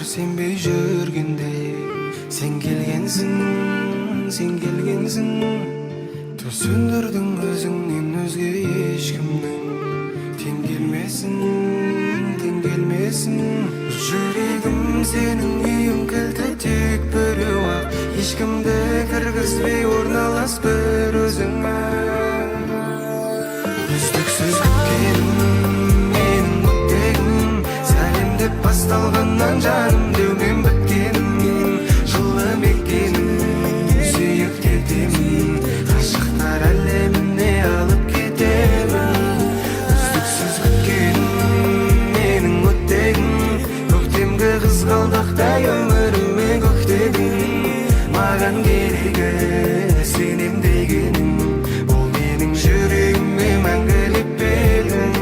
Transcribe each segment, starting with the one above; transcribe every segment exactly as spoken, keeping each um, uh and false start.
Senbey júrgende, sen kelgensiń, sen kelgensiń. Túsindirdiń ózińnen ózge eshkimniń teń kelmesin, teń kelmesin. Júregim seniń úyiń kilti tek birew-aq, eshkimdi kirgizbey ornalas bir óziń-aq. Úzliksiz kútkenim, meniń ótpegim, sálem dep bastalǵannan janım dewmen bitkenim, jıllı mekenim, súyip ketemin, ǵashıqlar álemine alıp ketemin. Úzliksiz kútkenim, meniń ótpegim, kóktemgi qızǵaldaqtay ómirime kóktediń. Maǵan keregi senem degeniń, bul meniń júregime máńgilik belgiń.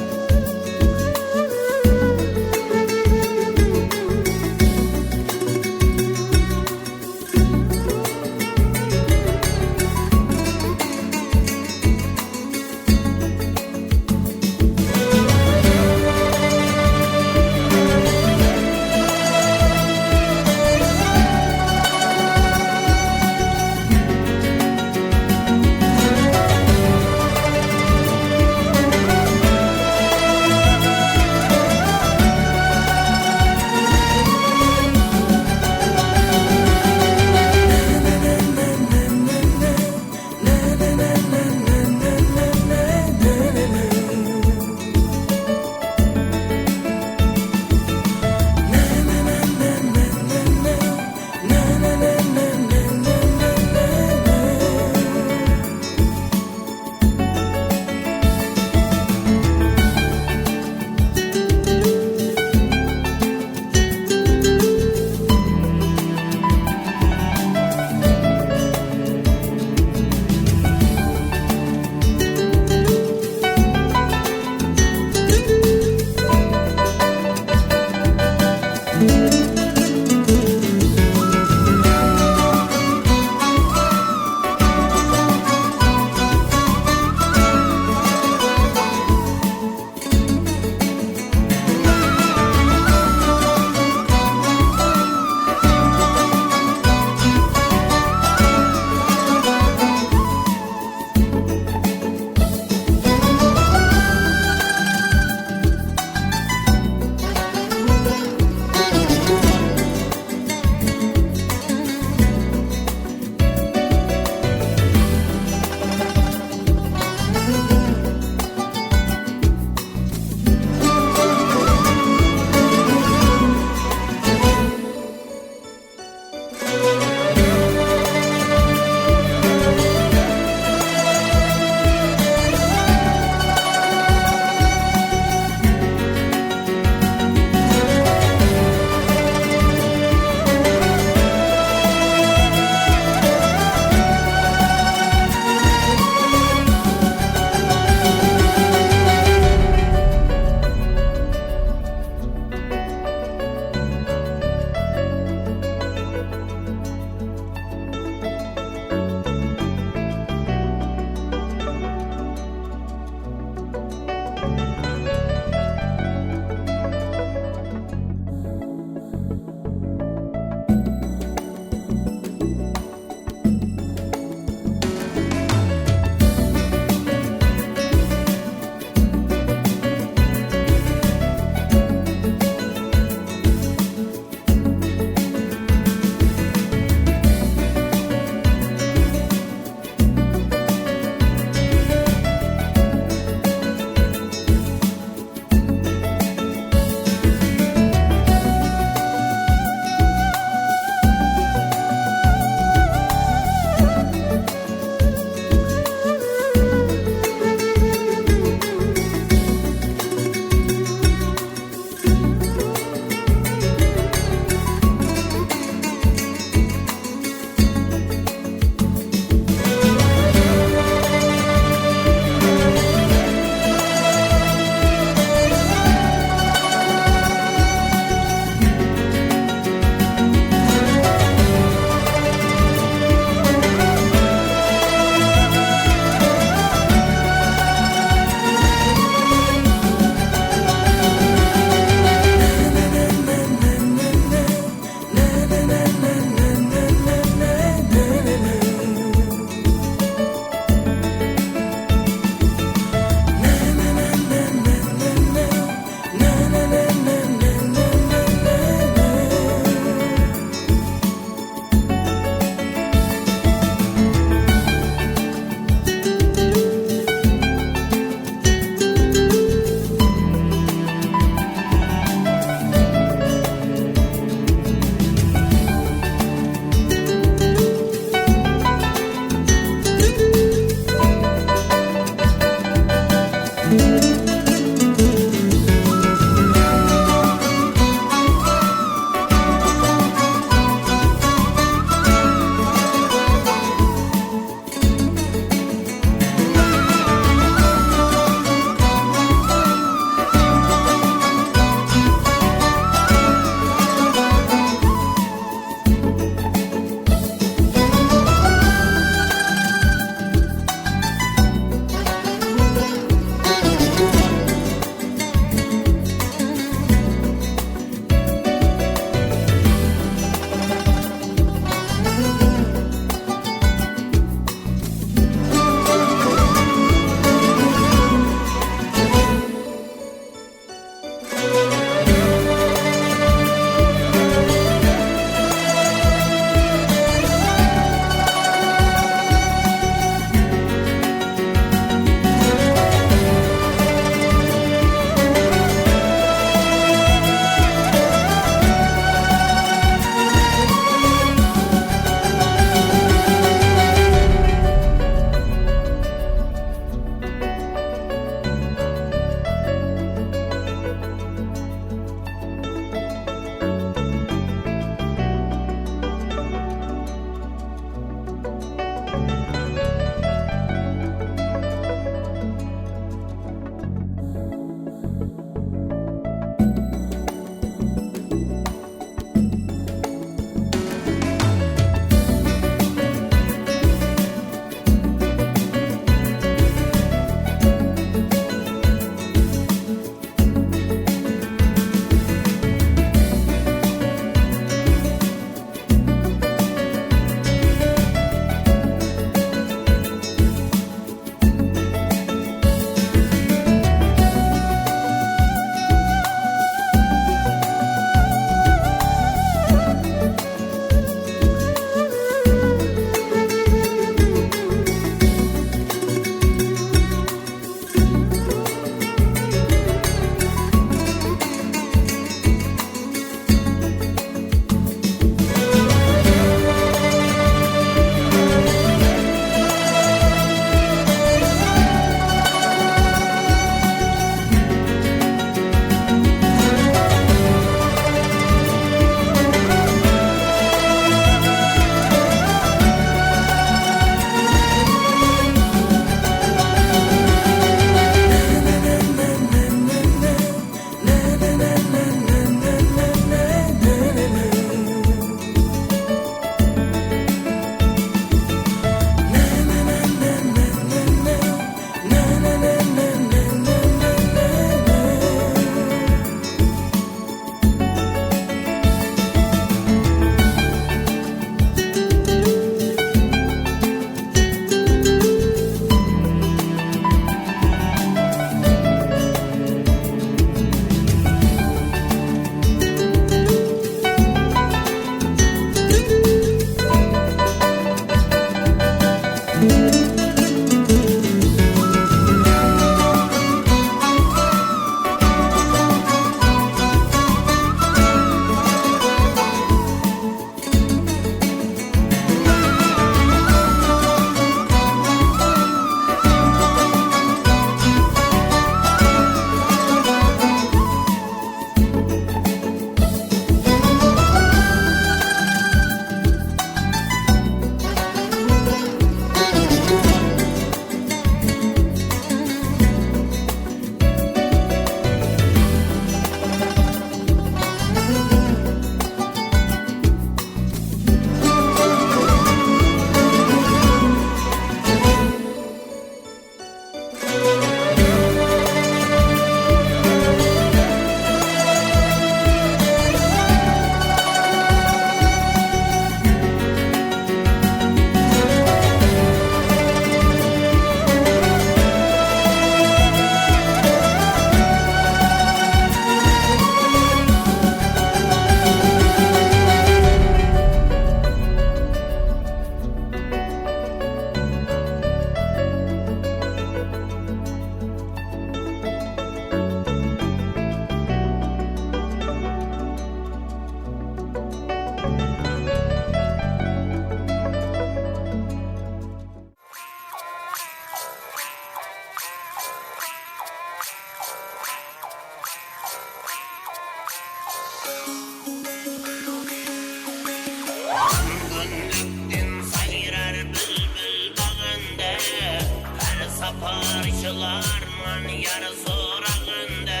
Saparshılarman yar soraǵanda,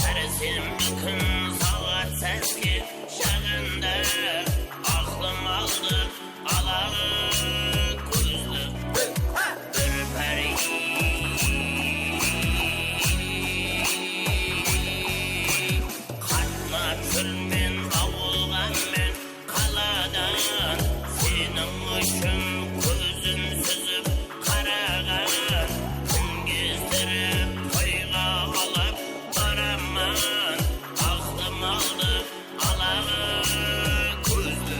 sársenbi kún saat sáske jaǵanda, aqlım aldı ala kózli bir pári. Qatnap júrmen awılǵa men qaladan, seniń ushın kózin súzip qaraǵan, kúngezdirip toyǵa alıp baraman, aqlım aldı ala kózli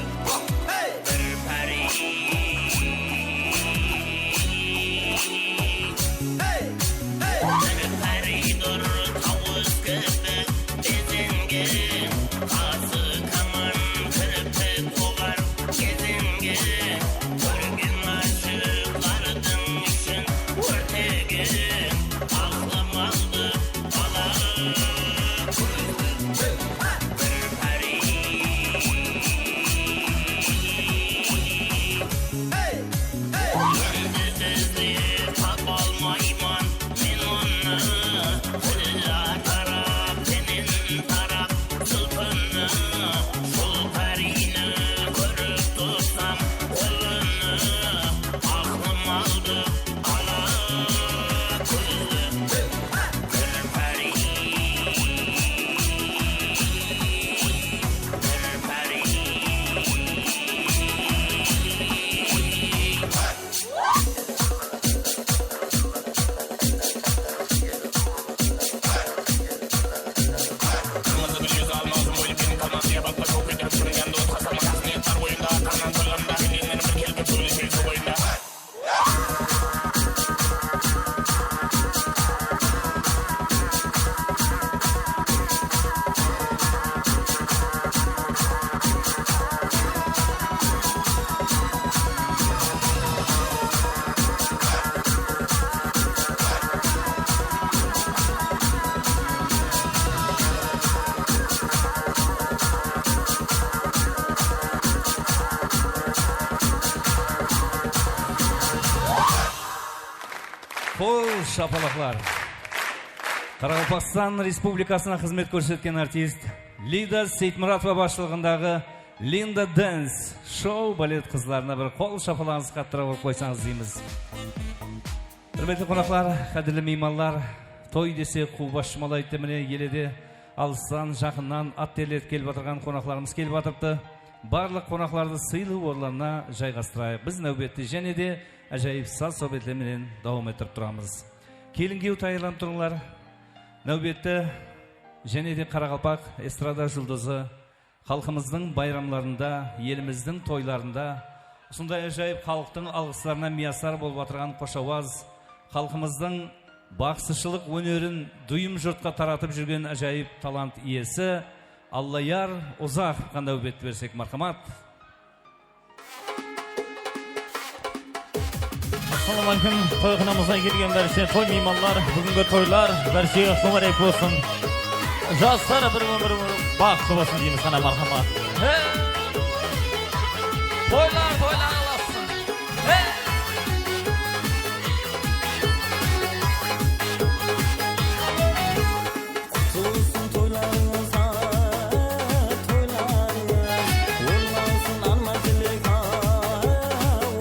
bir pári. Bir páridur tawıs kibi bezengen, qası kaman kirpik oǵar gezengen, kórgen ashıqlardıń ishin órtegen, aqlım aldı ala kózli bir pári. Júldız izlep tapa almayman men onı, Dilla tarap penen tarap zulpını, jul párini kórip tursam qolını, aqlım aldı ala kózli bir pári, bir pári. Qol shapalaqlar. Qaraqalpaqstan Respublikasına xızmet kórsetken artist Lida Seytmuratova basshılıǵındaǵı Linda Dance Show balet qızlarına bir qol shapalaǵıńızdı qattııraq urıp qoysańız deymiz. Húrmetli qonaqlar, qádirli miymanlar, toy dese quw bas jumalaydı, mine ele de alıstan, jaqınnan at terletip kelip atırǵan qonaqlarımız kelip atırıptı. Barlıq qonaqlardı sıylı orınlarına jayǵastırayıq. Biz náwbetti jáne de ájayıp saz-sáwbetler menen dawam ettirip turamız. Kelin-kúyew tayarlanıp turıńlar. Náwbetti jáne de qaraqalpaq estrada juldızı, xalqımızdıń bayramlarında, elimizdiń toylarında usınday ájayıp xalıqtıń alǵıslarına miyasar bolıp atırǵan xoshawaz, xalqımızdıń baqsıshılıq ónerin duyım jurtqa taratıp júrgen ájayıp talant iyesi Allayar Uzaqovqa náwbetti bersek, marhamat. Assalawma aleykum, toyxonamızǵa kelgen bárshe toy miymanlar, búgingi toylar bárshege mubarek bolsın. Jaslar bir ómir, bir ómir baxıtlı bolsın deymiz, qáne, marhamat. Hey! Toylar, toylar ulasın. Hey! Qutlı bolsın toylarıńız, toylarıńız. Orınlasın arman tilek,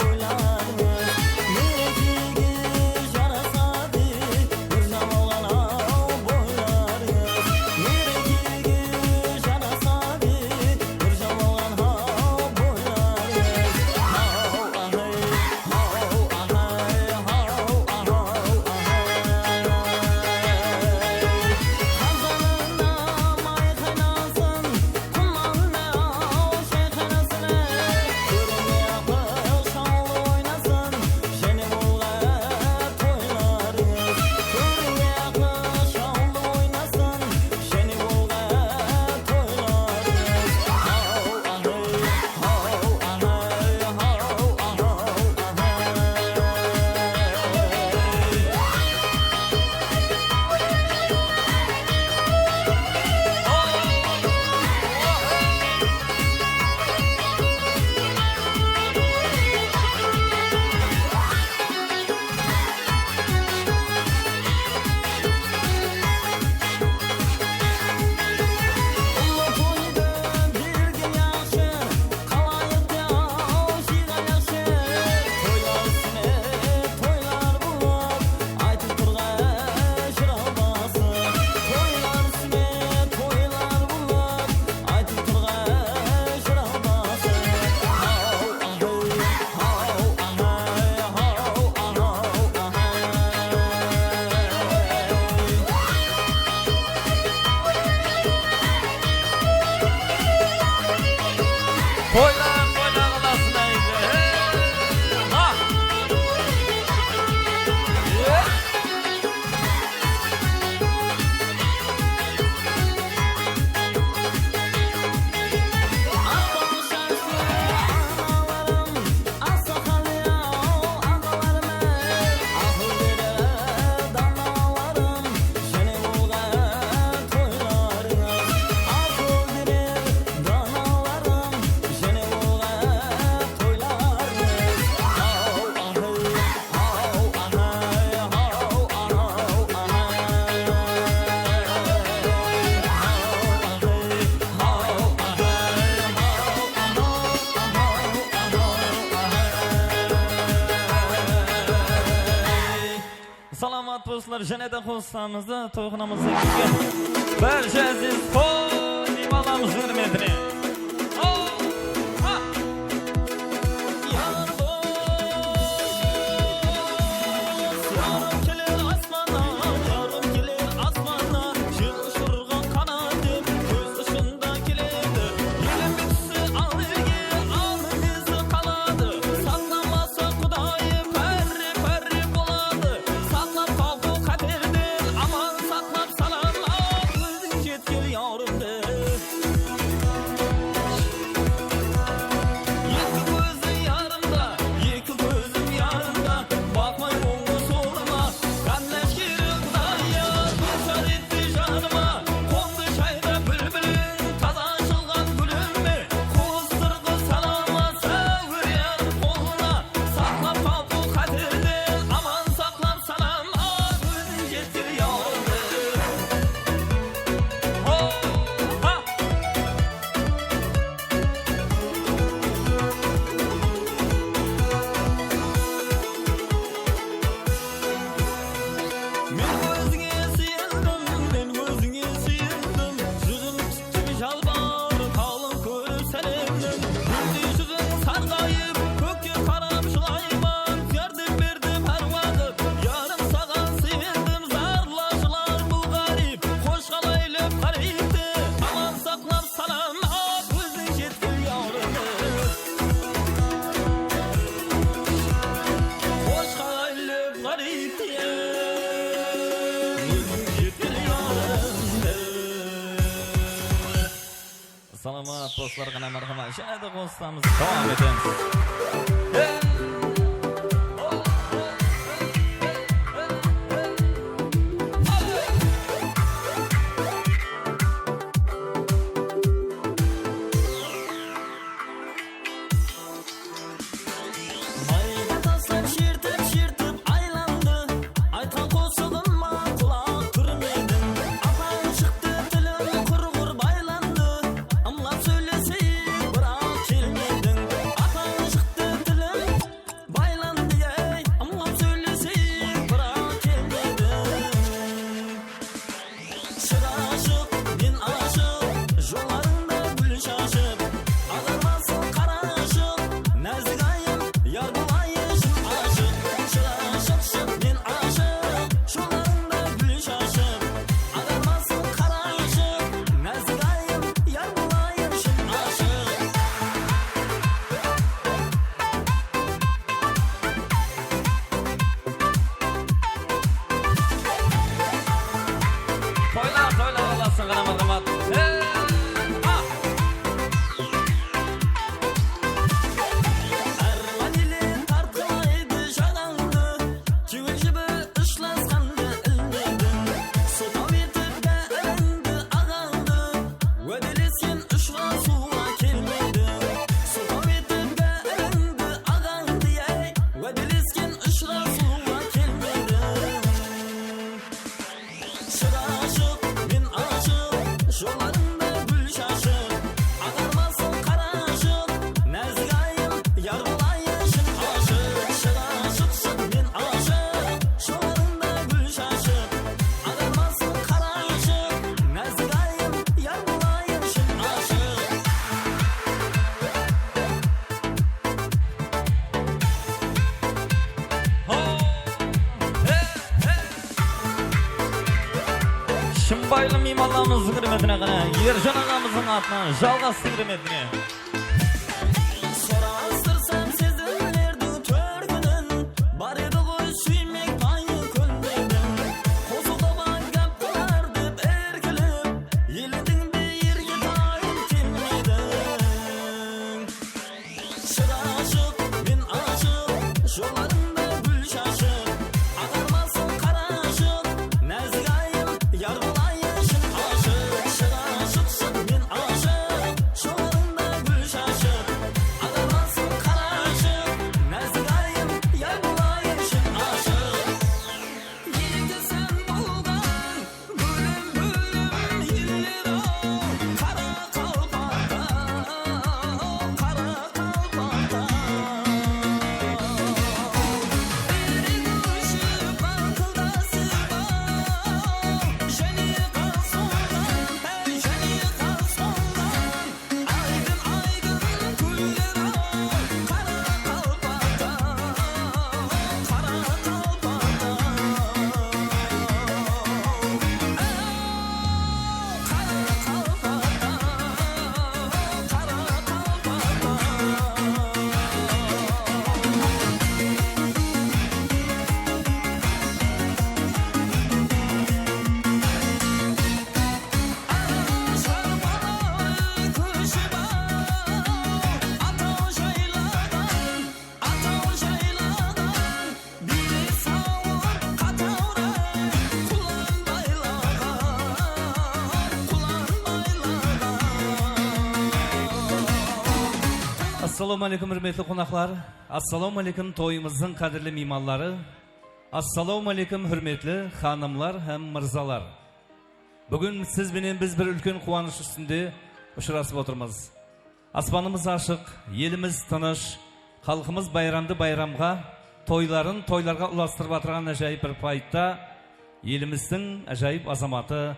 oylarıńız. Merekege jarasadı bir jamalǵan, aw, boylarıńız. Merekege jarasadı bir jamalǵan, aw, boylarıńız. Doslar, jáne de qosıqlarımızdı toyxanamızda kútken bárje áziz toy miymanlarımızdıń húrmetine. Ho! Ha! Yar dos, yarım keler asmannan, yarım keler asmannan, jer ushırǵan qanat dep, kóz ushın da keledi. Elim tússe al elge, al minesi qaladı. Saqlamasa Qudayı, párre-párre boladı. Saqlap qawqı qáterden, aman saqlap salam al, óziń jetkel yarımdı. Eki kózi yarımda, eki kózim yarımda, baqpay ońǵa solıma. Ǵám láshkeri Qudayı, dushar etti janıma. Qońdı shayda búlbiliń, taza ashılǵan gúlime. Qosırǵı salamasa, óryar qolına. Saqlap qawqı qáterden, aman saqlap salam al, óziń jetkel yarımdı. Ho! Ha! Men ózińe súyendim, men ózińe súyendim. Júzim tústi jalbarıp, halıń kórip sálemniń. Gúldey júziń sarǵayıp, kókke qarap jılayman. Járdem ber dep hár waqıt, yarım saǵan súyendim. Zarla jılar bul ǵárip, xosh qalaylıp ǵáripti. Aman saqlap salam al, óziń jetkel yarımı. Xosh qalaylıp ǵáripti, óziń jetkel yarımı. Salamat, doslar, ǵana marhamat. Jáne de qosıqlarımızdı dawam etemiz. Hey! Mayda taslap, shertip-shertip aylandı. Aytqan qosıǵıma qulaq turmediń. Apań shıqtı, tilim qurǵır baylandı. Imlap sóyleseyik, biraq kelmediń. Apań shıqtı, tilim baylandı, ey. Imlap sóyleseyik, biraq kelmediń. Shıǵa shıq, men ashıq, jollarıńda gúl shashıp, aǵarmasın qarashıq, názik ayım, yar bolayınsın ashıq. Shıǵa shıq, shıq, men ashıq, jollarıńda gúl shashıp, aǵarmasın qarashıq, názik ayım, yar bolayınsın ashıq. Toylar, toylar bolasın, ǵana marhamat. Hey! Ah! Árman ele tartqılaydı jaǵańdı, kewil jibi ushlasqanda ilmediń. Sıltaw etip bárińdi aǵańdı, wádelesken ushırasıwǵa kelmediń. Sıltaw etip bárińdi aǵańdı, ey, wádelesken ushırasıwǵa kelmediń. Shıǵa shıq, men ashıq, jollarıńda gúl shashıp, aǵarmasın qarashıq, názik ayım, yar bolayınsın ashıq. Shıǵa shıq, shıq, men ashıq, jollarıńda gúl shashıp, aǵarmasın qarashıq, názik ayım, yar bolayınsın ashıq. Ho! He, he! Shımbaylı miymanlarımızdıń húrmetine ǵana Erjan aǵamızdıń atınan jalǵastıń húrmetine. Sorastırsam, sezimlerdiń tórkinin, bar edi ǵoy súymek payı kónbediń. Qosıqta bar gáp qılar dep erkilip, elediń be erge tayın kelmediń. Shıǵa shıq, men ashıq, jollarıńda gúl shashıp, aǵarmasın qarashıq, názik ayım, yar bolayınsın ashıq. Shıǵa shıq, shıq, men ashıq, jollarıńda gúl Assalawma áleykum, húrmetli qonaqlar. Assalawma áleykum, toyımızdıń qádirli miymanları. Assalawma áleykum, húrmetli xanımlar hám mırzalar. Búgin siz benen biz bir úlken quwanısh ústinde ushırasıp otırmız. Aspanımız ashıq, elimiz tınısh, xalqımız bayramdı bayramǵa, toyların toylarǵa ulastırıp atırǵan ájayıp bir payıtta elimizdiń ájayıp azamatı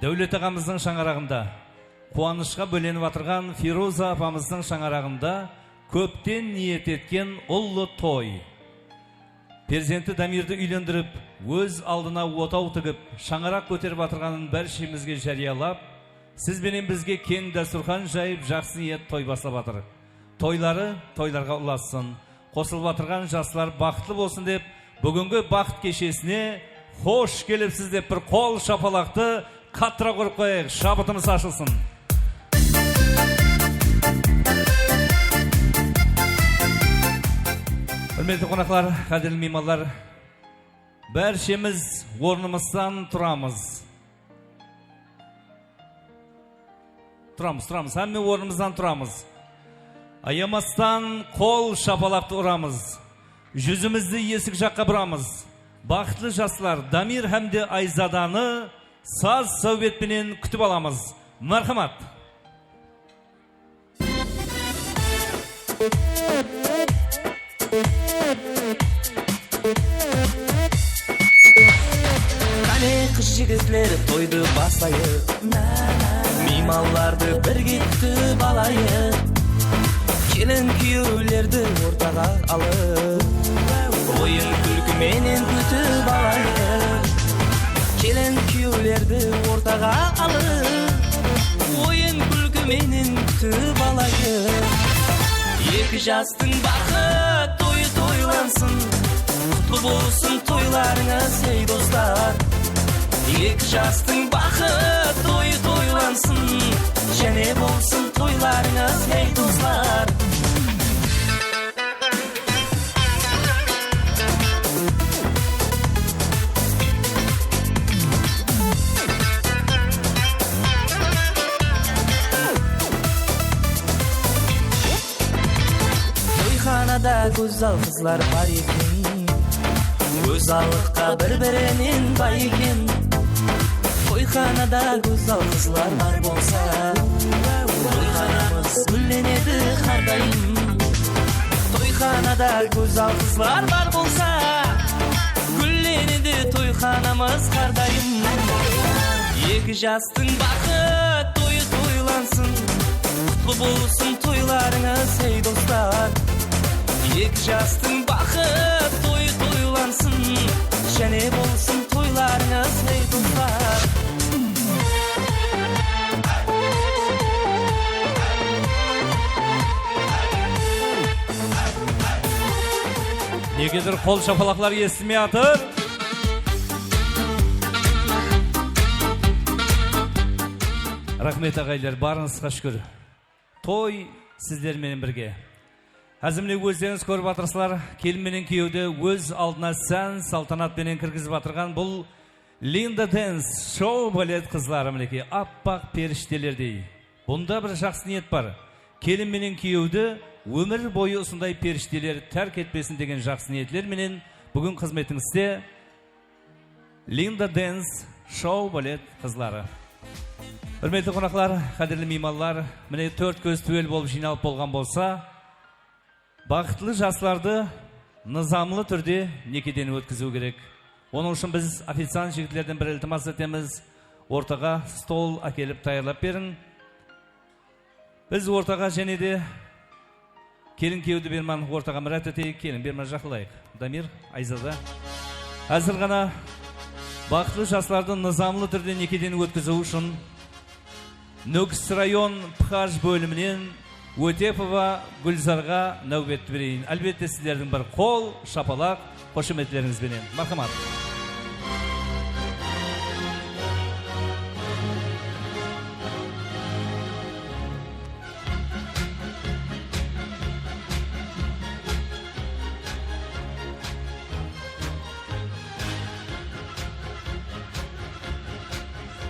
Dáwlet aǵamızdıń shańaraǵında, quwanıshqa bólenip atırǵan Feruza apamızdıń shańaraǵında kópten niyet etken ullı toy. Perzenti Damirdi úylendirip, óz aldına otaw tigip, shańaraq kóterip atırǵanın bárshemizge járiyalap, siz benen bizge keń dástúrxan jayıp, jaqsı niyet toy baslap atır. Toyları toylarǵa ulassın. Qosılıp atırǵan jaslar baxıtlı bolsın dep, búgingi baxıt keshesine xosh kelipsiz dep bir qol shapalaqtı qattıraq urıp qoyayıq, shabıtımız ashılsın. Húrmetli qonaqlar, qádirli miymanlar, bárshemiz ornımızdan turamız. Turamız, turamız, hámme ornımızdan turamız. Ayamastan qol shapalaqtı uramız. Júzimizdi esik jaqqa buramız. Baxıtlı jaslar Damir hám de Ayzadanı saz sáwbet penen kútip alamız. Márhamat! Qáne, qız-jigitler, toydı baslayıq. Miymanlardı birge kútip alayıq. Kelin-kúyewlerdi ortaǵa alıp, oyın-kúlki menen kútip alayıq. Kelin-kúyewlerdi ortaǵa alıp, oyın-kúlki menen kútip alayıq. Eki jastıń baxıt toyı toylansın, qutlı bolsın toylarıńız, ey doslar. Eki jastıń baxıt toyı toylansın, jáne bolsın toylarıńız, ey doslar. Toyxanada gózzal qızlar bar eken, gózzallıqqa bir-birinen bay eken. Toyxanada gózzal qızlar bar bolsa, toyxanamız gúllenedi hár dayım. Toyxanada gózzal qızlar bar bolsa, gúllenedi toyxanamız hár dayım. Eki jastıń baxıt toyı toylansın, qutlı bolsın toylarıńız, ey doslar. Eki jastıń baxıt toyı toylansın, jáne bolsın toylarıńız, ey doslar. Negedur qol shapalaqlar esitilmey atır. Raxmet, aǵayinler, barıńızǵa shúkir. Toy sizler menen birge. Házir mine ózlerińiz kórip atırsızlar, kelin menen kúyewdi óz aldına sán-saltanat penen kirgizip atırǵan bul Linda Dance shou-balet qızları, minekey, appaq perishtelerdey. Bunda bir jaqsı niyet bar. Kelin menen kúyewdi ómir boyı usınday perishteler tárk etpesin degen jaqsı niyetler menen búgin xızmetińizde Linda Dance shou-balet qızları. Húrmetli qonaqlar, qádirli miymanlar, mine, tórt kóz túwel bolıp jıynalıp bolǵan bolsa, baxıtlı jaslardı nızamlı túrde nekeden ótkiziw kerek. Onıń ushın biz oficiant jigitlerden bir iltimas etemiz, ortaǵa stol ákelip tayarlap beriń. Biz ortaǵa jáne de kelin kúyewdi berman ortaǵa mirát eteyik. Keliń, berman jaqınlayıq. Damir, Ayzada. Házir ǵana baxıtlı jaslardı nızamlı túrde nekeden ótkiziw ushın Nókis rayon Pxaj bóliminen Ótepova Gúlzarǵa náwbetti bereyin. Álbette, sizlerdiń bir qol, shapalaq, xoshametlerińiz benen. Márhamat.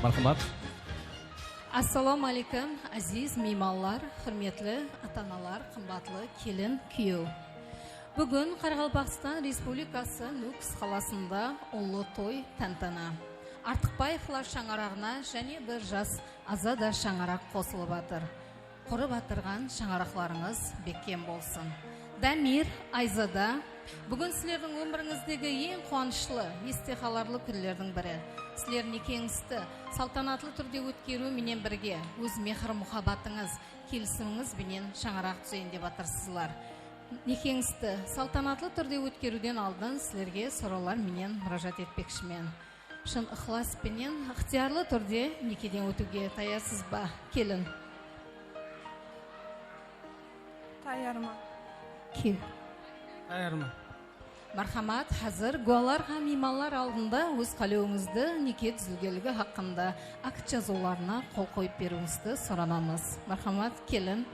Márhamat. Assalawma áleykum, áziz miymanlar, húrmetli ata-analar, qımbatlı kelin, kúyew. Búgin Qaraqalpaqstan Respublikası Nókis qalasında ullı toy tántana. Artıqbaevlar shańaraǵına jáne bir jas aza da shańaraq qosılıp atır. Qurıp atırǵan shańaraqlarıńız bekkem bolsın. Damir, Ayzada, búgin sizlerdiń ómirińizdegi eń quwanıshlı, este qalarlı kúnlerdiń biri. Sizler nekeńizdi saltanatlı túrde ótkeriw menen birge, óz mehir-muhabbatıńız, kelisimińiz benen shańaraq dúzeyin dep atırsızlar. Nekeńizdi saltanatlı túrde ótkeriwden aldın sizlerge sorawlar menen múrájat etpekshimen. Shın ıqlas penen ıqtıyarlı túrde nekeden ótiwge tayarsız ba, kelin? Tayarman. Ke- Tayarman. Marhamat, házir gúwalar hám miymanlar aldında óz qálewińizdi neke dúzilgenligi haqqında akt jazıwlarına qol qoyıp beriwińizdi soranamız. Marhamat, kelin.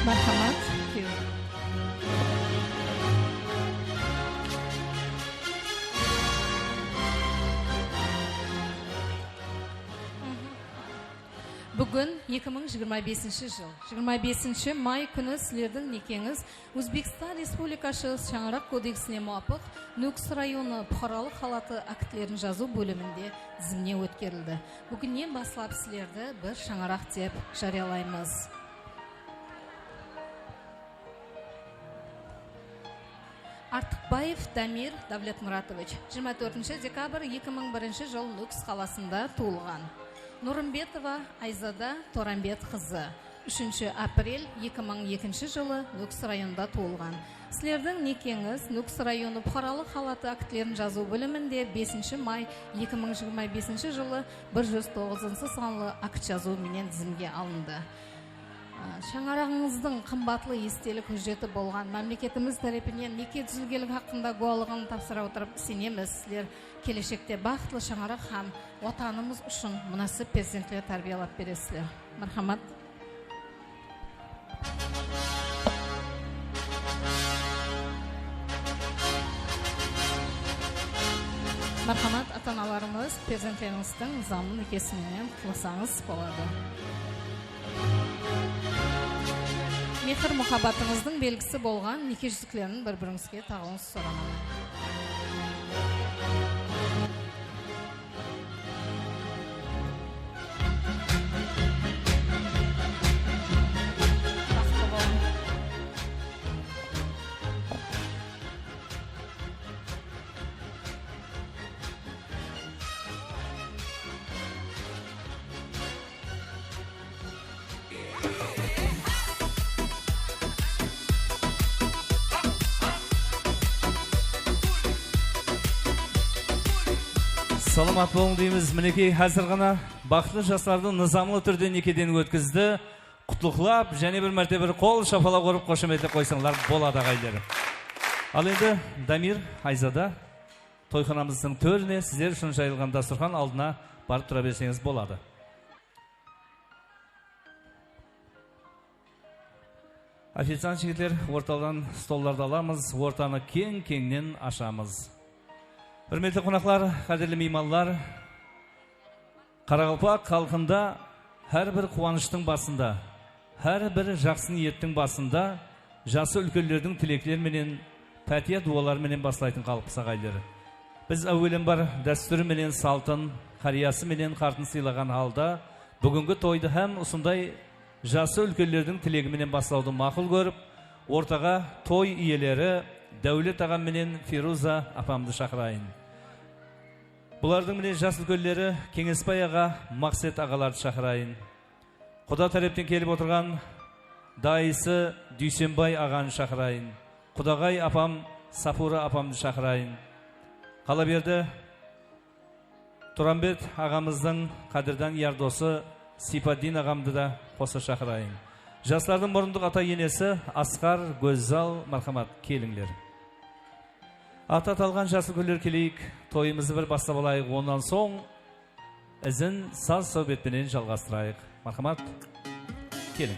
Marhamat, kúyew. Búgin eki mıń jigirma besinshi jıl, jigirma besinshi may kúni sizlerdiń nekeńiz Ózbekstan Respublikası Shańaraq kodeksine muwapıq Nókis rayonı puqaralıq halatı aktlerin jazıw bóliminde dizimne ótkerildi. Búginnen baslap sizlerdi bir shańaraq dep járiyalaymız. Artıqbaev Damir Davletmuratovich, jigirma tórtinshi dekabr eki mıń birinshi jıl Nókis qalasında tuwılǵan. Nurımbetova Ayzada Torambet qızı, úshinshi aprel eki mıń ekinshi jılı Nókis rayonında tuwılǵan. Sizlerdiń nekeńiz Nókis rayonı puqaralıq halatı aktlerin jazıw bóliminde besinshi may eki mıń jigirma besinshi jılı bir júz toǵızınshı sanlı akt jazıw menen dizimge alındı. A, shańaraǵıńızdıń qımbatlı estelik hújjeti bolǵan mámleketimiz tárepinen neke dúzilgenligi haqqında gúwalıǵın tapsıra otırıp isenemiz, sizler keleshekte baxıtlı shańaraq hám Watanımız ushın múnásip perzentler tárbiyalap beresizler. Marhamat. Marhamat, ata-analarımız, perzentlerińizdiń nızamlı nekesi menen qutlasańız boladı. Mehir-muhabbatıńızdıń belgisi bolǵan neke júziklerin bir-birińizge taǵıwıńız soranaman. Salamat bolıń deymiz. Minekey, házir ǵana baxıtlı jaslardı nızamlı túrde nekeden ótkizdi. Qutlıqlap, jáne bir márte bir qol shapalaq urıp, xoshametlep qoysańlar boladı, aǵayinler. Al endi Damir, Ayzada, toyxanamızdıń tórine, sizler ushın jayılǵan dasturxan aldına barıp tura berseńiz boladı. Oficiant jigitler, ortadan stollardı alamız, ortanı keń-keńnen ashamız. Húrmetli qonaqlar, qádirli miymanlar, qaraqalpaq xalqında hár bir quwanıshtıń basında, hár bir jaqsı niyettiń basında jası úlkenlerdiń tilekleri menen, pátiya duwaları menen baslaytın xalıqpız, aǵayinler. Biz áwelenbar dástúri menen saltın, qáriyası menen qartın sıylaǵan halda, búgingi toydı hám usınday jası úlkenlerdiń tilegi menen baslawdı maqul kórip, ortaǵa toy iyeleri Dáwlet aǵam menen Feruza apamdı shaqırayın. Bulardıń menen jas úlkenleri Keńesbay aǵa, Maqset aǵalardı shaqırayın. Quda tárepten kelip otırǵan dayısı Dúysenbay aǵanı shaqırayın. Qudaǵay apam Sapura apamdı shaqırayın. Qala berdi, Turambet aǵamızdıń qádirdan yar dosı Siypaddin aǵamdı da qosa shaqırayın. Jaslardıń murındıq ata-enesi Asqar, Gózzal, marhamat, kelińler. Ata atalǵan jas úlkenler keleyik, toyımızdı bir baslap alayıq, onnan soń izin saz sáwbet penen jalǵastırayıq. Marhamat, keliń.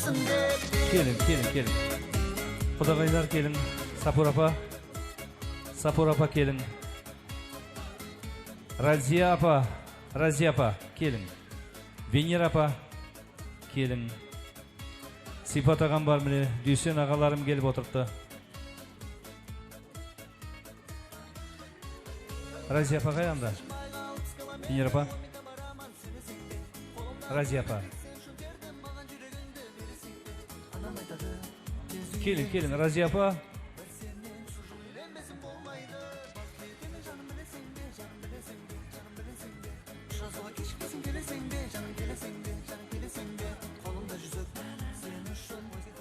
Keliń, keliń, keliń. Qudaǵaylar, keliń. Sapur apa. Sapur apa, keliń. Raziya apa. Raziya apa, keliń. Venera apa, keliń. Sıypat aǵam bar, mine, Dúysen aǵalarım kelip otırıptı. Raziya apa qayanda? Venera apa? Raziya apa. Keliń, keliń, Raziya apa.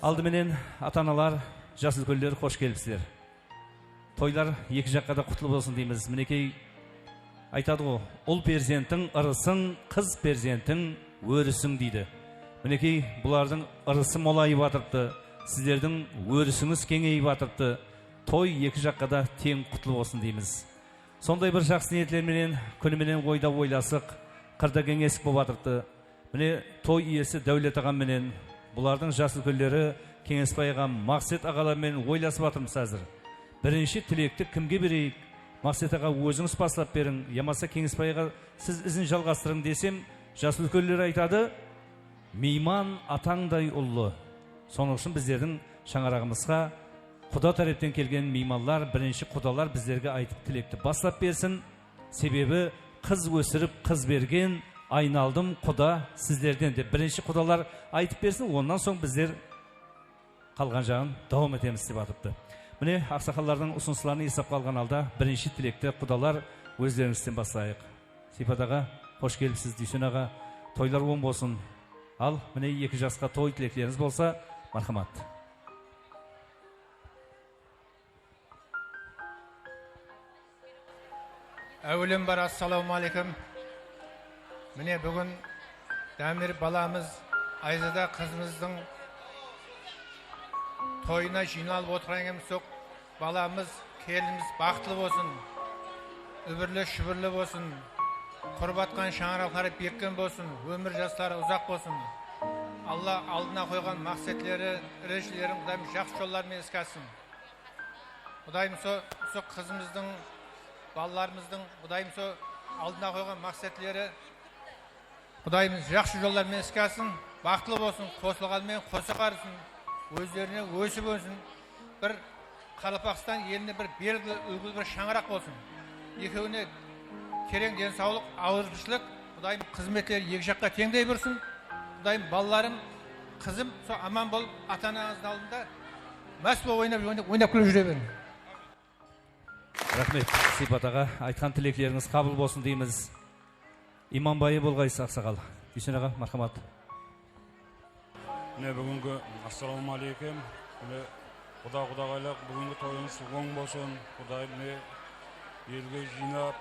Aldı menen, ata-analar, jas úlkenler, xosh kelipsizler. Toylar eki jaqqa da qutlı bolsın deymiz. Minekey, aytadı ǵo, ul perzentiń ırısıń, qız perzentiń órisiń deydi. Minekey, bulardıń ırısı molayıp atırıptı, sizlerdiń órisińiz keńeyip atırıptı. Toy eki jaqqa da teń qutlı bolsın deymiz. Sonday bir jaqsı niyetler menen, kúni menen oyda oylasıq, qırda keńesik bolıp atırıptı. Mine, toy iyesi Dáwlet aǵam menen, bulardıń jas úlkenleri Keńesbay aǵam, Maqset aǵalar menen oylasıp atırmız házir. Birinshi tilekti kimge bereyik? Maqset aǵa, ózińiz baslap beriń, yamasa Keńesbay aǵa, siz izin jalǵastırıń desem, jas úlkenler aytadı, miyman atańday ullı. Sonıń ushın bizlerdiń shańaraǵımızǵa quda tárepten kelgen miymanlar, birinshi qudalar bizlerge aytıp tilekti baslap bersin. Sebebi qız ósirip, qız bergen, aynaldım quda sizlerden dep birinshi qudalar aytıp bersin, onnan soń bizler qalǵan jaǵın dawam etemiz dep atıptı. Mine, aqsaqallardıń usınısların esapqa alǵan halda birinshi tilekti qudalar ózlerińizden baslayıq. Sıypat aǵa, xosh kelipsiz, Dúysen aǵa, toylar oń bolsın. Al, mine, eki jasqa toy tileklerińiz bolsa, marhamat. Áwelen bar, assalawma áleykum. Mine, búgin Dámir balamız, Ayzada qızımızdıń toyına jıynalıp otırǵan ekenbiz. Sol balamız, kelinimiz baxıtlı bolsın, úbirli-shúbirli bolsın, qurıp atqan shańaraqları bekken bolsın, ómir jasları uzaq bolsın. Alla aldına qoyǵan maqsetleri, rejeleri Qudayım jaqsı jollar menen iske assın. Qudayım usı, usı qızımızdıń, balalarımızdıń, Qudayım usı aldına qoyǵan maqsetleri, Qudayım jaqsı jollar menen iske assın, baxıtlı bolsın, qosılǵanı menen qosa barıpsın, ózlerine ósip ónsin. Bir Qaraqalpaqstan eline bir belgili, úlgili bir shańaraq bolsın. Ekewine tereń densawlıq, awızbishlik, Qudayım xızmetleri eki jaqqa teńdey bursın. Qudayım balalarım, qızım, sol aman bolıp ata-anańızdıń aldında más bolıp oynap, oynap, oynap kúlip júre beriń. Raxmet, Sıypat aǵa. Aytqan tileklerińiz qabıl bolsın deymiz. Imanbayı bolǵaysız, aqsaqal. Dúysen aǵa, marhamat. Mine, búgingi, assalawma áleykum. Mine, quda-qudaǵaylar, búgingi toyıńız oń bolsın. Qudayım, mine, elge jıynap,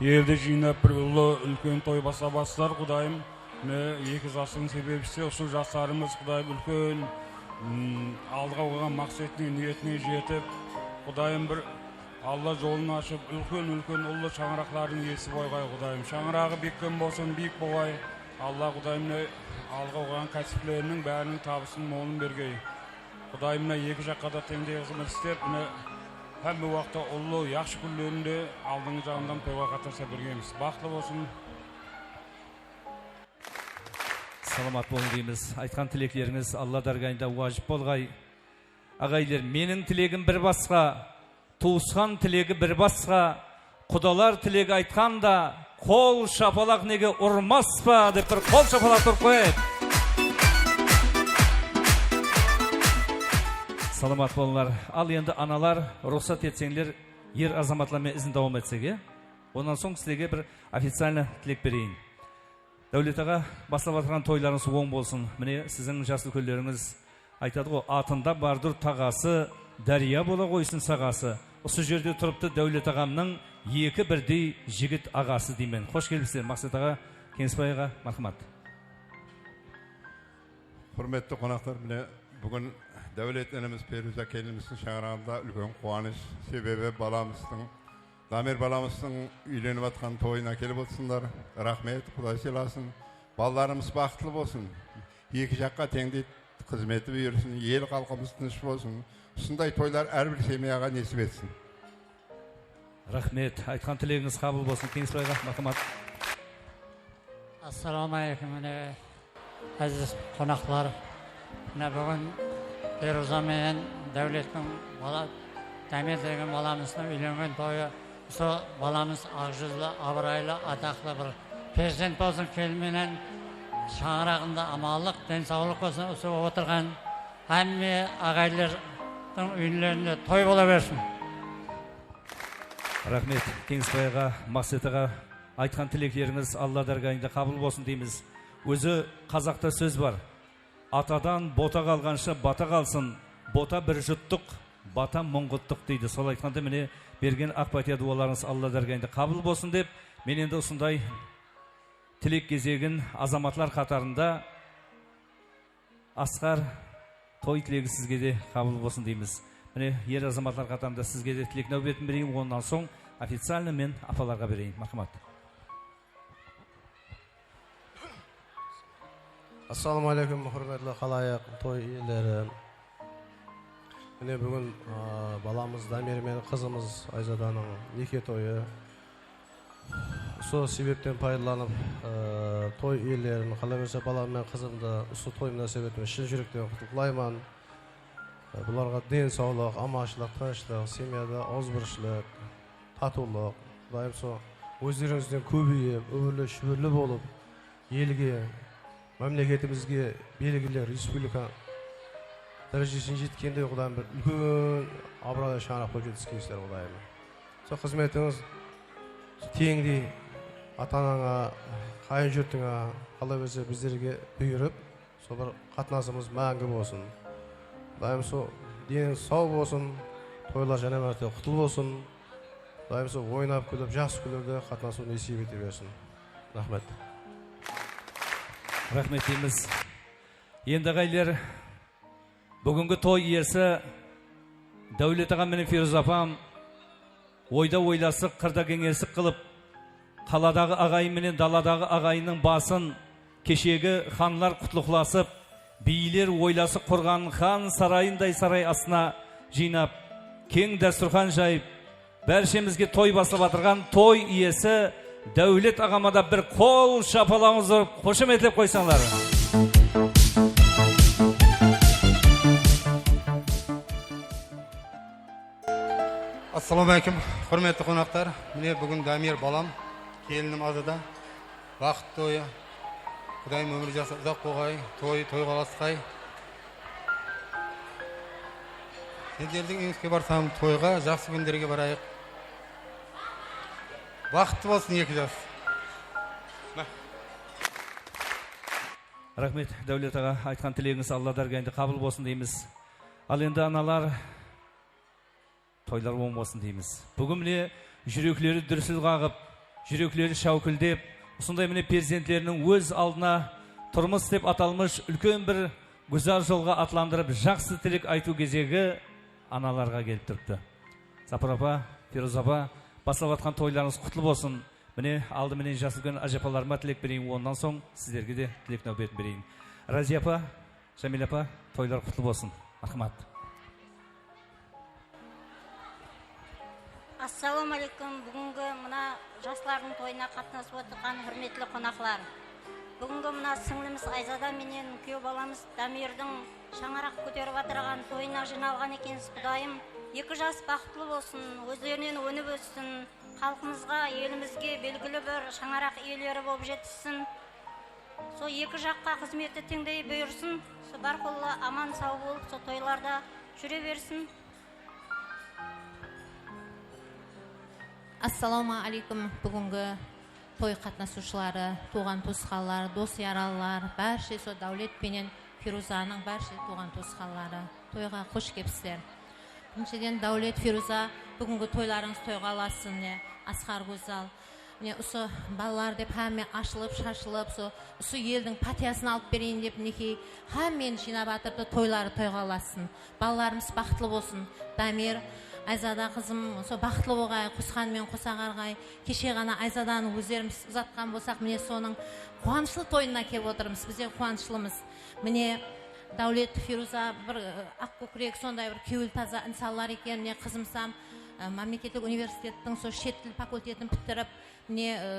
bir, eldi jıynap, bir ullı, úlken toy baslap atsızlar, Qudayım. Mine, eki jastıń sebepshisi usı jaslarımız, Qudayım, úlken, mm, aldıǵa qoyǵan maqsetine, niyetine jetip, Qudayım, bir Alla jolın ashıp, úlken-úlken ullı shańaraqlardıń iyesi bolǵay, Qudayım. Shańaraǵı bekken bolsın, biyik bolǵay. Alla, Qudayım, mine, alǵa qoyǵan kásipleriniń báriniń tabısın molın bergey. Qudayım, mine, eki jaqqa da teńdey xızmet islep, mine, hámme waqıtta ullı, yaqshı kúnlerinde aldıńǵı jaǵından toyǵa qatnasa bergeymiz. Baxıtlı bolsın. Salamat bolıń deymiz. Aytqan tileklerińiz Alla dárgayında wajıp bolǵay. Aǵayinler, meniń tilegim bir basqa, tuwısqan tilegi bir basqa, qudalar tilegi aytqanda, qol shapalaq nege urmaspa dep bir qol shapalaq urıp qoyayıq. Salamat bolıńlar. Al endi analar, ruxsat etseńler, er azamatlar menen izin dawam etsek, e? Onnan soń sizlerge bir oficialno tilek bereyin. Dáwlet aǵa, baslap atırǵan toylarıńız oń bolsın. Mine, siziń jas úlkenlerińiz aytadı ǵo, atında bardur taǵası, dárya bola ǵoysın saǵası. Usı jerde turıptı Dáwlet aǵamnıń eki birdey jigit aǵası deymen. Xosh kelipsizler, Maqset aǵa, Keńesbay aǵa, marhamat. Húrmetli qonaqlar, mine, búgin Dáwlet inimiz, Peruza kelinimizdiń shańaraǵında úlken quwanısh. Sebebi balamızdıń Damir balamızdıń úylenip atqan toyına kelip otırsınlar. Raxmet, Quday sıylasın. Balalarımız baxıtlı bolsın. Eki jaqqa teńdey Xızmeti buyırsın, el xalqımız tınısh bolsın. Usınday toylar hár bir semyaǵa nesip etsin. Raxmet. Aytqan tilegińiz qabıl bolsın, Keńesbay aǵa, marhamat. Assalawma aleykum, mine, áziz qonaqlar. Mine, búgin Feruza menen Dáwlettiń bala, Damir degen balamızdıń úylengen toyı. Usı balamız aq júzli, abıraylı, ataqlı bir perzent bolsın, kelin menen shańaraǵında amanlıq, densawlıq bolsın. Usı otırǵan hámme aǵayinlerdiń úylerinde toy bola bersin. Raxmet, Keńesbay aǵa, Maqset aǵa, aytqan tileklerińiz Alla dárgayında qabıl bolsın deymiz. Ózi qazaqta sóz bar. Atadan bota qalǵansha bata qalsın, bota bir juttıq, bata muńǵıttıq deydi. Sol aytqanda, mine, bergen aq pátiya duwalarıńız Alla dárgayında qabıl bolsın dep, men endi usınday tilek gezegin azamatlar qatarında Asqar, toy tilegi sizge de qabıl bolsın deymiz. Mine, er azamatlar qatarında sizge de tilek náwbetin bereyin, onnan soń oficialno men apalarǵa bereyin. Marhamat. Assalawma aleykum, húrmetli xalayıq, toy iyeleri. Mine, búgin, a, balamız Damir menen qızımız Ayzadanıń neke toyı. Usı sebepten paydalanıp, a, toy iyelerin, qalaberse, balam menen qızımdı usı toy múnásibet penen shın júrekten qutlıqlayman. A, bularǵa densawlıq, amanshılıq, tınıshlıq, semyada awızbirshilik, tatıwlıq. Qudayım, sol ózlerińizden kóbeyip, úbirli-shúbirli bolıp, elge, mámleketimizge belgili respublika dárejesine jetkendey, Qudayım, bir úlken abıraylı shańaraq bolıp jetiskeysizler, Qudayım. Sol xızmetińiz teńdey ata-anańa, qáyin jurtıńa, qalaberse, bizlerge buyırıp, sol bir qatnasımız máńgi bolsın. Qudayım, sol deniń saw bolsın, toylar jáne márte qutlı bolsın. Qudayım, sol oynap-kúlip, jaqsı kúnlerde qatnasıw nesiyp ete bersin. Raxmet. Raxmet deymiz. Endi, aǵayinler, búgingi toy iyesi Dáwlet aǵam menen Feruza apam oyda oylasıq, qırda keńesik qılıp, qaladaǵı aǵayin menen daladaǵı aǵayinnıń basın keshegi xanlar qutlıqlasıp, biyler oylasıq qurǵan xan sarayınday saray astına jıynap, keń dástúrxan jayıp, bárshemizge toy baslap atırǵan toy iyesi Dáwlet aǵama da bir qol shapalańız urıp, xoshametlep qoysańlar. Assalawma aleykum, húrmetli qonaqlar. Mine, búgin Damir balam, kelinim Azada. Baxıt toyı. Qudayım, ómir jasap uzaq bolǵay, toy toyǵa ulasqay. Senderdiń úyińizge barsam toyǵa, jaqsı kúnlerge barayıq. Baxıtlı bolsın eki jas. Raxmet, Dáwlet aǵa, aytqan tilegińiz Alla dárgayında qabıl bolsın deymiz. Al endi, analar, toylar oń bolsın deymiz. Búgin, mine, júrekleri dúrsil qaǵıp, júrekleri sháwkildep, usınday, mine, perzentleriniń óz aldına turmıs dep atalmısh úlken bir gúzar jolǵa atlandırıp, jaqsı tilek aytıw gezegi analarǵa kelip turıptı. Sapar apa, Feruza apa, baslap atqan toylarıńız qutlı bolsın. Mine, aldı menen jas úlken ájapalarıma tilek bereyin, onnan soń sizlerge de tilek náwbetin bereyin. Raziya apa, Jamila apa, toylar qutlı bolsın. Marhamat. Assalawma aleykum. Búgingi mına jaslardıń toyına qatnasıp otırǵan húrmetli qonaqlar. Búgingi mına sińlimiz Ayzada menen kúyew balamız Damirdiń shańaraq kóterip atırǵan toyına jıynalǵan ekensiz. Qudayım, eki jas baxıtlı bolsın, ózlerinen ónip óssin, xalqımızǵa, elimizge belgili bir shańaraq iyeleri bolıp jetissin. Sol eki jaqqa xızmetti teńdey buyırsın. Sol bárqulla aman-saw bolıp, sol toylarda júre bersin. Assalawma aleykum, búgingi toy qatnasıwshıları, tuwǵan-tuwısqanlar, dos-yaralılar, bárshe sol Dáwlet penen Feruzanıń bárshe tuwǵan-tuwısqanları, toyǵa xosh kelipsizler. Birinsheden, Dáwlet, Feruza, búgingi toylarıńız toyǵa ulassın, mine, Asqar, Gózzal. Mine, usı balalar dep hámme ashılıp, shashılıp, usı, usı eldiń pátiyasın alıp bereyin dep, minekey, hámmeni jıynap atırdı, toyları toyǵa ulassın. Balalarımız baxıtlı bolsın. Damir, Ayzada qızım, usı baxıtlı bolǵay, qosqan menen qosa aqarǵay. Keshe ǵana Ayzadanı ózlerimiz uzatqan bolsaq, mine, sonıń quwanıshlı toyına kelip otırmız. Biz de quwanıshlımız. Mine, Dáwlet, Feruza bir, e, aq kókirek, sonday bir kewil taza insanlar eken. Mine, qızımsam, e, mámleketlik universitettiń sol shet til fakultetin pitirip, mine, e,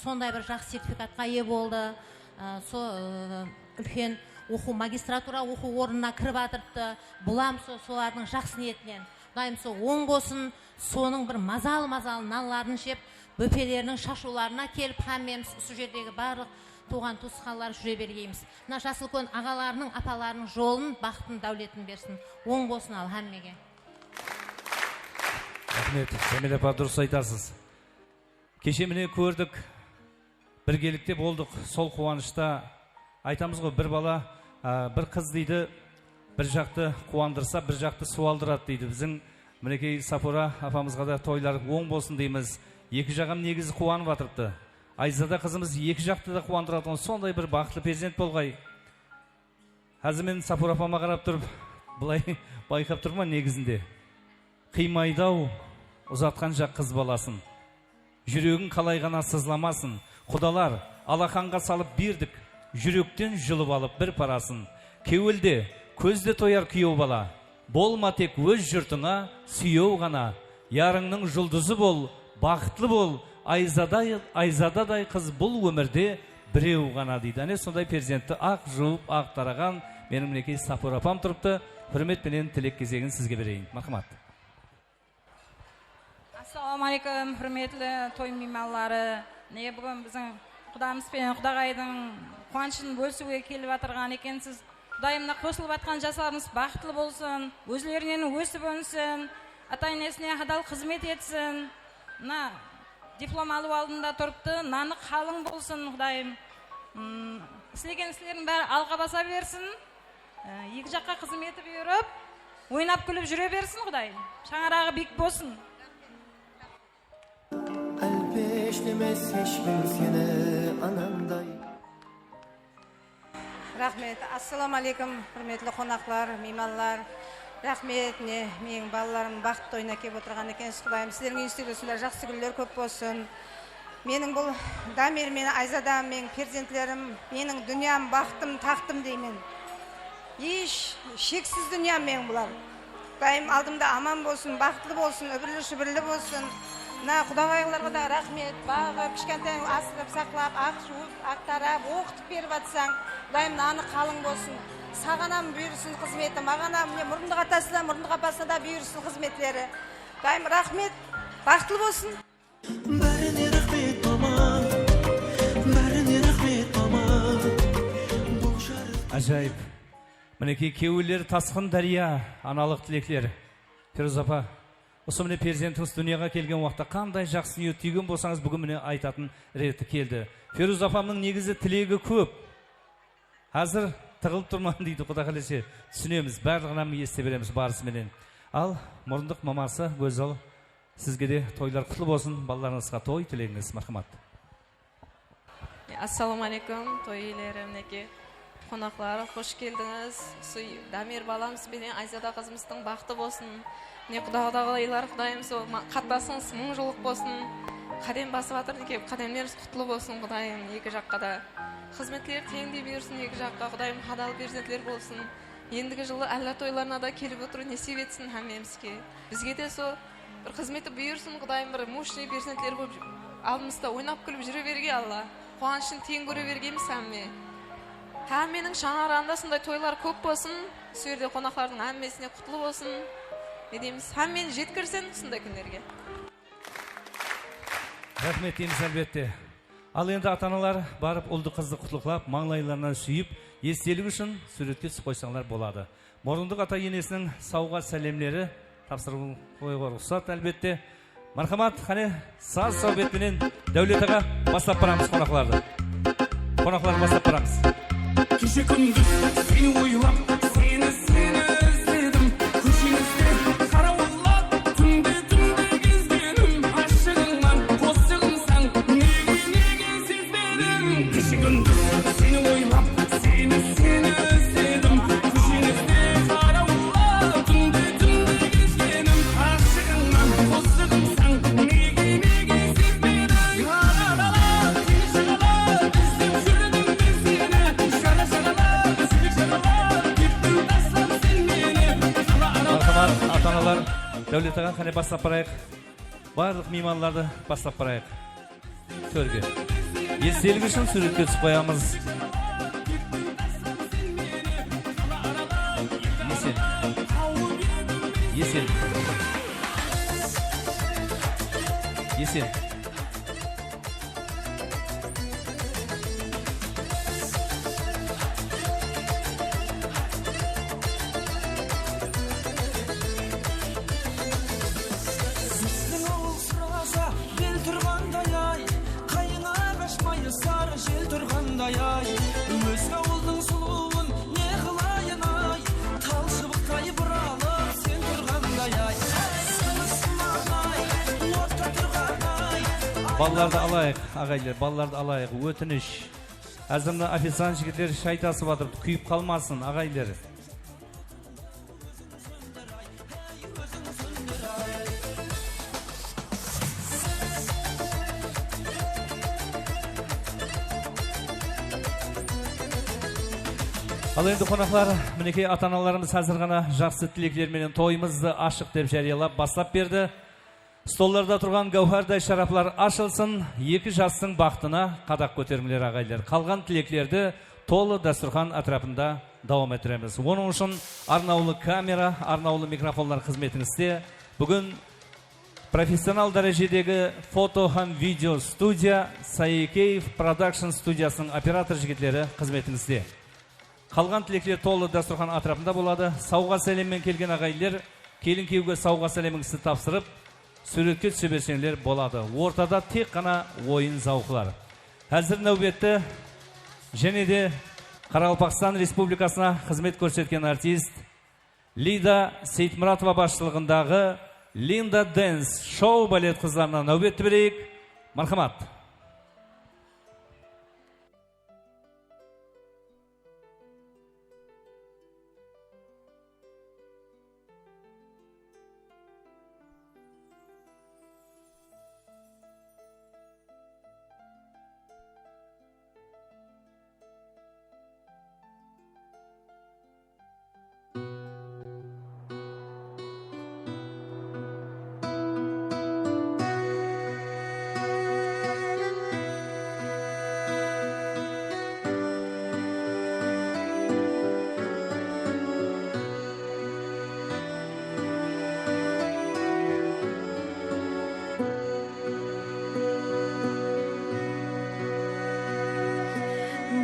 sonday bir jaqsı sertifikatqa iye boldı. E, so, e, úlken oqıw, magistratura oqıw ornına kirip atırıptı. Bulam so-, solardıń jaqsı niyetinen. Qudayım sol oń bolsın, sonıń bir mazalı-mazalı nanların jep, bópeleriniń shashıwlarına kelip, hámmemiz usı jerdegi barlıq tuwǵan-tuwısqanlar júre bergeymiz. Mına, jas úlken aǵalarınıń, apalarınıń jolın, baxtın, dáwletin bersin. Oń bolsın al hámmege. Raxmet, Jámila apa, durıs aytasız. Keshe mine kórdik, birgelikte boldıq, sol quwanıshta. Aytamız ǵoy, bir bala, a, bir qız deydi, bir jaqtı quwandırsa, bir jaqtı suwaldıradı deydi. Biziń, minekey, Sapura apamızǵa da toylar oń bolsın deymiz. Eki jaǵım negizi quwanıp atırıptı. Ayzada qızımız eki jaqtı da quwandıratuǵın sonday bir baxıtlı perzent bolǵay. Házir men Sapura apama qarap turıp, bılay bayqap turman negizinde. Qıymaydı-aw uzatqansha qız balasın. Júregin qalay ǵana sızlamasın. Qudalar, alaqanǵa salıp berdik, júrekten julıp alıp bir parasın. Kewilde, kózde toyar kúyew bala. Bolma tek óz jurtıńa súyew ǵana. Yarıńnıń juldızı bol, baxıtlı bol, Ayzaday, Ayzadaday qız bul ómirde birew ǵana, deydi. Áne, sonday perzentti aq juwıp, aq taraǵan meniń, minekey, Sapura apam turıptı. Húrmet penen tilek gezegin sizge bereyin. Marhamat. Assalawma aleykum, húrmetli toy miymanları. Mine, búgin biziń qudamız benen qudaǵaydıń quwanıshın bólisiwge kelip atırǵan ekensiz. Qudayım, mına qosılıp atqan jaslarımız baxıtlı bolsın, ózlerinen ósip ónsin, ata-enesine hadal xızmet etsin. Mına diplom alıp aldında turıptı, nanı qalıń bolsın, qudayım. Mm, islegen isleriń bári alǵa basa bersin. Á, eki jaqqa xızmeti buyırıp, oynap kúlip júre bersin, qudayım. Shańaraǵı biyik bolsın. Álpeshtemes hesh kim seni anańday. Raxmet. Assalawma aleykum, húrmetli qonaqlar, miymanlar. Raxmet, mine, meniń balalarımnıń baxıtlı toyına kelip otırǵan ekensiz, qudayım. Sizlerdiń institutında jaqsı kúnler kóp bolsın. Meniń bul Damir menen Ayzadam, meniń perzentlerim, meniń dúnyam, baxtım, taxtım deymen. Hesh, sheksiz dúnyam meniń bular. Qudayım aldımda aman bolsın, baxıtlı bolsın, úbirli-shúbirli bolsın. Mına qudaǵaylarǵa da raxmet, baǵıp, kishkentaydan asırap, saqlap, aq juwıp, aq tarap, oqıtıp berip atsań, qudayım, nanı qalıń bolsın. Saǵan hám buyırsın xızmeti, maǵan hám, mine, murındıq atasına, murındıq apasına da buyırsın xızmetleri. Qudayım, raxmet, baxıtlı bolsın. Bárine raxmet, mama. Bárine raxmet, mama. Bul jarıq. Ájayıp. Minekey, kewilleri tasqın dárya, analıq tilekler. Feruza apa, usı mine perzentińiz dúnyaǵa kelgen waqıtta qanday jaqsı niyet túygen bolsańız, búgin mine aytatın reti keldi. Feruza apamnıń negizi tilegi kóp. Házir tıǵılıp turman deydi, Quda qálese. Túsinemiz, barlıǵın hám esite beremiz barısı menen. Al, murındıq maması Gózzal. Sizge de toylar qutlı bolsın, balalarıńızǵa toy tilegińiz, marhamat. Assalawma aleykum, toy iyeleri, minekey, qonaqlar, xosh keldińiz. Usı Damir balamız benen Ayzada qızımızdıń baxtı bolsın. Mine, quda-, qudaǵaylar, qudayım, sol ma-, qatnasıńız mıń jıllıq bolsın. Qádem basıp atır, minekey, qádemlerińiz qutlı bolsın, qudayım, eki jaqqa da. Xızmetleri teńdey buyırsın eki jaqqa, qudayım, hadal perzentler bolsın. Endigi jılı Alla toylarına da kelip otırıw nesip etsin hámmemizge. Bizge de so bir xızmeti buyırsın, qudayım, bir moshnıy perzentler bolıp aldımızda oynap kúlip júre berge, Alla. Quwanıshın teń kóre bergeymiz hámme. Hámmeniń shańaraǵında sonday toylar kóp bolsın. Usı jerde qonaqlardıń hámmesine qutlı bolsın. Ne deymiz, hámmeni jetkirsin usınday kúnlerge. Raxmet deymiz, álbette. Al endi ata-analar barıp uldı-qızdı qutlıqlap, mańlaylarınan súyip, estelik ushın súwretke túsip qoysańlar boladı. Murındıq ata-enesiniń sawǵa sálemleri tapsırıp qoyıwǵa ruxsat, álbette. Marhamat, qáne, saz-sáwbet penen Dáwlet aǵa, baslap baramız qonaqlardı. Qonaqlardı baslap baramız. Keshe kúndis seni oylap, seni, seni izledim. Kósheńizde qarawıllap, túnde, túnde gezgenim. Ashıǵıńman qosıǵımsań, nege, nege sezbedim? Keshe kúndis seni oylap, seni, seni izledim. Kósheńizde qarawıllap, túnde, túnde gezgenim. Ashıǵıńman qosıǵımsań, nege, nege sezbedim? Qara dala, keń shagalar, izlep júrdim men seni. Jara shagalar, súyek shagalar. Dáwlet aǵa, qáne, baslap barayıq. Barlıq miymanlardı baslap barayıq tórge. Estelik ushın súwretke túsip qoyamız. Esen. Esen. Esen. Bizdiń awıl suraja bel turǵanday ay, qayıńa qaspay sarı jel turǵanday ay. Ózge awıldıń sulıwın ne qılayın ay, tal shıbıqtay buralıp sen turǵanday ay. Sınısın ay, otta turǵan ay. Balalardı alayıq, aǵayinler, balalardı alayıq, ótinish. Házir mına oficiant jigitler shay tasıp atır, kúyip qalmasın, aǵayinler. Al endi, qonaqlar, minekey, ata-analarımız házir ǵana jaqsı tilekler menen toyımızdı ashtıq dep járiyalap baslap berdi. Stollarda turǵan gáwharday sharaplar ashılsın, eki jastıń baxtına qadaq kóterińler, aǵayinler. Qalǵan tileklerdi tolı dasturxan átirapında dawam ettiremiz. Onıń ushın arnawlı kamera, arnawlı mikrofonlar xızmetińizde. Búgin professional dárejedegi foto hám video studiya Saekeev Production studiyasınıń operator jigitleri xızmetińizde. Qalǵan tilekler tolı dasturxan átirapında boladı. Sawǵa sálemmen kelgen aǵayinler kelin-kúyewge sawǵa sálemińizdi tapsırıp, súwretke túse berseńler boladı. Ortada tek ǵana oyın-zawıqlar. Házir náwbetti jáne de Qaraqalpaqstan Respublikasına xızmet kórsetken artist Lida Seytmuratova basshılıǵındaǵı Linda Dance shou-balet qızlarına náwbetti bereyik. Marhamat.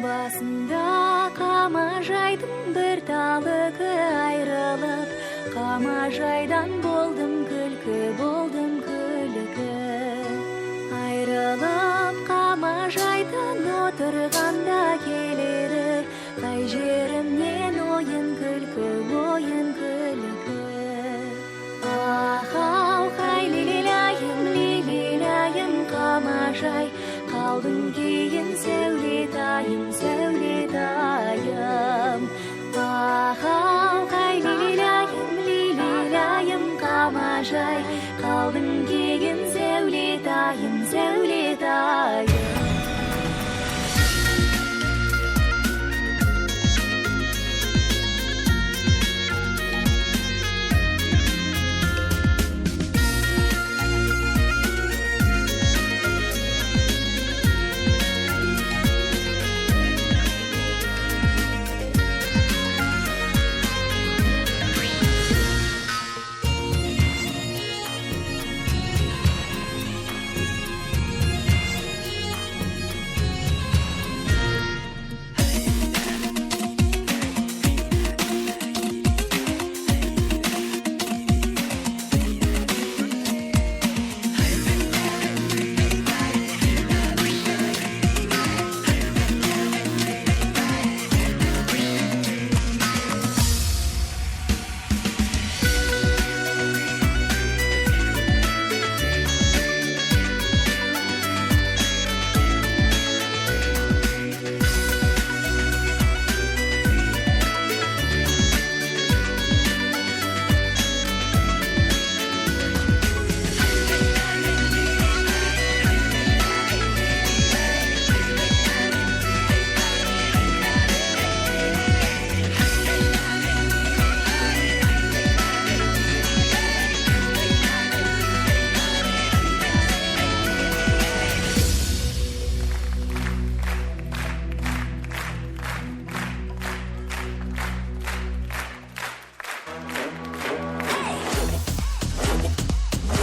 Basında qamajaydıń bir talıǵı ayrılıp, qamajaydan boldım kúlki, boldım kúlki. Ayrılıp qamajaydan otırǵanda keleri, qay jerimnen oyın kúlki, oyın kúlki. Ahaw, hay, lilillayım, lilillayım, qamajay, qaldıń keyin, Sáwletayım, Sáwletayım. Ahaw, hay, lilillayım, lilillayım, qamajay, qaldıń keyin, Sáwletayım, Sáwletayım.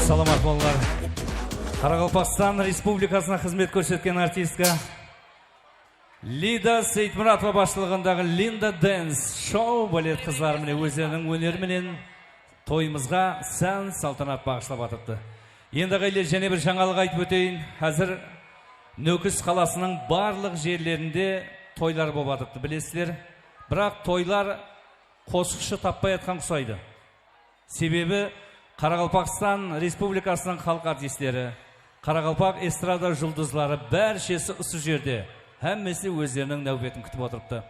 Salamat bolıńlar. Qaraqalpaqstan Respublikasına xızmet kórsetken artistka Lida Seytmuratova basshılıǵındaǵı Linda Dance Show balet qızları mine ózleriniń óneri menen toyımızǵa sán saltanat baǵıshlap atırıptı. Endi, áǵayinler, jáne bir jańalıq aytıp óteyin. Házir Nókis qalasınıń barlıq jerlerinde toylar bolıp atırıptı, bilesizler. Biraq toylar qosıqshı tappay atqan qusaydı. Sebebi Qaraqalpaqstan Respublikasınıń xalıq artistleri, qaraqalpaq estrada juldızları bárshesi usı jerde, hámmesi ózleriniń náwbetin kútip otırıptı.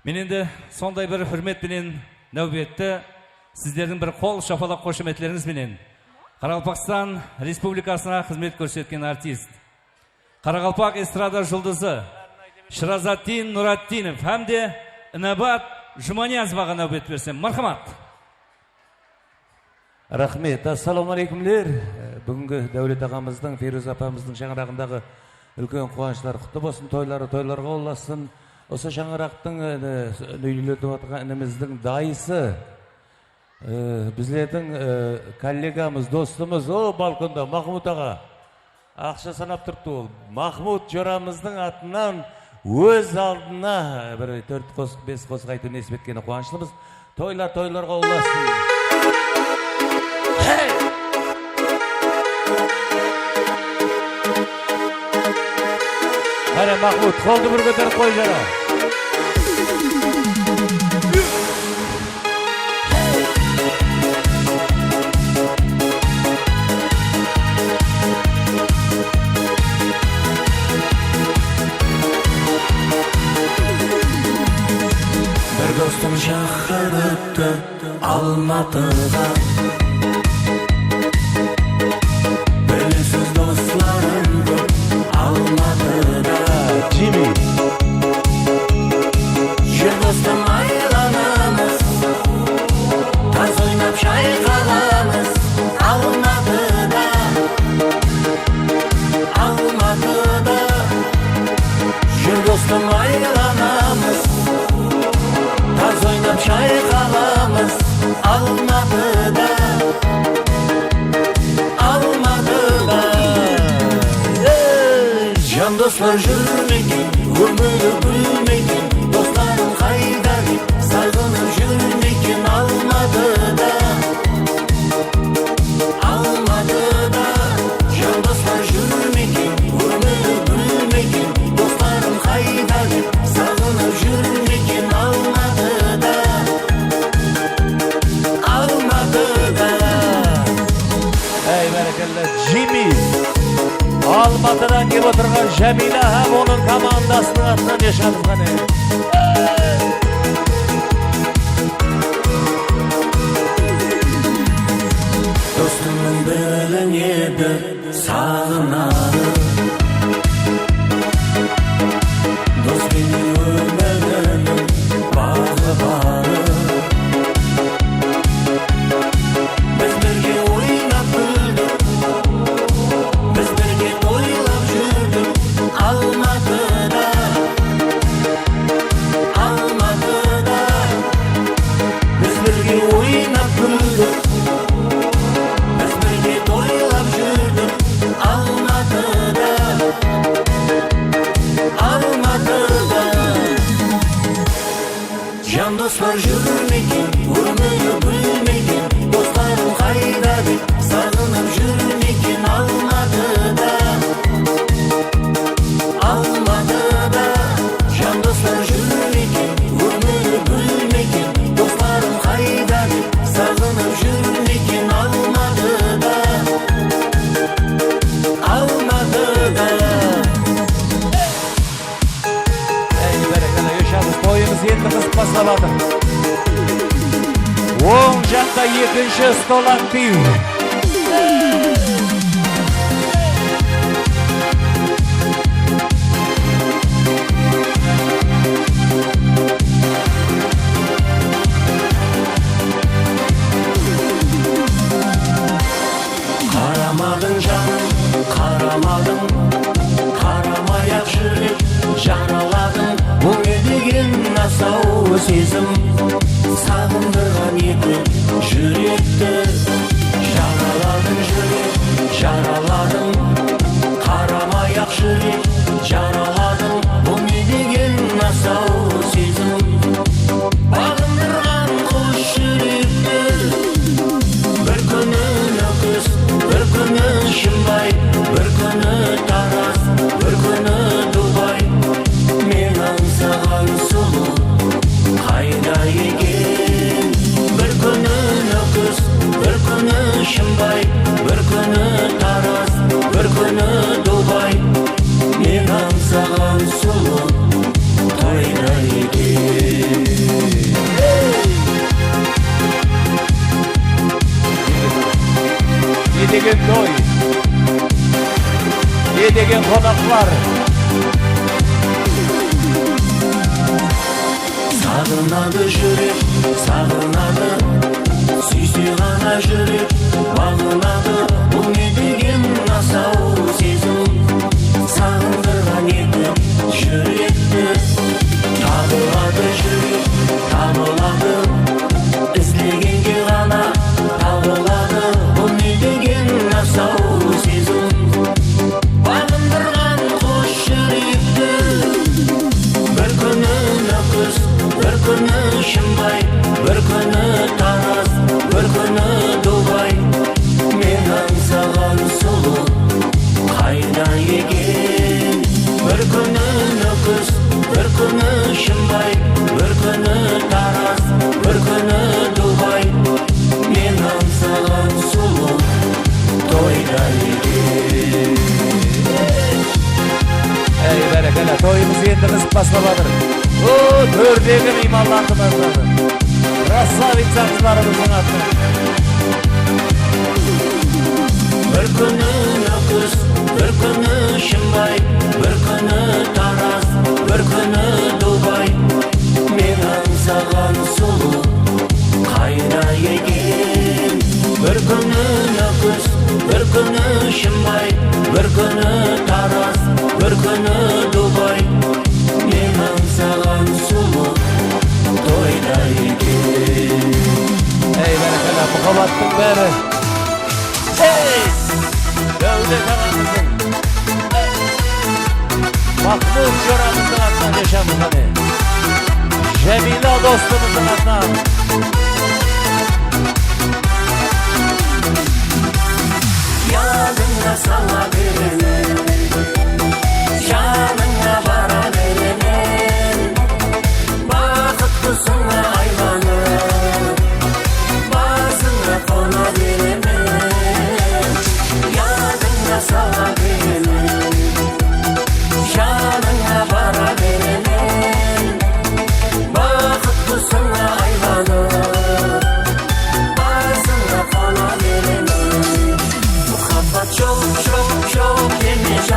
Men endi sonday bir húrmet penen náwbetti sizlerdiń bir qol shapalaq xoshametlerińiz benen Qaraqalpaqstan Respublikasına xızmet kórsetken artist, qaraqalpaq estrada juldızı Shırazatdin Nuratdinov hám de Inabat Jumaniyazovaǵa náwbet bersem, marhamat. Raxmet. Assalawma áleykumler. E, búgingi Dáwlet aǵamızdıń, Feruza apamızdıń shańaraǵındaǵı úlken quwanıshları qutlı bolsın, toyları toylarǵa ulasın. Usı shańaraqtıń, e, úyletip atırǵan inimizdiń dayısı, e, bizlerdiń, e, kollegamız, dostımız, o, balkonda Mahmut aǵa. Aqsha sanap turıptı ol. Mahmut joramızdıń atınan óz aldına bir tórt qosıq, bes qosıq aytıw nesip etkeni quwanıshlımız. Toylar toylarǵa ulasın. Hey! Qáne, Mahmut, qoldı bir kóterip qoy, jara. Bir dostım shaqırıptı Almatıǵa. Bilesiz, doslarım kóp Almatıda. Jimmi. Júr, dostım, aylanamız, taz oynap shayqalamız Almatıda, Almatıda. Júr, dostım, aylanamız, taz oynap shayqalamız Almatıda, Almatıda. Ey! Jan doslar júrmeken, ómiri gúlmeken, doslarım qayda dep saǵınıp júrmeken Almatıda, Almatıda. Jan doslar júrmeken, ómiri gúlmeken, doslarım qayda dep saǵınıp júrmeken Almatıda, Almatıda. Ey, bárekella, Jimmi! Almatıdan kelip otırǵan Jámiyla hám onıń komandasınıń atınan eshamız qáne. Dostımnıń biliń edi saǵınadı. Dos penen ómiriniń baǵı barı. Biz birge oynap kúldik, biz birge toylap júrdik Almatıda, Almatıda. Biz birge oynap kúldik, biz birge toylap júrdik Almatıda, Almatıda. Jan doslar júrmeken, ómiri gúlmeken, doslarım qayda dep saǵınıp júrmeken Almatıda, Almatıda. Jan doslar júrmeken, ómiri gúlmeken, doslarım qayda dep saǵınıp júrmeken Almatıda, Almatıda. Ey, bárekella, eshamız, toyımız endi qızıp baslap atır. Oń jaqta ekinshi stol aktiv. Qaramadıń, janım, qaramadıń, qaramay-aq júrek jaraladıń. Bul ne degen asaw sezim, saǵındırǵan edi júrekti. Jaraladıń, júrek Júrek jaraladıń, bul ne degen asaw sezim? Baǵındırǵan qos júrekti bir kúni Nókis, bir kúni Shımbay, bir kúni Taraz, bir kúni Dubay. Men ańsaǵan sulıw qayda eken? Bir kúni Nókis, bir kúni Shımbay, bir kúni Taraz, bir kúni Dubay. Men ańsaǵan sulıw toyda eken. Ne degen toy? Ne degen qonaqlar? Saǵınadı júrek, saǵınadı. Súyse ǵana júrek baǵınadı. Bul ne degen asaw sezim? Saǵındırǵan etip júrekti. Tabıladı júrek, tabıladı. Izlegenge ǵana tabıladı. Bul ne degen asaw sezim? Baǵındırǵan qos júrekti. Bir kúni Nókis, bir kúni Shımbay, bir kúni Taraz, bir kúni Dubay. Men ańsaǵan sulıw qayda eken? Bir kúni Nókis, bir kúni Shımbay, bir kúni Taraz, bir kúni Dubay. Men ańsaǵan sulıw toyda eken. Ey, bárekella, toyımız endi qızıp baslap atır. O, tórdegi miymanlardı basladı. Krasavitsa qızlarımızdıń atınan. Bir kúni Nókis, bir kúni Shımbay, bir kúni Taraz, bir kúni Dubay. Men ańsaǵan sulıw qayda eken? Bir kúni Nókis, bir kúni Shımbay, bir kúni Taraz, bir kúni Dubay. Men ańsaǵan sulıw toyda eken. Ey, bárekella, muhabbattıń bári. Ey! Dáwlet aǵamızdıń, Mahmud joramızdıń atınan eshamız, qáne. Jámiyla dostımızdıń atınan. Yadıńa sala beremen, janıńa bara beremen. Baxıt qusıńa aylanıp, basıńa qona beremen, yadıńa sala beremen, janıńa bara beremen. Baxıt qusıńa aylanıp, basıńa qona beremen. Muhabbat joq, joq, joq emes.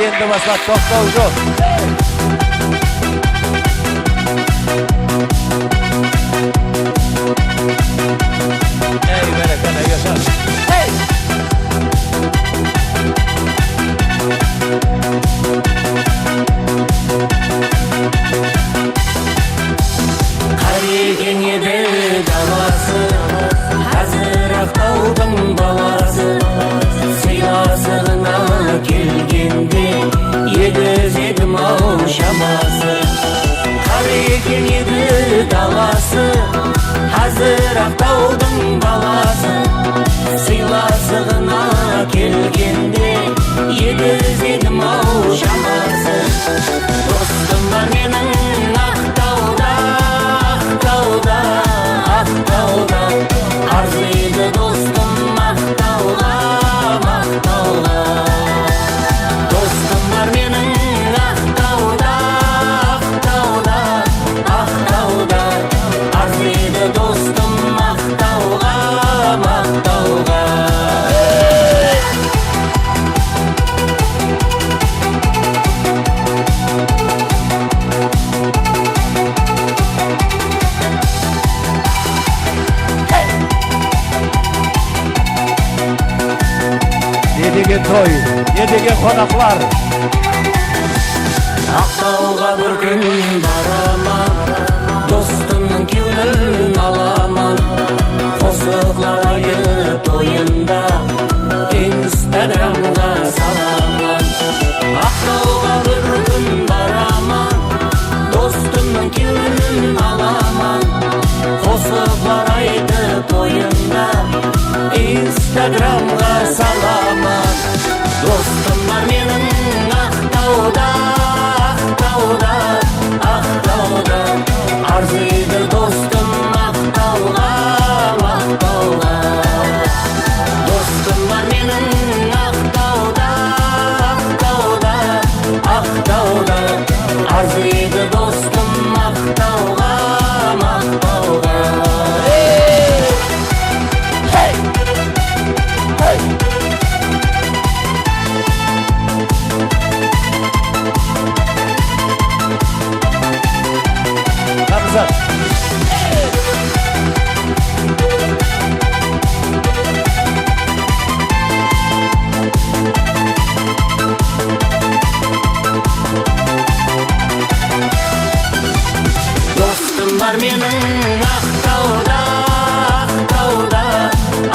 Endi baslap toqtaw joq. Ey, bárekella, yasha. Ey! Qarekeń edi dalası, házir Aqtawdıń balası. Sıylasıǵına kelgende, egizegim-aw shaması. Qarekeń edi dalası, házir Aqtawdıń balası. Sıylasıǵına kelgende, egizegim-aw shaması. Dostım bar meniń Aqtawda, Aqtawda, Aqtawda. Arzıydı dostım Aqtawǵa, Aqtawǵa. Dostım bar meniń Aqtawda, Aqtawda, Aqtawda. Arzıydı dostım Aqtawǵa, Aqtawǵa. Ne degen toy, ne degen qonaqlar. Aqtawǵa bir kún baraman, dostımnıń kewlin alaman. Qosıqlar aytıp toyında Instagramǵa salaman. Aqtawǵa bir kún baraman, dostımnıń kewlin alaman. Qosıqlar aytıp toyında Instagramǵa salaman. Dostım bar meniń Aqtawda, Aqtawda, Aqtawda. Arzıydı dostım Aqtawǵa, Aqtawǵa. Dostım bar meniń Aqtawda, Aqtawda, Aqtawda. Arzıydı dostım Aqtawǵa, Aqtawǵa. Hey! Hey! Hey! Hamzat. Dostım bar meniń Aqtawda, Aqtawda,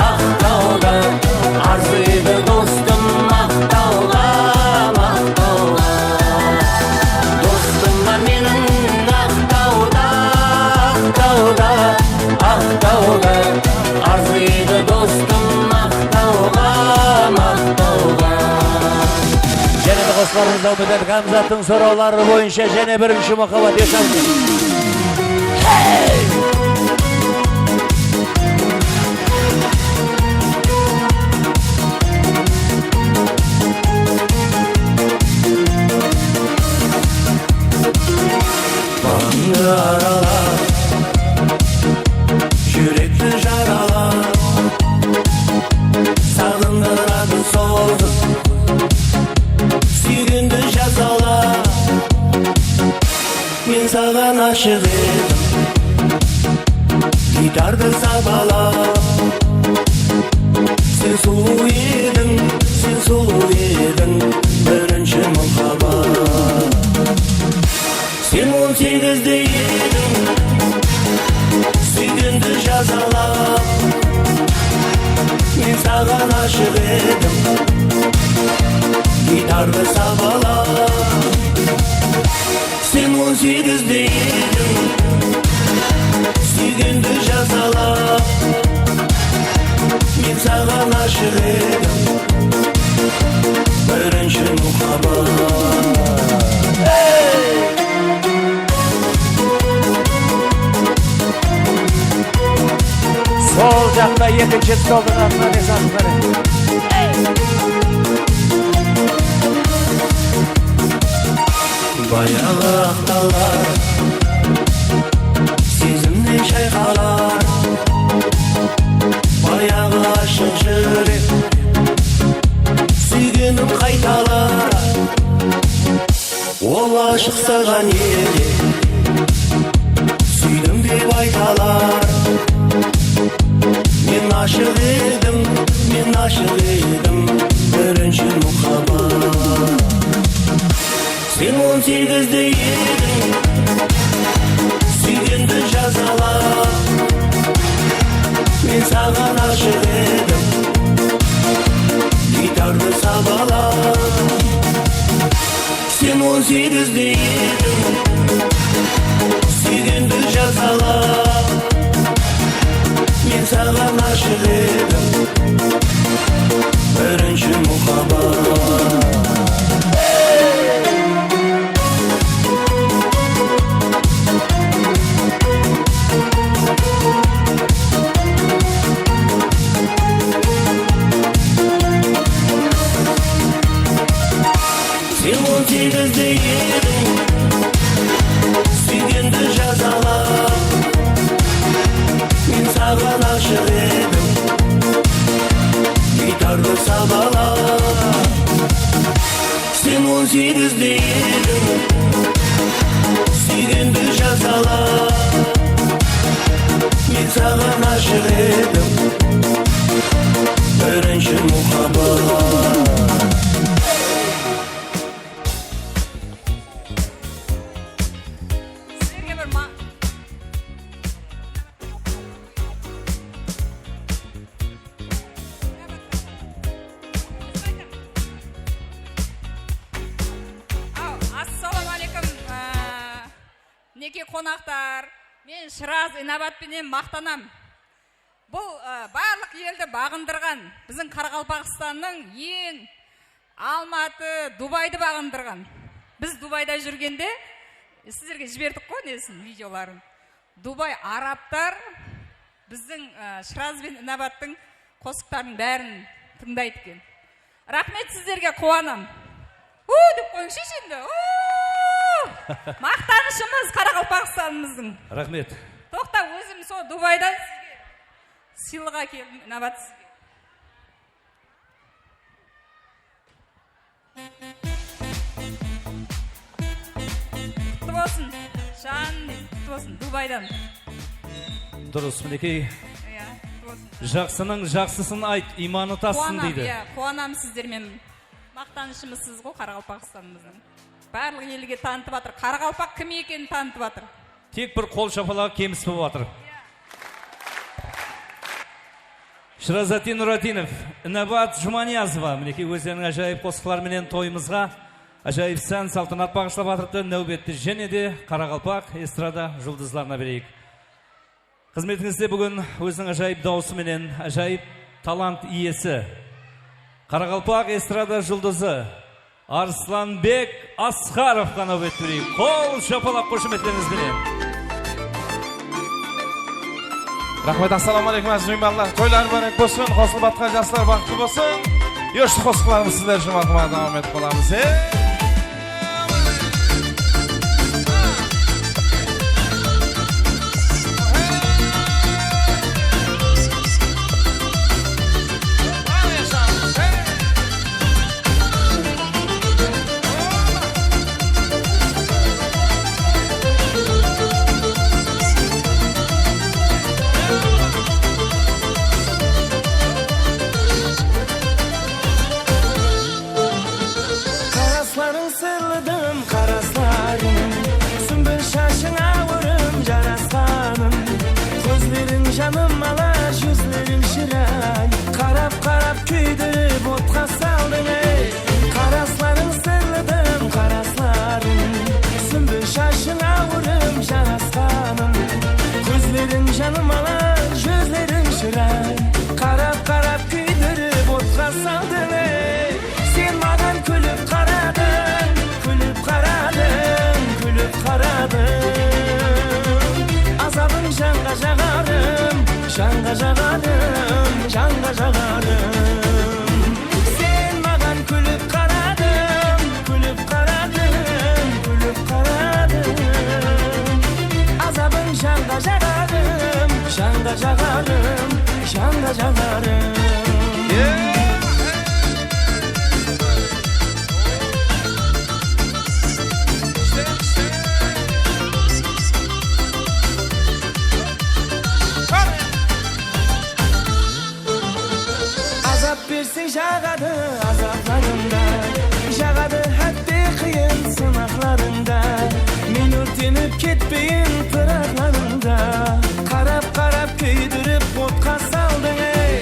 Aqtawda. Arzıydı dostım Aqtawǵa, Aqtawǵa. Dostım bar meniń Aqtawda, Aqtawda, Aqtawda. Arzıydı dostım Aqtawǵa, Aqtawǵa. Jáne de qosıqlarımızdı dawam etedik. Hamzattıń sorawları boyınsha jáne birinshi muhabbat esam. Baǵıńdı aralap, júrekti jaralap, saǵındıradı sozıp, súygendi jazalap. Men saǵan ashıq edim, giytardı sabalap. Sen sulıw ediń, sen sulıw ediń, birinshi muhabbat. Sen on segizde ediń, súygendi jazalap. Men saǵan ashıq edim, giytardı sabalap. Sen on segizde ediń, súygendi jazalap. Men saǵan ashıq edim, birinshi muhabbat. Sol jaqta ekinshi stoldıń altına ne saldıń, qáne. Bayaǵı aq tawlar sezimnen shayqalar. Bayaǵı ashıq júrek súygenin qaytalar. Salam, men saǵan ashıq edim, birinshi muhabbat. Sen on segizde ediń, súygendi jazalap. Men saǵan ashıq edim, giytardı sabalap. Sen on segizde ediń, súygendi jazalap. Men saǵan ashıq edim, birinshi muhabbat. Sizlerge bir ma- Aw, assalawma áleykum, aa, minekey qonaqtar. Men Shıraz Inabat penen maqtanam. Bul, ı, barlıq eldi baǵındırǵan, biziń Qaraqalpaqstannıń eń Almatı, Dubaydı baǵındırǵan. Biz Dubayda júrgende, e, sizlerge jiberdik ǵoy nesin, videoların. Dubay arabtar biziń, ı, Shıraz benen Inabattıń qosıqtarınıń bárin tıńdaydı eken. Raxmet sizlerge, quwanam. U dep qoyıńshı endi. U! Maqtanıshımız Qaraqalpaqstanımızdıń. Raxmet. Toqta, ózim sol Dubaydan sizge sıylıǵa keldim, Inabat, sizge. Qutlı bolsın, janım, qutlı bolsın, Dubaydan. Durıs, minekey. Iya, qutlı bolsın. Jaqsınıń jaqsısın ayt, iymanı tassın, deydi. Quwanam, iya, quwanam sizler menen. Maqtanıshımız siz ǵoy, Qaraqalpaqstanımızdıń. Barlıq elge tanıtıp atır. Qaraqalpaq kim ekenin tanıtıp atır. Tek bir qol shapalaǵı kemis bolıp atır. Shırazatdin Nuratinov, Inabat Jumaniyazova, minekey, ózleriniń ájayıp qosıqları menen toyımızǵa ájayıp sán-saltanat baǵıshlap atırıptı. Náwbetti jáne de qaraqalpaq estrada juldızlarına bereyik. Xızmetińizde búgin óziniń ájayıp dawısı menen ájayıp talant iyesi, qaraqalpaq estrada juldızı Arslanbek Asqarovqa náwbet bereyik. Qol shapalaq, xoshametlerińiz benen. Raxmet, assalawma áleykum, áziz miymanlar. Toylar múbárek bolsın, qosılıp atqan jaslar baxıtlı bolsın. Yoshlı qosıqlarımız sizler ushın maqıma dawam etip qolamız. E! Qaraslarıń sırlıdım, qaraslarıń. Súmbil shashıń awırım jarasqanım. Kózleriń janım ala, júzleriń shıray. Qarap-qarap kúydirip otqa saldıń, ey. Qaraslarıń sırlıdım, qaraslarıń. Súmbil shashıń awırım jarasqanım. Kózleriń janım ala, júzleriń shıray. Qarap-qarap kúydirip otqa saldıń, ey. Sen maǵan kúlip qaradıń, kúlip qaradıń, kúlip qaradıń. Azabıń janǵa jaǵarım, janǵa jaǵarım, janǵa jaǵarım. Sen maǵan kúlip qaradıń, kúlip qaradıń, kúlip qaradıń. Azabıń janǵa jaǵarım, janǵa jaǵarım, janǵa jaǵarım. Azap berseń jaǵadı azaplarıńda, jaǵadı hátte qıyın sınaqlarıńda. Men órtenip ketpeyin pıraqlarıńda. Qarap-qarap kúydirip otqa saldıń, ey.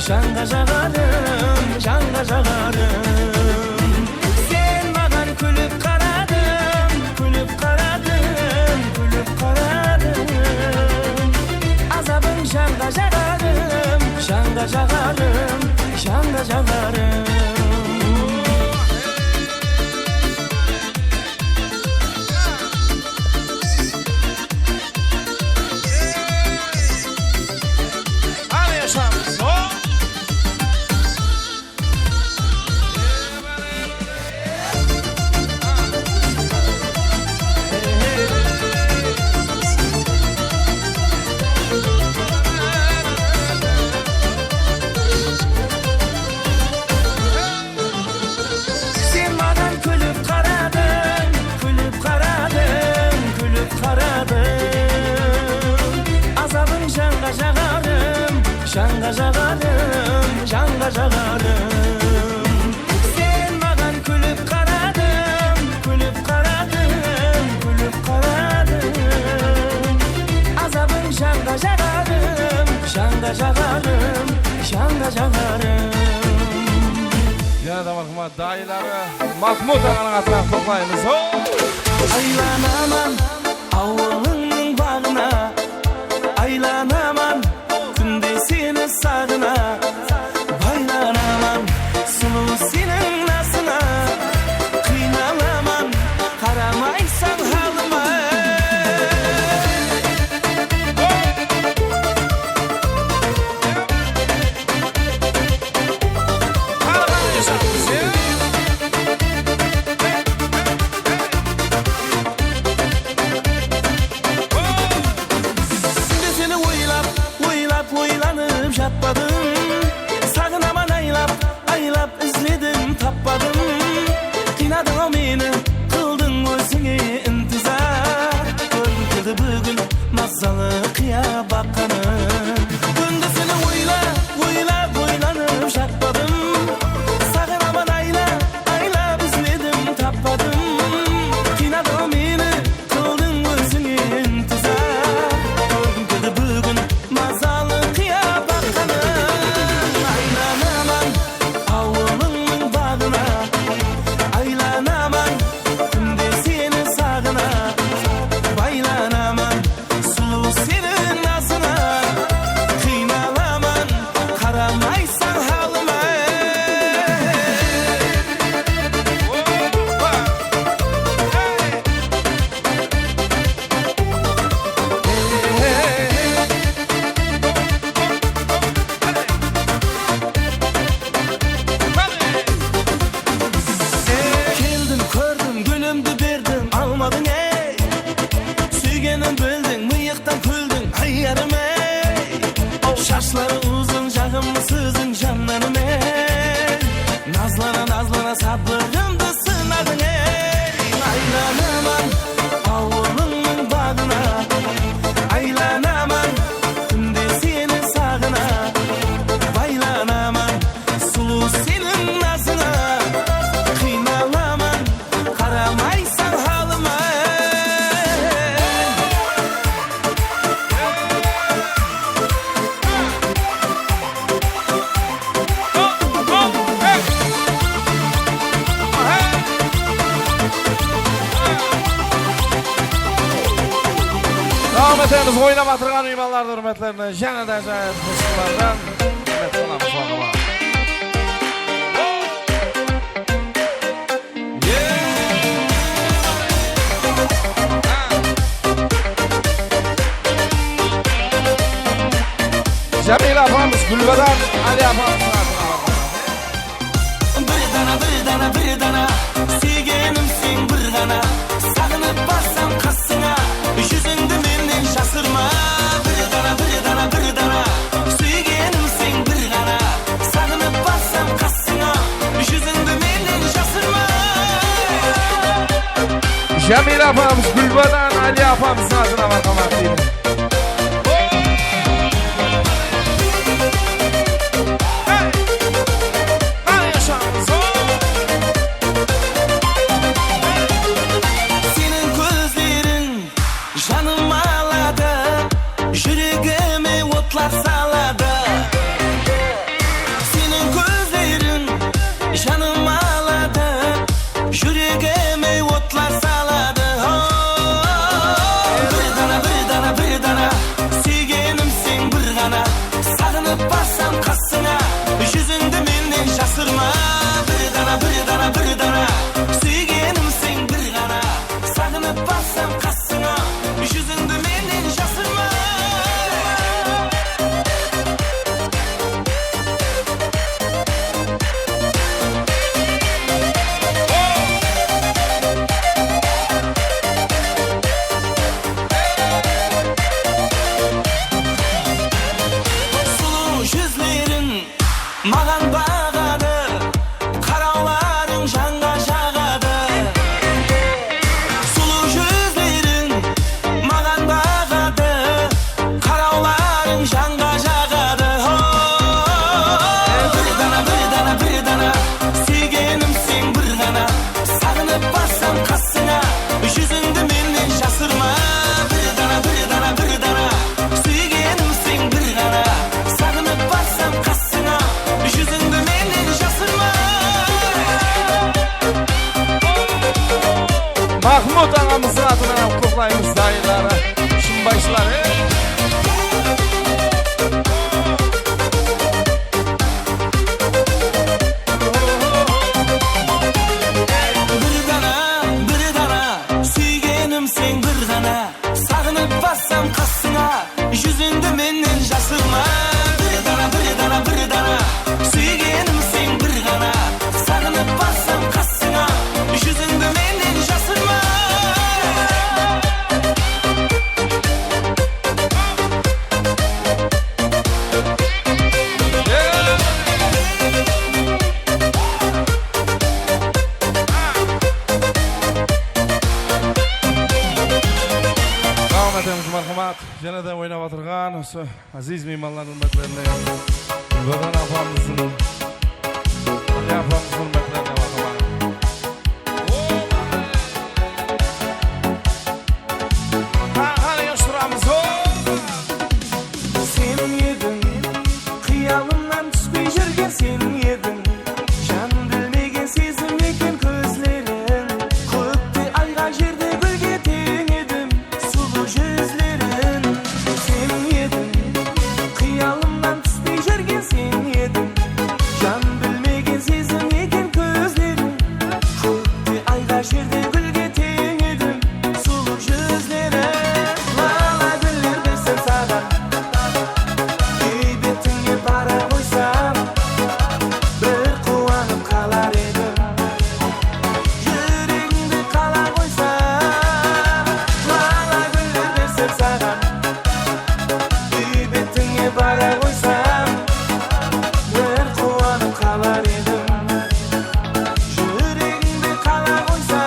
Janǵa jaǵarım, janǵa jaǵarım. Sen maǵan kúlip qaradıń, kúlip qaradıń, kúlip qaradıń. Azabıń janǵa jaǵarım, janǵa jaǵarım, janǵa jaǵarım. Hadi yaşamız. Sen maǵan kúlip qaradıń, kúlip qaradıń, kúlip qaradıń. Azabıń janǵa jaǵarım, janǵa jaǵarım, janǵa jaǵarım. Sen maǵan kúlip qaradıń, kúlip qaradıń, kúlip qaradıń. Azabıń janǵa jaǵarım, janǵa jaǵarım, janǵa jaǵarım. Yana da marhamat. Dayıları Mahmut aǵanıń atına toplaymız. Aylanaman awılıńnıń baǵına, aylanaman kúnde seni saǵına. Baylanaman sulıw seniń nazına, qıynalaman qaramaysań halıma. Kúnde seni oylap, oylap, oylanıp jatpadım. Saǵınaman aylap, aylap izledim, tappadım. Qıynadıń-aw meni, qıldıń ózińe intizar. Kórgim keldi búgin mazalı qıya baqqanıń. Kúnde seni oylap, oylap, oylanıp jatpadım. Saǵınaman aylap, aylap izledim, tappadım. Qıynadıń-aw meni, qıldıń ózińe intizar. Kórgim keldi búgin mazalı qıya baqqanıń. Aylanaman awılıńnıń baǵına, aylanaman kúnde seni saǵına. Baylanaman sulıw seniń nazına, qıynalaman qaramaysań halıma. Keldim, kórdim, gúlimdi berdim, almadıń, ey. Súygenim bildiń, mıyıqtan kúldiń, ay yarım, ey. Shashları uzın, jaǵımlı sóziń, jannanım, ey. Nazlana, nazlana, sabırımdı sınadıń, ey. Aylanaman awılıńnıń baǵına, aylanaman kúnde seni saǵına. Baylanaman sulıw seniń nazına, qıynalaman qaramaysań halıma. Dawam etemiz. Oynap atırǵan miymanlardı, húrmetlerine jáne de ájayıp qosıqlardan húrmet qılamız, marhamat. Jámiyla apamız, Gúlbadam Áli apamız. Bir dana, bir dana, bir dana, súygenim sen bir ǵana. Saǵınıp barsam qasıńa, júzińdi mennen jasırma. Bir dana, bir dana, bir dana, súygenim sen bir ǵana. Saǵınıp barsam qasıńa, júzińdi mennen jasırma. Jámiyla apamız, Gúlbadan Áli apamızdıń adına marhamat deymiz. Seniń kózleriń janımdı aladı, júregime otlar saladı. Jáne de oynap atırǵan usı áziz miymanlardıń húrmetlerine, Gúlbadan apamızdıń, Áliya apamızdıń húrmetlerine marhamat. Qáne, ushıramız, o! Sen ediń, qıyalımnan túspey júrgen sen ediń. Jan bilmegen sezim eken kózleriń. Kókte ayǵa, jerde gúlge teń ediń. Sulıw júzleriń sen ediń, qıyalımnan túspey júrgen sen ediń. Jan bilmegen sezim eken kózleriń. Kókte ayǵa, jerde gúlge teń ediń. Sulıw júzleriń, lala gúller bersem saǵan, úy betińe bara qoysam, bir quwanıp qalar edim. Júregińde qala qoysa, lala gúller bersem saǵan, úy betińe bara qoysam, bir quwanıp qalar edim. Júregińde qala qoysa.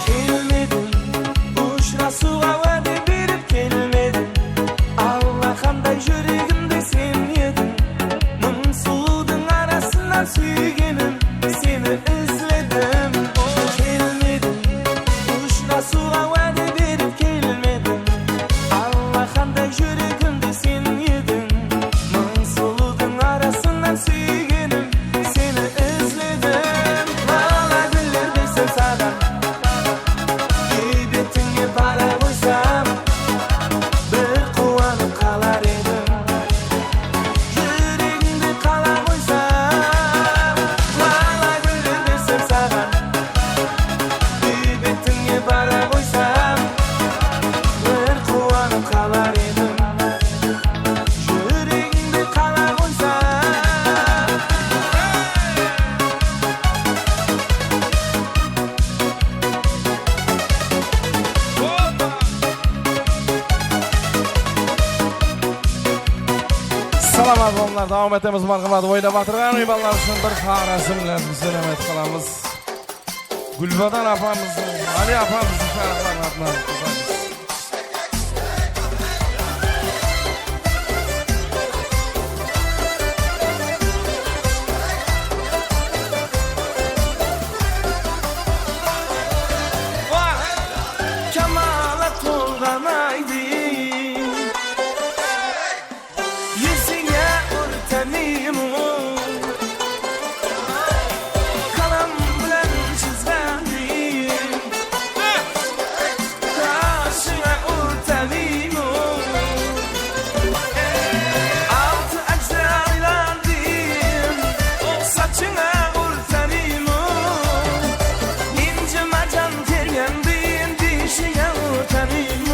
Kelmediń, ushırasıwǵa wáde berip kelmediń. Allaqanday júregimde sen ediń. Mıń sulıwdıń arasınan súygenim, seni izledim. Kelmediń, ushırasıwǵa wáde berip kelmediń. Allaqanday júregimde sen ediń. Mıń sulıwdıń arasınan súygenim, seni izledim. Lala gúller bersem saǵan, úy betińe bara qoysam, bir quwanıp qalar edim. Júregińde qala qoysa, lala gúller bersem saǵan, úy betińe bara qoysam, bir quwanıp qalar edim. Júregińde qala qoysa. Salamat bolıńlar, dawam etemiz, marhamat, oynap atırǵan miymanlar ushın bir qarasıńlar, biz selamet qılamız. Gúlbadan apamızdıń, Áliya apamızdıń sharaflarına atına. Kamalat tolǵan aydıń. Yúzińe úrtenim, qalam bilan chizǵanim, qashıńa úrtenim. Altı ájda aylandım, sochıńa úrtenim. Inji marjan kelgendiń beshińe úrtenim.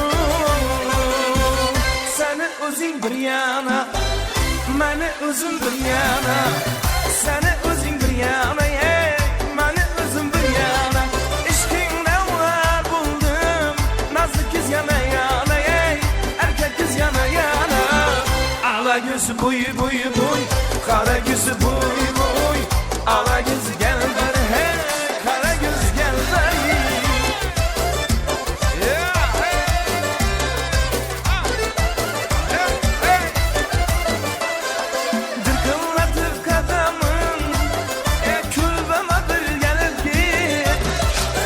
Seni óziń bir yana, meni ózim bir yana. Seni óziń bir yana, ey, meni ózim bir yana. Ishqıńda ular boldım, nazlı kız yana, yana, ey, erkek kız yana, yana. Ala góz, buy, buy, buy, qara góz, buy, buy. Ala góz, gel bir, hey, qara góz, gel bir. Dıqıllatıp qadamıń, e, kúlbama bir kelip ket.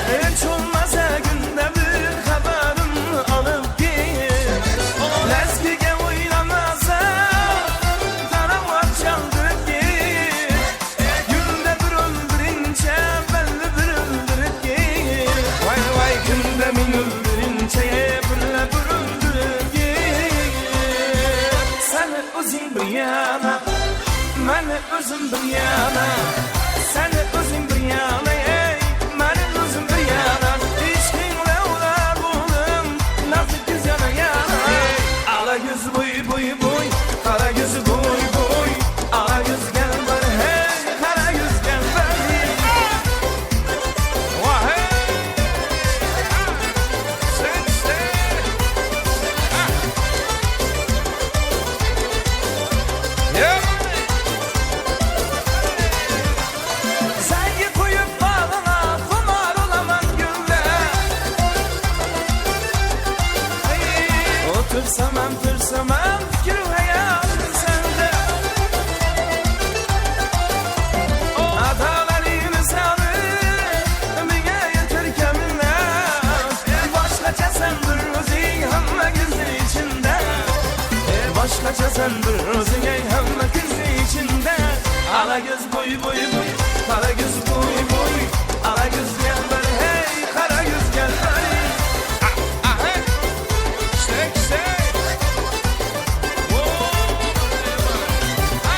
Hesh bolmasa kúnde bir xabarın alıp ket. Lázgige oylamasań, tarawat chaldırıp ket. Kúnde bir óldirinshi, bálli bir óldirip ket. Vay, vay, kúnde meń óldirinshi, bálli bir óldirip ket. Seni óziń bir yana, meni ózim bir yana. Seni óziń bir yana, ey, meni ózim bir yana. Ishqıń lawlar boldım, nazlı kız yana, yana. Ala góz, buy, buy, buy. Sen bir óziń-ey hámme kúz ishinde. Ala kúz boy, boy, boy, qara kúz boy, boy, ala kúz kelber, hey, qara kúz kelber. A, aha. Kúshli, kúshli. O, a.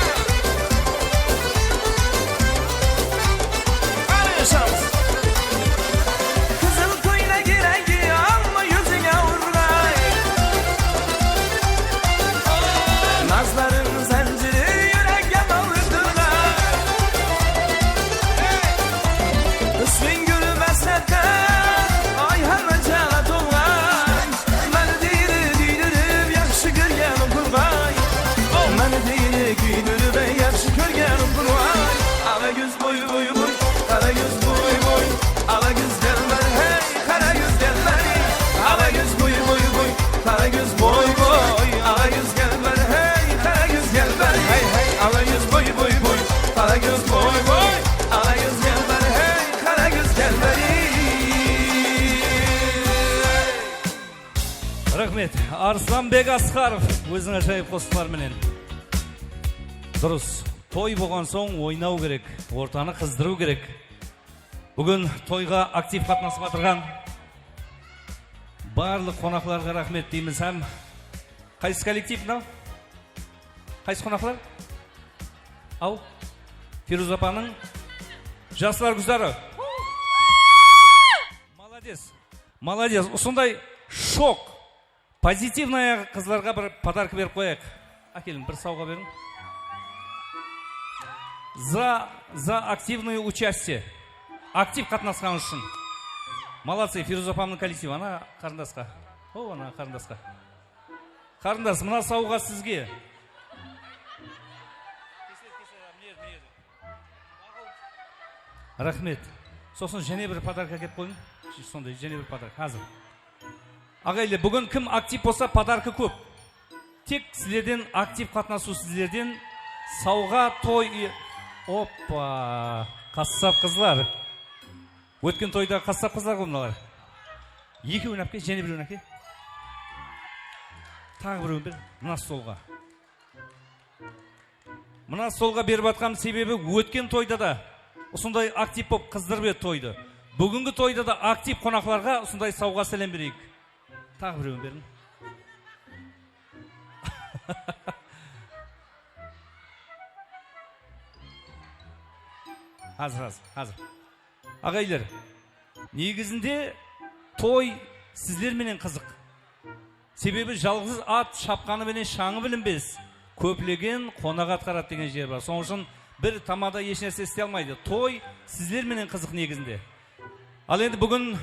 Qáne, shals. Qızıl kóynek keregi, amma yúziń awırǵay. Nazlarıń zánjiri, yúrekke bawır turǵay. Úspen gúl báslette, ayhanı jaǵa tolǵay. Máni deydi, kúydirip, yaqshı kórgenim turǵay. Máni deydi, kúydirip, yaqshı kórgenim turǵay. Ala kúz boy, boy, boy, qara kúz boy, boy, ala kúz kelber, hey, qara kúz kelber. Ala kúz boy, boy, boy, qara kúz boy, boy, ala kúz kelber, hey, qara kúz kelber. Hey, hey, ala kúz boy, boy, boy, qara kúz boy, boy, ala kúz kelber, hey, qara kúz kelber. Raxmet. Arıslanbek Asqarov óziniń ájayıp qosıqları menen. Durıs. Toy bolǵan soń oynaw kerek, ortanı qızdırıw kerek. Búgin toyǵa aktiv qatnasıp atırǵan barlıq qonaqlarǵa raxmet deymiz hám qaysı kollektiv mınaw? Qaysı qonaqlar? Aw, Firuz apanıń Jaslar gúzarı. Malades. Malades. Usınday shok. Pozitivnaya qızlarǵa bir podarka berip qoyayıq. Ákeliń, bir sawǵa beriń. Za, za активное участие. Aktiv qatnasqanı ushın. Молодцы, Firuz apamnıń kollektivi. Ana qarındasqa. O, ana qarındasqa. Qarındas, mına sawǵa sizge. Raxmet. Sosın jáne bir podarka kelip qoyıń. Sonday jáne bir podarka. Házir. Aǵaylı, búgin kim aktiv bolsa, podarka kóp. Tek sizlerden, aktiv qatnasıw sizlerden sawǵa toy. Oppa, qassap qızlar. Ótken toyda qassap qızlar ǵoy mınalar. Ekewin ápke, jáne birewin áke. Taǵı birewin ber, mına stolǵa. Mına stolǵa berip atqanım sebebi ótken toyda da usınday aktiv bolıp qızdırıp edi toydı. Búgingi toyda da aktiv qonaqlarǵa usınday sawǵa sálem bereyik. Taǵı birewin beriń. Házir, házir, házir. Aǵaylar, negizinde toy sizler menen qızıq. Sebebi jalǵız at shapqanı menen shańı bilinbes. Kóplegen qonaq atqaradı degen jer bar. Sonıń ushın bir tamada hesh nárse isley almaydı. Toy sizler menen qızıq negizinde. Al endi búgin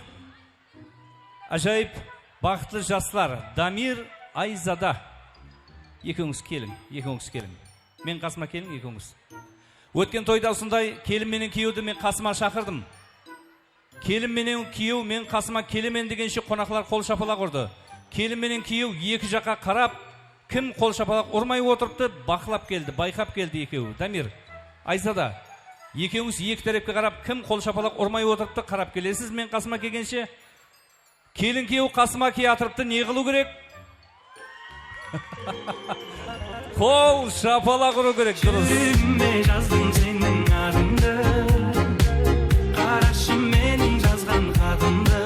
ájayıp baxıtlı jaslar, Damir, Ayzada. Ekewińiz keliń, ekewińiz keliń. Meniń qasıma keliń, ekewińiz. Ótken toyda usınday kelin menen kúyewdi men qasıma shaqırdım. Kelin menen kúyew men qasıma kelemen degenshe qonaqlar qol shapalaq urdı. Kelin menen kúyew eki jaqqa qarap, kim qol shapalaq urmay otırıptı, baqlap keldi, bayqap keldi ekewi. Damir, Ayzada, ekewińiz eki tárepke qarap, kim qol shapalaq urmay otırıptı, qarap kelesiz men qasıma kelgenshe. Kelin kúyew qasıma kiyatırıptı, ne qılıw kerek? Qol shapalaq urıw kerek, durıs. Júregime jazdım seniń adıńdı. Qarashı meniń jazǵan xatımdı.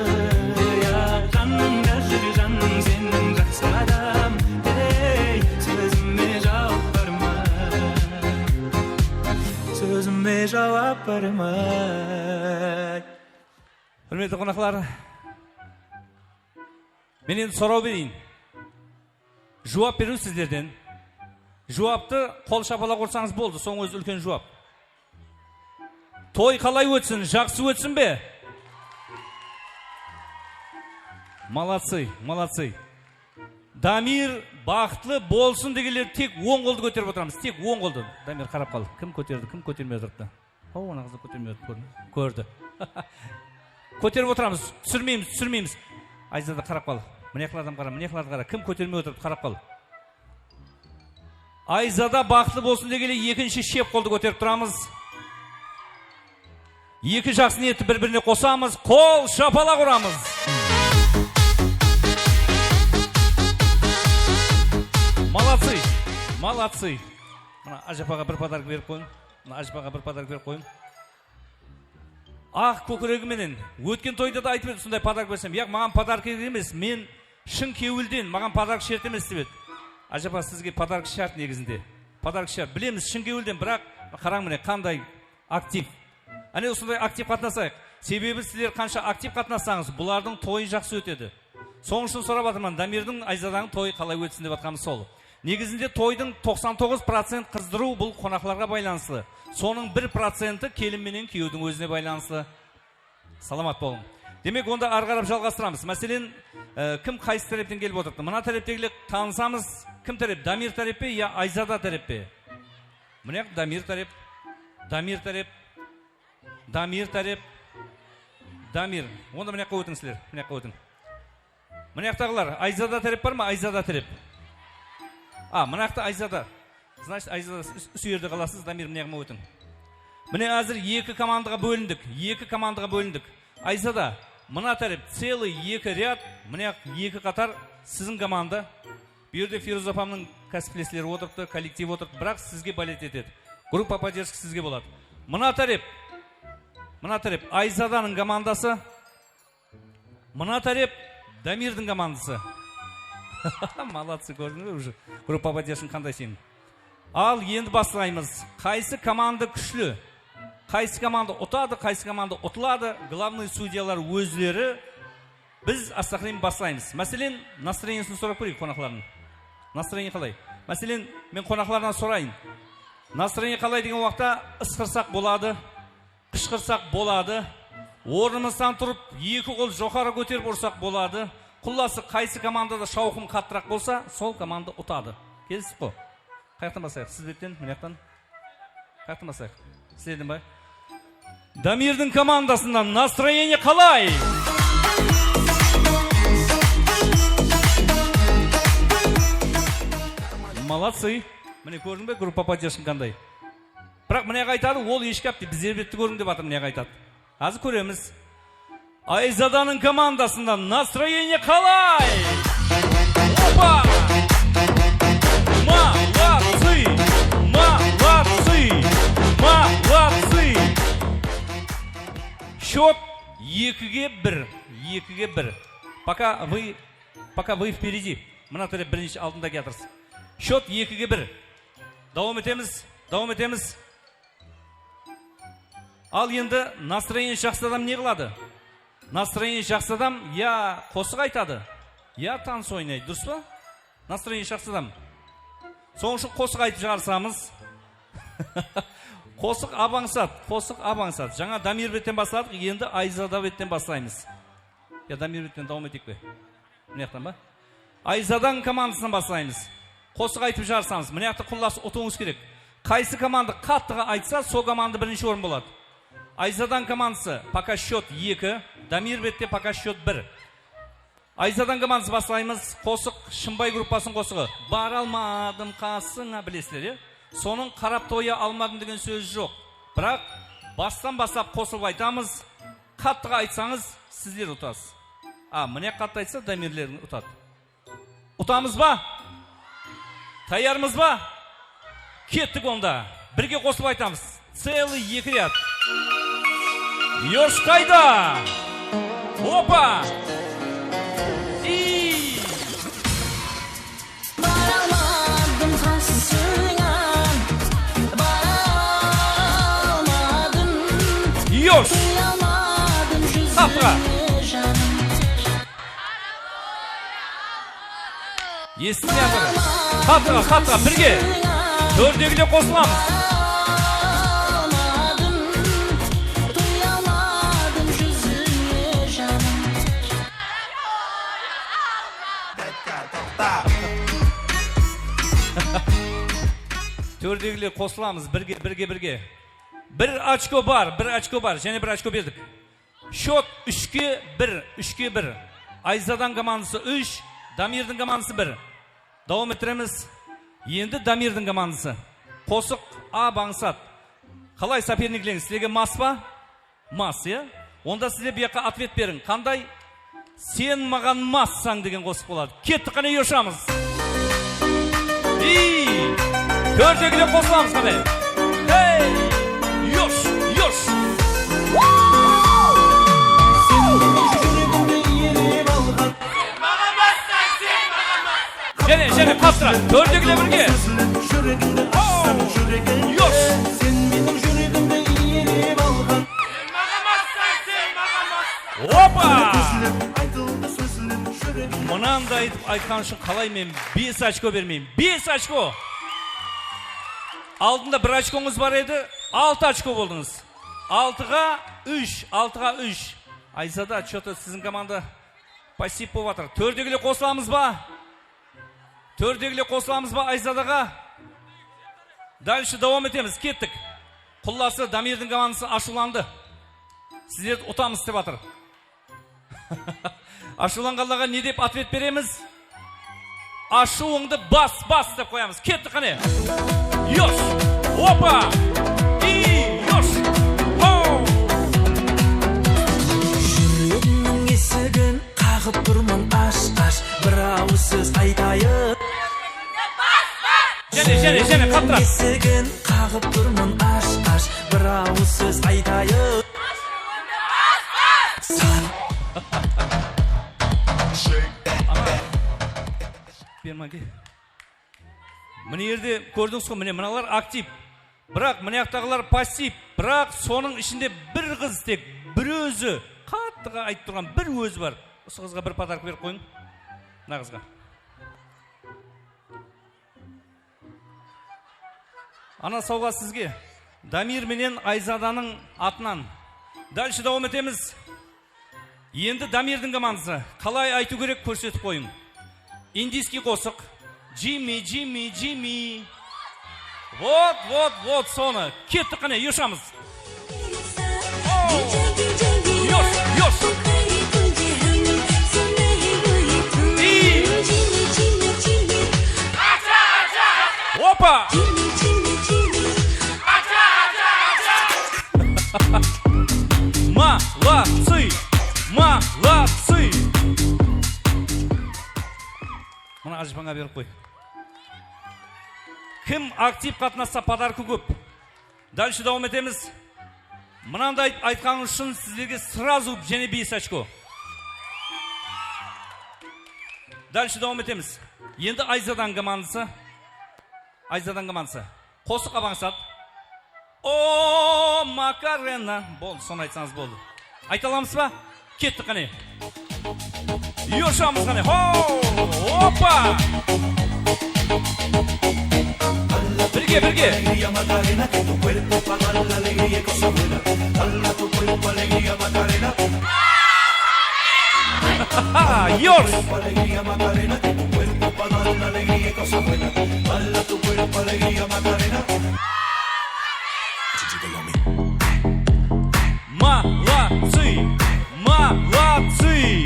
Ya, janımda júr, janım, seniń jaqsı adam. Ey, sózime juwap barmay. Sózime juwap barmay. Húrmetli qonaqlar, men endi soraw bereyin. Juwap beriw sizlerden. Juwaptı qol shapalaq ursańız boldı, soń ózi úlken juwap. Toy qalay ótsin, jaqsı ótsin be? Молодцы, молодцы. Damir baxıtlı bolsın degenler tek oń qoldı kóterip otıramız, tek oń qoldı. Damir, qarap qal, kim kóterdi, kim kótermey otırıptı? Haw, ana qızdı kótermey otırıp kórdi. Kóterip otıramız, túsirmeymiz, túsirmeymiz. Ayzada, qarap qal. Mına jaqlardan qara, mına jaqlardı qara. Kim kótermey otırıptı, qarap qal. Ayzada baxıtlı bolsın degende ekinshi shep qoldı kóterip turamız. Eki jaqsı niyetti bir-birine qosamız, qol shapalaq uramız. Молодцы! Молодцы. Mına, ájapaǵa bir podarok berip qoyıń. Mına, ájapaǵa bir podarok berip qoyıń. Aq kókiregi menen. Ótken toyda da aytıp edi, usınday podarok bersem. Yaq, maǵan podarok kerek emes. Men shın kewilden, maǵan podarok shárt emes, dep edi. Ájapa, sizge podarok shárt negizinde. Podarok shárt. Bilemiz, shın kewilden, biraq qarań, mine, qanday aktiv. Áne, usınday aktiv qatnasayıq. Sebebi sizler qansha aktiv qatnassańız, bulardıń toyı jaqsı ótedi. Sonıń ushın sorap atırman, Damirdiń, Ayzadańıń toyı qalay ótsin dep atqanımız sol. Negizinde toydıń toqsan toǵız procent qızdırıw bul qonaqlarǵa baylanıslı. Sonıń bir procenti kelin menen kúyewdiń ózine baylanıslı. Salamat bolıń. Demek, onda arı qarap jalǵastıramız. Máselen, e, kim qaysı tárepten kelip otırıptı? Mına táreptegiler tanısamız. Kim tárep? Damir tárep pe ya Ayzada tárep pe? Mine, Damir tárep. Damir tárep. Damir tárep. Damir. Onda mına jaqqa ótiń sizler. Mına jaqqa ótiń. Mına jaqtaǵılar, Ayzada tárep bar ma? Ayzada tárep. A, mına jaqta Ayzada. Значит, Ayzada, siz, siz usı jerde qalasız, Damir, mına jaǵıma ótiń. Mine, házir eki komandaǵa bólindik. Eki komandaǵa bólindik. Ayzada, mına tárep целый eki rяд, mına jaq eki qatar siziń komanda. Bu jerde Firuz apamnıń kásiplesleri otırıptı, kollektiv otırıptı, biraq sizge bolet etedi. Gruppa podderjki sizge boladı. Mına tárep, mına tárep Ayzadanıń komandası, mına tárep Damirdiń komandası. Молодцы, kórdińiz be, уже gruppa podderjkiń qanday senin. Al, endi baslaymız. Qaysı komanda kúshli? Qaysı komanda utadı, qaysı komanda utıladı? Glavnıy sudyalar ózleri. Biz, astaqırlayın, baslaymız. Máselen, настроениесин sorap kóreyik qonaqlardıń. Настроение qalay? Máselen, men qonaqlardan sorayın. Настроение qalay degen waqıtta ısqırsaq boladı, qıshqırsaq boladı, ornımızdan turıp, eki qol joqarı kóterip ursaq boladı. Qullası, qaysı komandada shawqım qattıraq bolsa, sol komanda utadı. Kelistip qo. Qayaqtan baslayıq? Siz betten, mına jaqtan. Qayaqtan baslayıq? Sizlerden ba? Damirdiń komandasından настроение qalay? Молодцы. Mine, kórdiń be, gruppa podderjki qanday? Biraq mına jaq aytadı, ol hesh gáp deydi, bizler betti kóriń dep atır, mına jaq aytadı. Házir kóremiz. Ayzadanıń komandasından настроение qalay? Opa! Молодцы! Молодцы! Молодцы! Счёт ekige bir, ekige bir. Пока вы, пока вы впереди. Mına tárep birinshi, aldında kiyatırız. Счёт ekige bir. Dawam etemiz, dawam etemiz. Al endi, настроение jaqsı adam ne qıladı? Настроение jaqsı adam ya qosıq aytadı, ya tanıs oynaydı, durıs pa? Настроение jaqsı adam. Sonıń ushın qosıq aytıp jarısamız. Qosıq, ab ańsat, qosıq, ab ańsat. Jańa Damir betten basladıq, endi Ayzada betten baslaymız. Ya Damir betten dawam eteyik pe? Mına jaqtan ba? Ayzadań komandasınan baslaymız. Qosıq aytıp jarısamız. Mına jaqtı qullası utıwıńız kerek. Qaysı komanda qattıǵa aytsa, sol komanda birinshi orın boladı. Ayzadań komandası, пока счёт eki, Damir bette пока счёт bir. Ayzadań komandası, baslaymız. Qosıq, Shımbay gruppasınıń qosıǵı. Bara almadım qasıńa, bilesizler, ya? Sonıń qarap toya almadım degen sóz joq. Biraq bastan baslap qosılıp aytamız. Qattıǵa aytsańız, sizler utasız. A, mine qattı aytsa, Damirler utadı. Utamız ba? Tayarmız ba? Kettik onda. Birge qosılıp aytamız. Целый eki rяд. Yosh qayda? Opa! I! Bara almadım qasıńa, bara almadım. Yosh! Kúle almadım júzińe, janım. Esitmey atır. Qattıǵa, qattıǵa, birge. Tórtegi de qosılamız. Bara almadım, kúle almadım júzińe, janım. Tórtegiler qosılamız, birge, birge, birge. Bir ochko bar, bir ochko bar, jáne bir ochko berdik. Счёт úshke bir, úshke bir. Ayzadań komandası úsh, Damirdiń komandası bir. Dawam ettiremiz. Endi Damirdiń komandası. Qosıq, ab ańsat. Qalay, soperniklerińiz sizlerge mas pa? Mas, ya? Onda sizler bu jaqqa otvet beriń. Qanday? Sen maǵan massań degen qosıq boladı. Kettik, qáne, yoshamız. Ey! Tórtewgilep qosılamız qáne. Hey! Yosh, yosh! Jáne, jáne, qattırak. Tórtewgilep birge. Yosh! Opa! Mınanday etip aytqanı ushın qalay men bes ochko bermeyin? Bes ochko! Aldında bir ochkońız bar edi, altı ochko boldıńız. Altıǵa úsh, altıǵa úsh. Ayzada, chota siziń komanda pasiv bolıp atır. Tórtewgilep qosılamız ba? Tórtewgilep qosılamız ba Ayzadaǵa? Dálshe dawam etemiz, kettik. Qullası, Damirdiń komandası ashıwlandı. Sizlerdi utamız dep atır. Ashıwlanǵanlarǵa ne dep otvet beremiz? Ashıwıńdı bas, bas dep qoyamız. Kettik qáne. Yosh! Opa! I yosh! Ho! Júregimniń esigin qaǵıp turman, ash, ash, bir awız sóz aytayın. Jáne, jáne, jáne, qattırak. Esigin qaǵıp turman, ash, ash, bir awız sóz aytayın. Bermage. Mine jerde kórdińiz ǵoy, mine mınalar aktiv. Biraq mına jaqtaǵılar passiv. Biraq sonıń ishinde bir qız tek, bir ózi, qattıǵa aytıp turǵan bir ózi bar. Usı qızǵa bir podarok berip qoyıń. Mına qızǵa. Ana sawǵa sizge. Damir menen Ayzadanıń atınan. Dálshe dawam etemiz. Endi Damirdiń komandası. Qalay aytıw kerek, kórsetip qoyıń. Indiyskiy qosıq. Jimmi, Jimmi, Jimmi. Vot, vot, vot, sonı. Kettik qáne, yoshamız. Yosh, yosh. Opa! Молодцы! Молодцы! Mına Ajıpańa berip qoy. Kim aktiv qatnassa, podarki kóp. Dálshe dawam etemiz. Mınanday aytqanıńız ushın sizlerge srazu jáne bes ochko. Dálshe dawam etemiz. Endi Ayzadan komandası. Ayzadan komandası. Qosıq abańsat. O, Makarena. Boldı, sonı aytsańız boldı. Ayta alamız ba? Kettik qáne. Yoshamız qáne. Ho! Opa! Birge, birge. Yosh! Молодцы! Молодцы!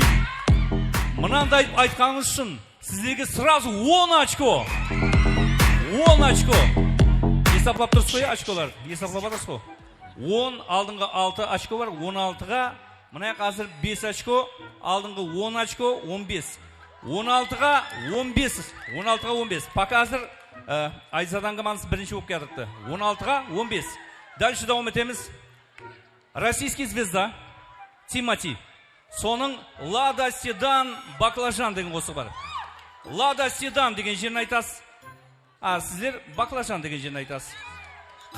Mınanday aytqanıńız ushın sizlerge srazu on ochko. On ochko. Esaplap turıpsız ǵoy ya, ochkolar. Esaplap atırsız ǵoy. On, aldınǵı altı ochko bar, on altıǵa, mına jaq házir bes ochko, aldınǵı on ochko, on bes. On altıǵa on bes, on altıǵa on bes. Poka házir, e, Ayzadan komandası birinshi bolıp kiyatırıptı. On altıǵa on bes. Dálshe dawam etemiz. Rossiyskiy zvezda, Timati. Sonıń Lada Sedan, Baklajan degen qosıǵı bar. Lada Sedan degen jerin aytasız. A, sizler Baklajan degen jerin aytasız.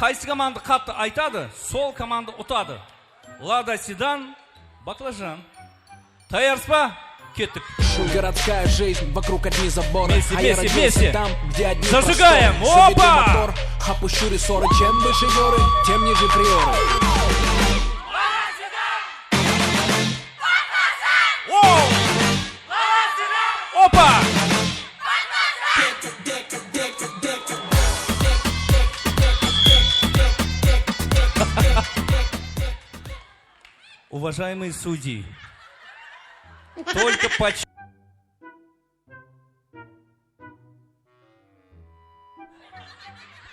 Qaysı komanda qattı aytadı, sol komanda utadı. Lada Sedan, Baklajan. Tayyarsız ba? Kettik. Городская жизнь, вокруг одни заборы. Вместе, вместе, вместе. Там, где одни просторы. Зажигаем. Заведу мотор, опущу рессоры. Чем выше горы, тем ниже приоры. Opa! Уважаемые судьи, только по ч-,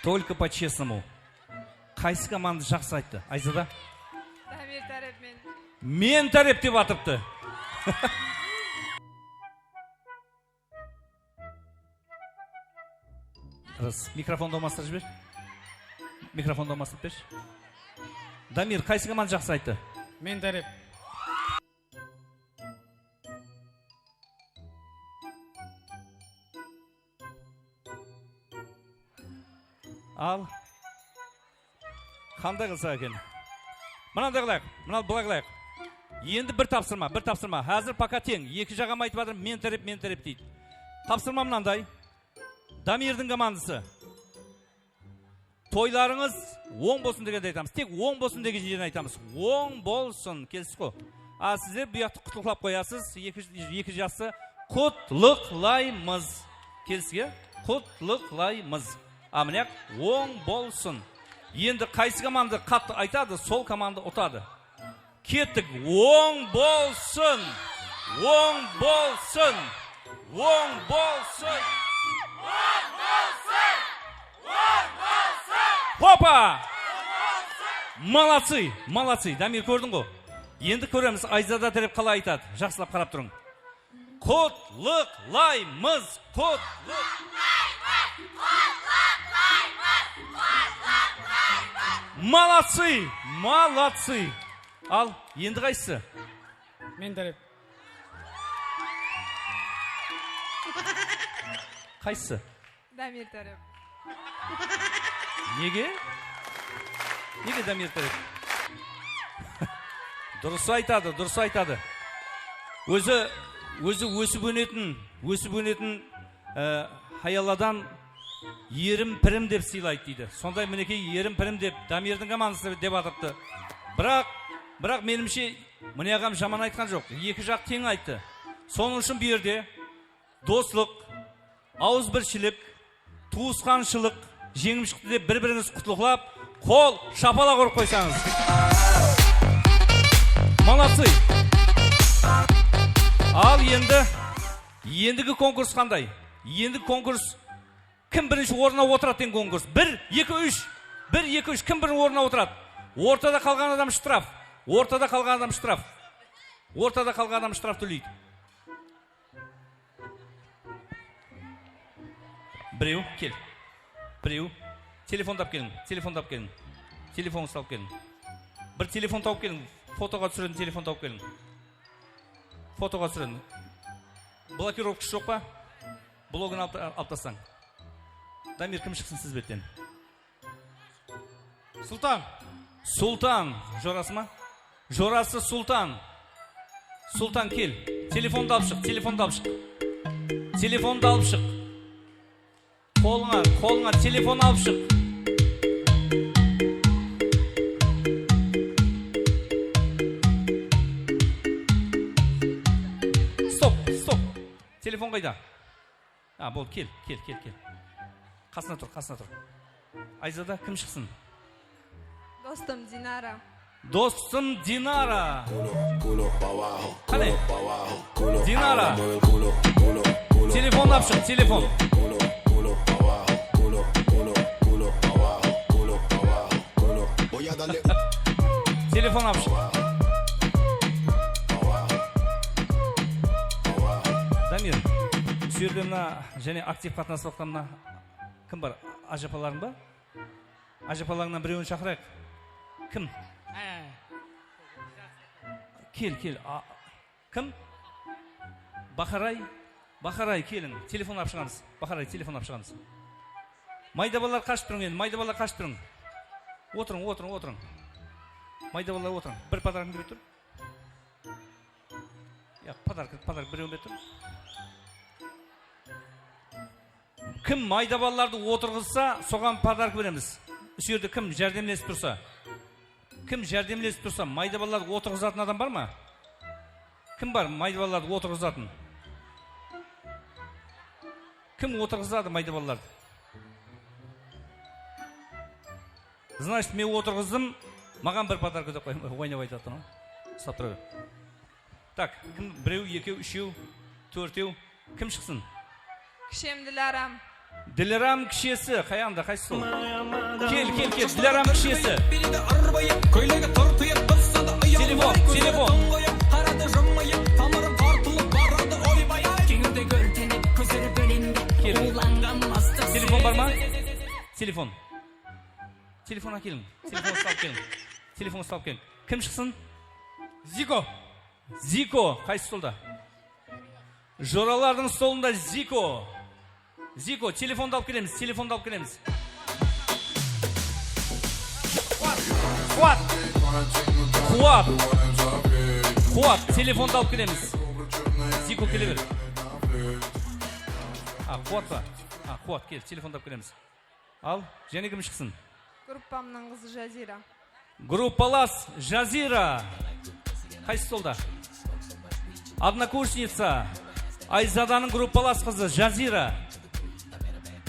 только по-честному. Qaysı komanda jaqsı ayttı? Ayzada? Damir tárep men. Men tárep dep atırıptı. Rıs, mikrofondı almastırıp jiber. Mikrofondı almastırıp bershi. Damir, qaysı komanda jaqsı ayttı? Men tárep. Al. Qanday qılsaq eken? Mınanday qılayıq. Mına, bılay qılayıq. Endi bir tapsırma, bir tapsırma. Házir poka teń. Eki jaǵam aytıp atır, men tárep, men tárep deydi. Tapsırma mınanday. Damirdiń komandısı. Toylarıńız oń bolsın degende aytamız. Tek oń bolsın degen jerin aytamız. Oń bolsın. Keldińiz ǵo. A, sizler bu jaqtı qutlıqlap qoyasız. Eki, eki jastı qutlıqlaymız. Keldińiz be? Qutlıqlaymız. A, mine, oń bolsın. Endi qaysı komanda qattı aytadı, sol komanda utadı. Kettik. Oń bolsın! Oń bolsın! Oń bolsın! Hopa! Молодцы! Молодцы! Damir, kórdiń ǵo. Endi kóremiz, Ayzada tárep qalay aytadı. Jaqsılap qarap turıń. Qutlıqlaymız! Qutlıqlaymız! Молодцы! Молодцы! Al, endi qaysısı? Men tárep. Qaysısı? Damir tárep. Nege? Nege Damir tárep? Durıs aytadı, durıs aytadı. Ózi, ózi ósip ónetin, ósip ónetin, e, hayalladan erim-pirim dep sıylaydı deydi. Sonday, minekey, erim-pirim dep, Damirdiń komandası dep atırıptı. Biraq, biraq, menimshe, mına aǵam jaman aytqan joq. Eki jaq teń ayttı. Sonıń ushın bu jerde doslıq, awızbirshilik, tuwısqanshılıq jeńip shıqtı dep bir-birińiz qutlıqlap, qol shapalaq urıp qoysańız. Молодцы! Al endi, endigi konkurs qanday? Endigi konkurs kim birinshi orınǵa otıradı degen konkurs. Bir, eki, úsh. Bir, eki, úsh. Kim birinshi orınǵa otıradı? Ortada qalǵan adam shtraf. Ortada qalǵan adam shtraf. Ortada qalǵan adam shtraf tóleydi. Birew, kel. Birew. Telefondı alıp keliń, telefondı alıp keliń. Telefonıńızdı alıp keliń. Bir telefon tawıp keliń. Fotoǵa túsiretin telefon tawıp keliń. Fotoǵa túsiretin. Blokirovkası joq pa? Blogın alıp, alıp taslań. Damir, kim shıqsın siz betten? Sultan. Sultan. Jorası ma? Jorası Sultan. Sultan, kel. Telefondı alıp shıq, telefondı alıp shıq. Telefondı alıp shıq. Qolıńa, qolıńa telefon alıp shıq. Stop, stop. Telefon qayda? A, boldı, kel, kel, kel, kel. Qasına tur, qasına tur. Ayzada, kim shıqsın? Dostım Dinara. Dostım Dinara. Qáne? Dinara. Telefon alıp shıq, telefon. Telefon alıp shıq. Damir, usı jerde mına jáne aktiv qatnasıp atqan mına kim bar? Ájapalarıń ba? Ájapalańnan birewin shaqırayıq. Kim? Kel, kel. A, kim? Baqaray. Baqaray, keliń. Telefon alıp shıǵamız. Baqaray, telefon alıp shıǵamız. Mayda balalar qashıp turıń endi, mayda balalar qashıp turıń. Otırıń, otırıń, otırıń. Mayda balalar otırıń. Bir podarkın berip tur. Ya, podarka, podarka birewin berip tur. Kim mayda balalardı otırǵızsa, soǵan podarka beremiz. Usı jerde kim járdemlesip tursa. Kim járdemlesip tursa, mayda balalardı otırǵızatın adam bar ma? Kim bar mayda balalardı otırǵızatın? Kim otırǵızadı mayda balalardı? Значит, men otırǵızdım, maǵan bir podarka dep qoy-, oynap aytatın ǵoy. Uslap tura ber. Tak, kim? Birew, ekew, úshew, tórtew. Kim shıqsın? Kishim Dilaram. Dilaram kishesi, qayanda, qaysısı ol? Kel, kel, kel, Dilaram kishesi. Telefon, telefon. Kel. Telefon bar ma? Telefon. Telefon ákeliń. Telefon uslap keliń. Telefon uslap keliń. Kim shıqsın? Ziko. Ziko. Qaysı stolda? Joralardıń stolında Ziko. Ziko, telefondı alıp kelemiz, telefondı alıp kelemiz. Quwat, Quwat, Quwat, telefondı alıp kelemiz. Ziko, kele ber. A, Quwat pa? A, Quwat, kel, telefondı alıp kelemiz. Al, jáne kim shıqsın? Gruppamnıń qızı Jazira. Gruppalas Jazira. Qaysı stolda? Odnokursnitsa. Ayzadanıń gruppalas qızı Jazira.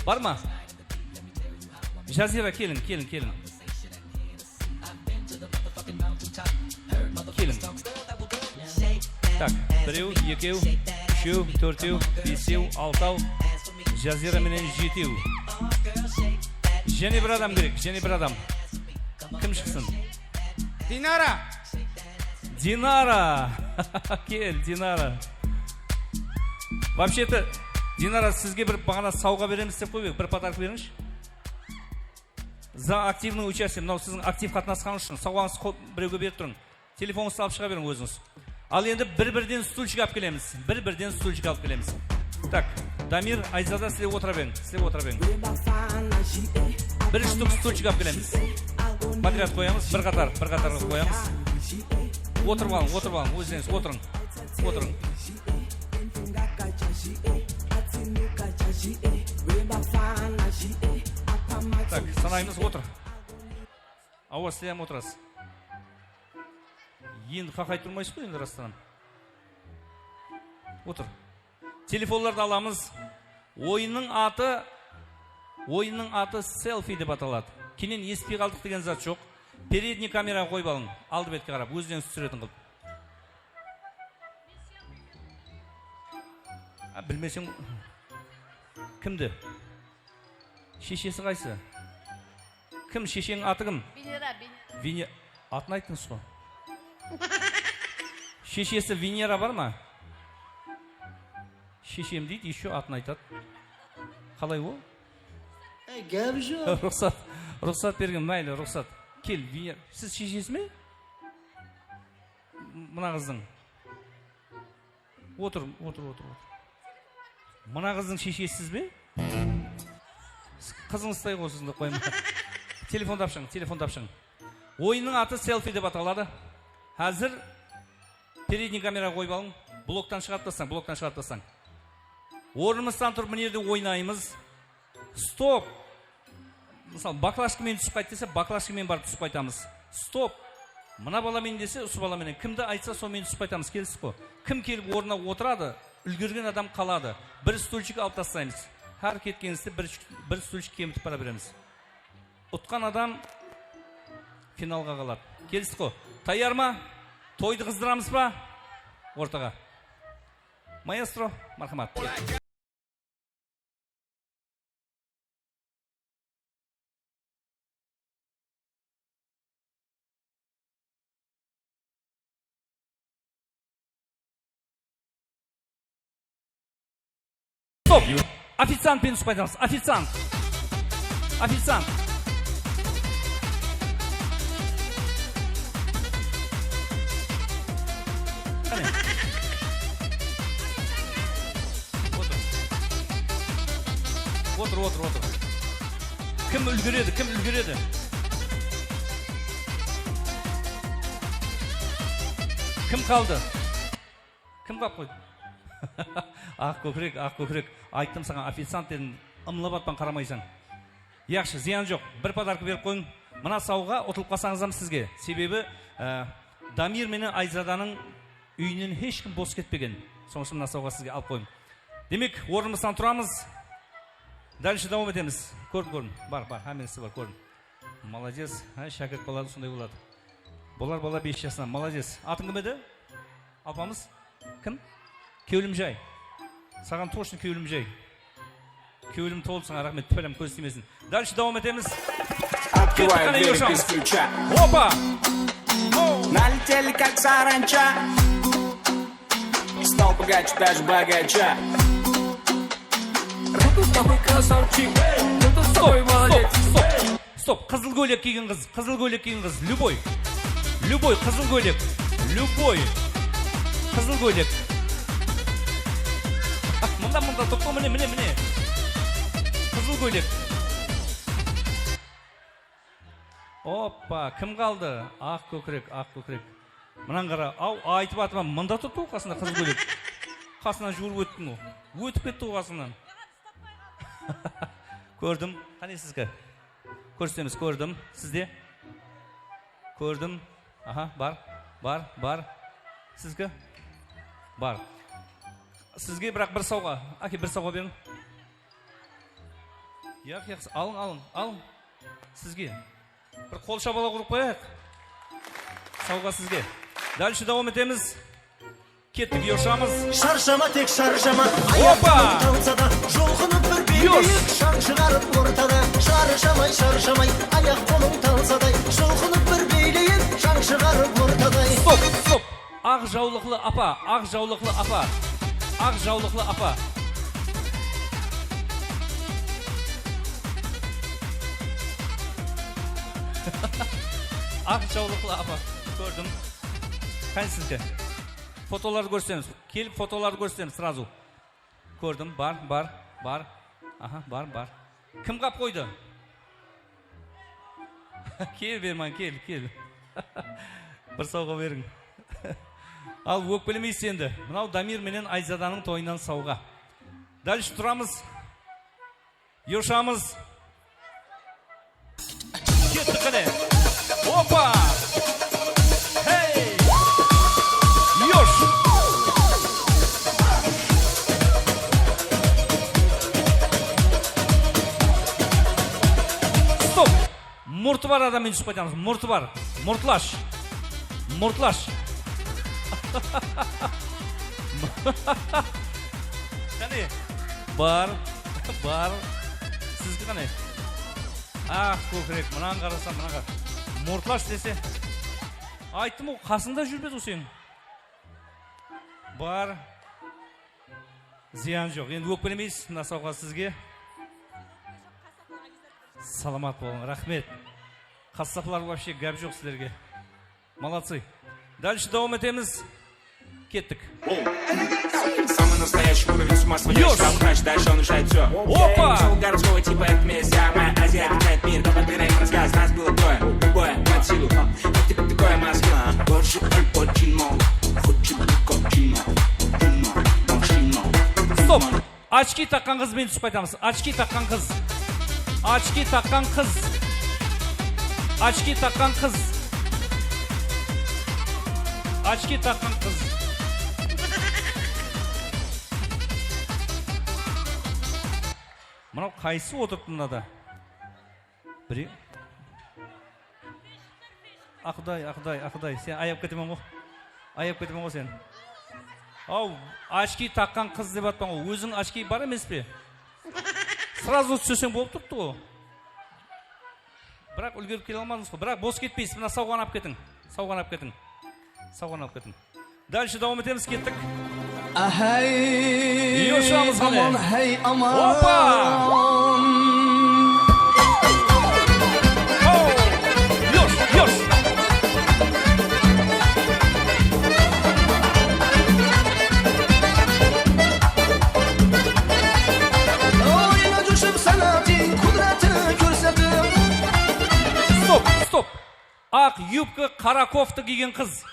Bar ma? Jazira, keliń, keliń, keliń. Keliń. Tak, birew, ekew, úshew, tórtew, besew, altaw. Jazira menen jetew. Jáne bir adam kerek, jáne bir adam. Kim shıqsın? Dinara. Dinara. Kel, Dinara. Вообще-то, Dinara, sizge bir baǵana sawǵa beremiz dep qoyıp edik, bir podarok berińshi. За активное участие, mınaw siziń aktiv qatnasqanıńız ushın sawǵańızdı qo-, birewge berip turıń. Telefonıńızdı alıp shıǵa beriń ózińiz. Al endi bir-birden stulchik alıp kelemiz. Bir-birden stulchik alıp kelemiz. Так, Damir, Ayzada, sizler otıra beriń. Sizler otıra beriń. Bir shtuk stulchik alıp kelemiz. Podryad qoyamız, bir qatar, bir qatar qılıp qoyamız. Otırıp alıń, otırıp alıń, ózlerińiz otırıń. Otırıń. Так, sanaymız, otır. Awa, sizler hám otırasız. Endi qaqayıp turmaysız ǵoy, endi rastan hám. Otır. Telefonlardı alamız. Oyınnıń atı, oyınnıń atı selfi dep ataladı. Keyin esitpey qaldıq degen zat joq. Peredniy kameraǵa qoyıp alıń. Aldı betke qarap, ózlerińiz túsiretin qılıp. A, bilmeseń, kimdi? Sheshesi qaysı? Kim, shesheniń atı kim? Venera, Venera. Vene-, atın ayttıńız ǵoy. Sheshesi Venera bar ma? Sheshem deydi, еще atın aytadı. Qalay ol? Ey, gáp joq. Ruxsat, ruxsat bergen, máyli, ruxsat. Kel, Venera. Siz sheshesi me? M-, mına qızdıń. Otır, otır, otır, otır. Mına qızdıń sheshesisiz be? Siz qızıńızday ǵoy siziń de, qoyma. Telefondı apshań, telefondı apshań. Oyınnıń atı selfi dep ataladı. Házir peredniy kameraǵa qoyıp alıń. Bloktan shıǵarıp taslań, bloktan shıǵarıp taslań. Ornımızdan turıp mına jerde oynaymız. Stop! Mısal, baklajka menen túsip qayt dese, baklajka menen barıp túsip qaytamız. Stop! Mına bala menen dese, usı bala menen. Kimdi aytsa, sonıń menen túsip qaytamız. Kelistik ǵo. Kim kelip ornına otıradı, úlgergen adam qaladı. Bir stulchik alıp taslaymız. Hár ketkenińizde bir, bir stulchik kemitip bara beremiz. Utqan adam finalǵa qaladı. Kelistik ǵo. Tayar ma? Toydı qızdıramız ba? Ortaǵa. Maestro, marhamat. Stop! Oficiant penen túsip qaytamız. Oficiant! Oficiant! Qáne. Otır. Otır, otır, otır. Kim úlgeredi, kim úlgeredi? Kim qaldı? Kim qalıp qoydı? Aq kókirek, aq kókirek. Ayttım saǵan, oficiant dedim, ımlap atpan qaramaysań. Yaqshı, zıyan joq. Bir podarka berip qoyıń. Mına sawǵa, utılıp qalsańız hám sizge. Sebebi, e, Damir menen Ayzadanıń úyinen hesh kim bos ketpegen. Sonıń ushın mına sawǵa sizge alıp qoyıń. Demek, ornımızdan turamız. Dálshe dawam etemiz. Kórdim, kórdim. Bar, bar, hámmesi bar, kórdim. Molodec. Ha, shákirt bala sonday boladı. Bular bala bes jasınan. Molodec. Atıń kim edi? Alpamıs? Kim? Kewlimjay. Saǵan tochno Kewlimjay. Kewlim tolıpsań, raxmet, túpelem kóz tiymesin. Dálshe dawam etemiz. Kettik, qáne, Yosham. Opa! Налетели, как саранча. Снова богаче, даже богаче. Руку в паху, красавчик. Кто-то Stop, stop, stop. Stop. Qızıl kóylek kiygen qız, qızıl kóylek kiygen qız. Любой. Любой qızıl kóylek. Любой. Qızıl kóylek. Mında, mında, toqta, mine, mine, mine. Qızıl kóylek. Oppa, kim qaldı? Aq kókirek, aq kókirek. Mınan qara, aw, aytıp atırman, mında turıptı ǵoy qasında qızıl kóylek. Qasınan juwırıp óttim ǵoy. Ótip ketti ǵoy qasınan. Kórdim. Qáne sizki? Kórsetemiz, kórdim. Sizde? Kórdim. Aha, bar, bar, bar. Sizki? Bar. Sizge biraq bir sawǵa. Áke, bir sawǵa beriń. Yaq, yaq, alıń, alıń, alıń. Sizge. Bir qol shabalaq urıp qoyayıq. Sawǵa sizge. Dálshe dawam etemiz. Kettik, yoshamiz. Sharshama, tek sharshama. Opa! Ayaq qolın talsa da, julqınıp bir biyleyik. Yosh! Shań shıǵarıp ortada. Sharshamay, sharshamay, ayaq qolın talsa da, julqınıp bir biyleyik. Shań shıǵarıp ortada. Stop, stop. Aq jawlıqlı apa, aq jawlıqlı apa. Aq jawlıqlı apa. Aq jawlıqlı apa. Kórdim. Qáne sizge? Fotolardı kórsetemiz. Kelip fotolardı kórsetemiz srazu. Kórdim, bar, bar, bar. Aha, bar, bar. Kim qap qoydı? Kel, Berman, kel, kel. Bir sawǵa beriń. Al, ókpelemeysiz endi. Mınaw Damir menen Ayzadanıń toyınan sawǵa. Dálshe turamız. Yoshamız. Kettik qáne. Opa! Hey! Yosh! Stop! Murtı bar adammen túsip qaytamız. Murtı bar. Murtlash. Murtlash. Qáne? Bar. Bar. Sizki qáne? Aq kókirek, mınan qarasam, mınan qara. Murtlash dese. Ayttım ǵoy, qasıńda júrmedi ǵoy seniń. Bar. Zıyan joq. Endi ókpelemeysiz, mına sawǵa sizge. Salamat bolıń, raxmet. Qassaplar, вообще gáp joq sizlerge. Молодцы. Dálshe dawam etemiz. Kettik. Самый настоящий уровень с ума сводящий. Yosh! Дальше он решает всё. Opa! Всё городского типа, это месть, самая Азия, качает мир, как Андреевская, с нас было двое. Любое под силу. Это такое Москва. Больше Аль Пачино, хочет Аль Пачино. Стop! Ochki taqqan qız benen túsip qaytamız. Ochki taqqan qız. Ochki taqqan qız. Ochki taqqan qız. Ochki taqqan qız. Mınaw qaysısı otırıptı mınada? Birew. Aquday, Aquday, Aquday, sen ayap ketemen ǵo. Ayap ketemen ǵo sen. Aw, ochki taqqan qız dep atpan ǵo. Óziń ochki bar emes pe? Srazu túseseń bolıp turıptı ǵo. Biraq úlgerip kele almadıńız ǵo. Biraq bos ketpeysiz. Mına sawǵanı alıp ketiń. Sawǵanı alıp ketiń. Sawǵanı alıp ketiń. Dálshe dawam etemiz, kettik. Ahay, yoshamiz qáne. Aman, hey, aman. Opa! Yosh, yosh. Oyına düşüp sanatın kudretini körsetip. Stop, stop. Aq yubka, qara kofta kiygen qız.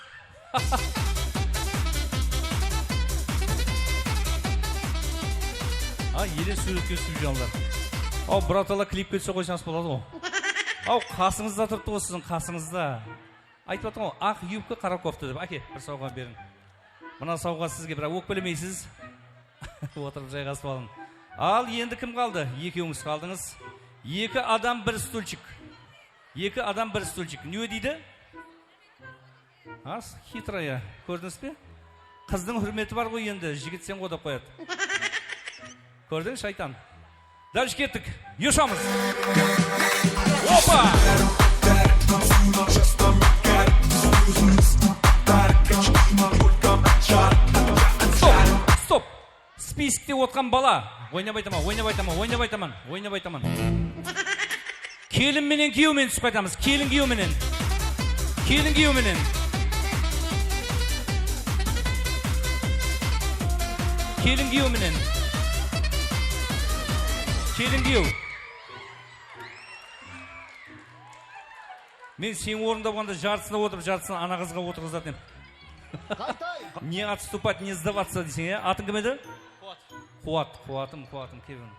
A, ele súwretke súwjanlar. Aw, bratala, klipke túse qoysańız boladı ǵo. Aw, qasıńızda turıptı ǵo siziń qasıńızda. Aytıp atırman ǵo, aq yubka, qara kofta dep. Áke, bir sawǵa beriń. Mına sawǵa sizge, biraq ókpelemeysiz. Otırıp jayǵasıp alıń. Al, endi kim qaldı? Ekewińiz qaldıńız. Eki adam, bir stulchik. Eki adam, bir stulchik. Ne deydi? As, xitraya. Kórdińiz be? Qızdıń húrmeti bar ǵoy endi, jigitseń ǵo dep qoyadı. Kórdiń, shaytan. Dálshe kettik. Yoshamız. Opa! Stop, stop. Esikte otqan bala. Oynap aytaman, oynap aytaman, oynap aytaman, oynap aytaman. Kelin menen kúyew menen túsip qaytamız. Kelin kúyew menen. Kelin kúyew menen. Kelin kúyew menen. Kelin kúyew. Men seniń ornında bolǵanda jartısına otırıp, jartısına ana qızǵa otırǵızatın edim. Qaytay! Не отступать, не сдаваться deyseń, ya? Atıń kim edi? Quwat. Quwat, quwatım, quwatım, kelin.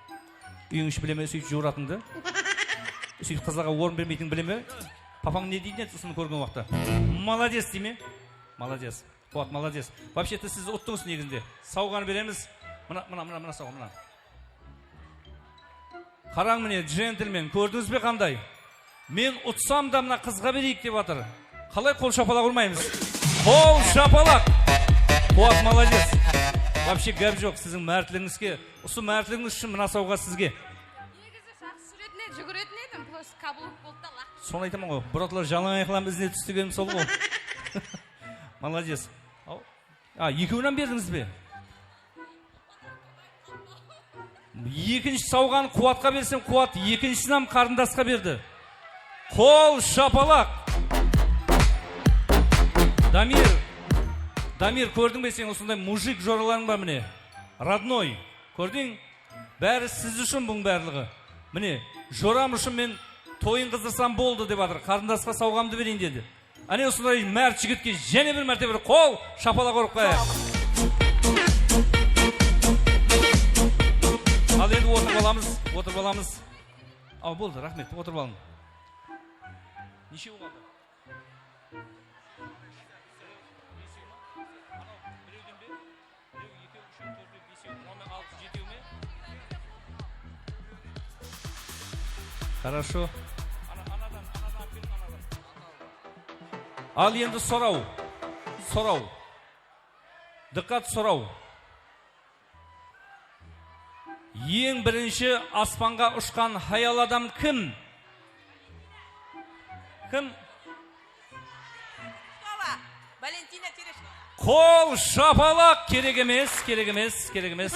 Úyińish bile me, súytip juwıratındı? Súytip qızlarǵa orın bermeytin bile me? Papań ne deytin edi usını kórgen waqıtta? Молодец dey me? Молодец. Quwat, молодец. Вообще-то siz uttıńız negizinde. Sawǵanı beremiz. Mına, mına, mına, mına sawǵa, mına. Qarań mine, jentlmen, kórdińiz be qanday? Men utsam da mına qızǵa bereyik dep atır. Qalay qol shapalaq urmaymız? Qol shapalaq! Quwat, молодец! Вообще gáp joq siziń mártligińizge. Usı mártligińiz ushın mına sawǵa sizge. Negizi jaqsı júretin edi, júgiretin edim, просто kabluk boldı da laq. Sonı aytaman ǵoy, bratlar jalań ayaqlarım izine tústi degenim sol ǵoy. Молодец. Aw. A, ekewin hám berdińiz be? Ekinshi sawǵanı Quwatqa bersem, Quwat ekinshisin hám qarındasqa berdi. Qol shapalaq! Damir, Damir, kórdiń be sen, usınday mujik joralarıń bar mine. Родной, kórdiń? Bári siz ushın bunıń barlıǵı. Mine, joram ushın men toyın qızdırsam boldı dep atır. Qarındasqa sawǵamdı bereyin dedi. Áne, usınday márt jigitke jáne bir mártebe bir qol shapalaq urıp qoyayıq. Al, endi otırıp alamız, otırıp alamız. Aw, boldı, raxmet, otırıp alıń. Neshew qaldı? Anaw birewden be? Birew, ekew, úshew, tórtew, besew, mınaw altıs, jetew me? Хорошо. Ana, anadan, anadan, anadan. Al endi soraw. Soraw. Dıqqat, soraw. Eń birinshi aspanǵa ushqan hayal adam kim? Kim? Tereshkova, Valentina Tereshkova. Qol shapalaq! Kerek emes, kerek emes, kerek emes.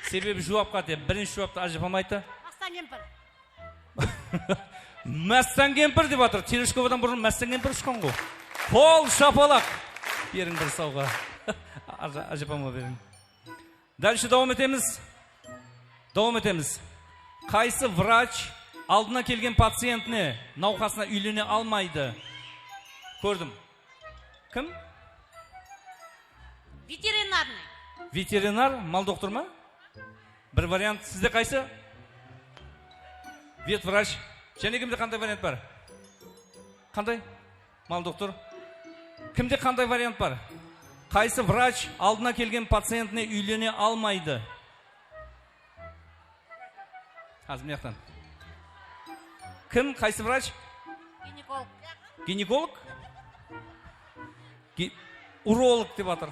Sebebi juwap qáte. Birinshi juwaptı ájapam ayttı. Mástan kempir. Mástan kempir dep atır. Tereshkovadan burın Mástan kempir ushqan ǵo. Qol shapalaq! Beriń bir sawǵa. Ája-, ájapama beriń. Dálshe dawam etemiz. Dawam etemiz. Qaysı vrach aldına kelgen pacientine, nawqasına úylene almaydı? Kórdim. Kim? Veterinarnıy. Veterinar, mal doktor ma? Bir variant. Sizde qaysı? Vet vrach. Jáne kimde qanday variant bar? Qanday? Mal doktor. Kimde qanday variant bar? Qaysı vrach aldına kelgen pacientine úylene almaydı? Házir mıyaqtan. Kim? Qaysı vrach? Ginekolog. Ginekolog? Gi-, urolog dep atır.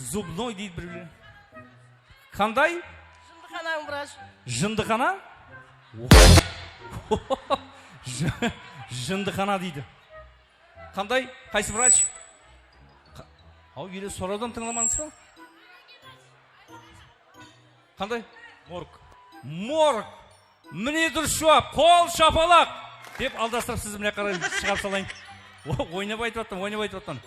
Zubnoy deydi birewler. Qanday? Jındıxana vrach. Jındıxana? Jı-, jındıxana deydi. Qanday? Qaysı vrach? Qa-, aw, ele sorawdan tıńlamadıńız ba? Qanday? Morg. Morg. Mine durıs juwap. Qol shapalaq! Dep aldastırıp siz mine qaray shıǵarıp salayın. O, oynap aytıp atırman, oynap aytıp atırman.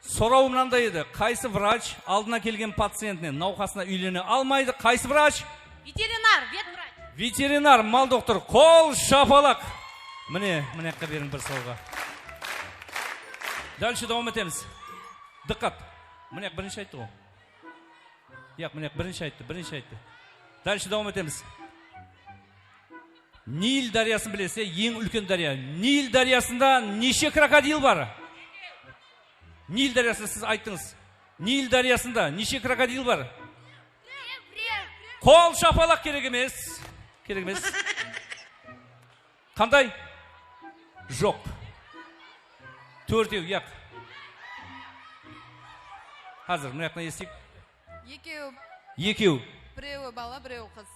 Soraw mınanday edi. Qaysı vrach aldına kelgen pacientine, nawqasına úylene almaydı? Qaysı vrach? Veterinar, vet vrach. Veterinar, mal doktor. Qol shapalaq! Mine, mine jaqqa beriń bir sawǵa. Dálshe dawam etemiz. Dıqqat. Mine birinshi ayttı ǵo. Yaq, mine, birinshi ayttı, birinshi ayttı. Dálshe dawam etemiz. Nil dáryasın bilesiz, eń úlken dárya. Nil dáryasında neshe krokodil bar? Nil dáryasında siz ayttıńız. Nil dáryasında neshe krokodil bar? Qol shapalaq kerek emes. Kerek emes. Qanday? Joq. Tórtew, yaq. Házir mına jaqtan esiteyik. Ekew. Ekew. Birewi bala, birewi qız.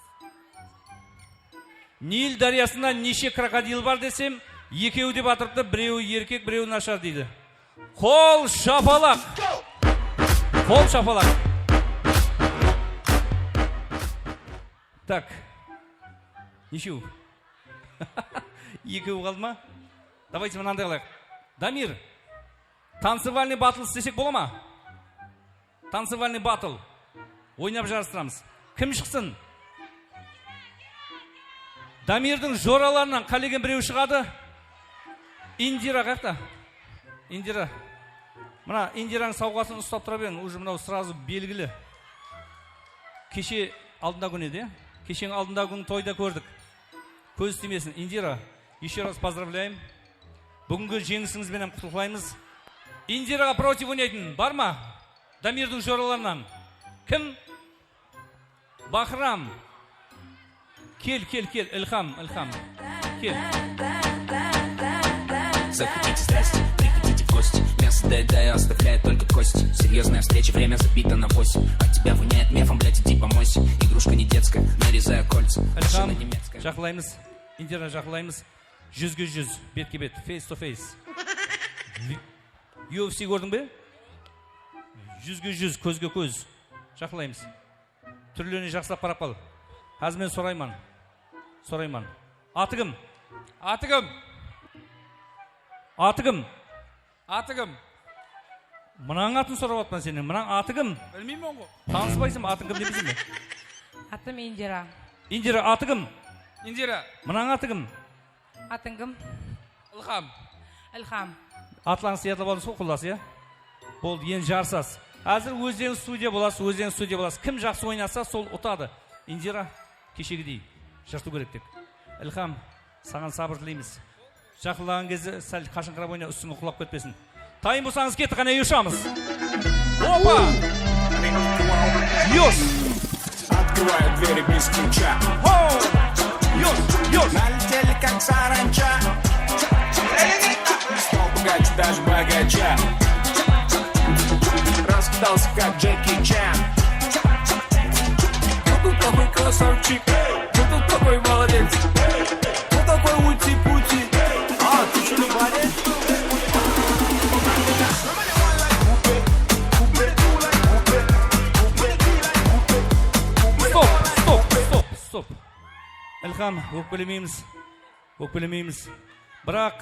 Nil dáryasında neshe krokodil bar desem, ekew dep atırıptı, birewi erkek, birewi nashar deydi. Qol shapalaq. Qol shapalaq. Tak. Neshew? Ekew qaldı ma? Давайте mınanday qılayıq. Damir, танцевальный батл islesek bola ma? Танцевальный батл. Oynap jarıstıramız. Kim shıqsın? Damirdiń joralarınan qálegen birew shıǵadı. Indira qayaqta? Indira. Mına Indiranıń sawǵasın uslap tura beriń, уже mınaw сразу belgili. Keshe aldında kún edi, ya? Kesheń aldında kún toyda kórdik. Kóz tiymesin. Indira, ещё раз поздравляем. Búgingi jeńisińiz benen qutlıqlaymız. Indiraǵa против oynaytın bar ma? Damirdiń joralarınan. Kim? Bahram. Kel, kel, kel, Ilham, Ilham. Kel. Захотите страсти, приходите в гости. Мясо доедаю, оставляю только кости. Серьёзная встреча, время забито на восемь. От тебя воняет мефом, блядь, иди помойся. Игрушка не детская, нарезаю кольца. Машина немецкая. Jaqınlaymız. Indira, jaqınlaymız. Júzge júz, betke bet, face to face. U F C kórdiń be? Júzge júz, kózge kóz. Jaqınlaymız. Túrlerine jaqsılap qarap qal. Házir men sorayman. Sorayman. Atı kim? Atı kim? Atı kim? Atı kim? Mınanıń atın sorap atırman sennen. Mınanıń atı kim? Bilmeymen ǵo. Tanıspaysań ba, atıń kim demeyseń be? Atım Indira. Indira, atı kim? Indira. Mınanıń atı kim? Atıń kim? Ilham. Ilham. Atlarıńızdı yadlap aldıńız ǵo, qullası, ya? Boldı, endi jarısasız. Házir ózlerińiz studiya bolasız, ózlerińiz studiya bolasız. Kim jaqsı oynasa, sol utadı. Indira, keshegidey, jırtıw kerek tek. Ilham, saǵan sabır tileymiz. Jaqınlaǵan gezde sál qashıńqırap oyna, ústińe qulap ketpesin. Tayın bolsańız, kettik, qáne, ushamız. Opa! Yosh! Открываю двери без ключа. Ho! Yosh! Yosh! Налетели, как саранча. Стал пугать даже богача. Раскидался, как Джеки Чан. Кто тут такой красавчик? Кто тут такой молодец? Кто такой ути-пути? А, ты что, не парень? Stop, stop, stop, stop. Ilham, ókpelemeymiz. Ókpelemeymiz. Biraq,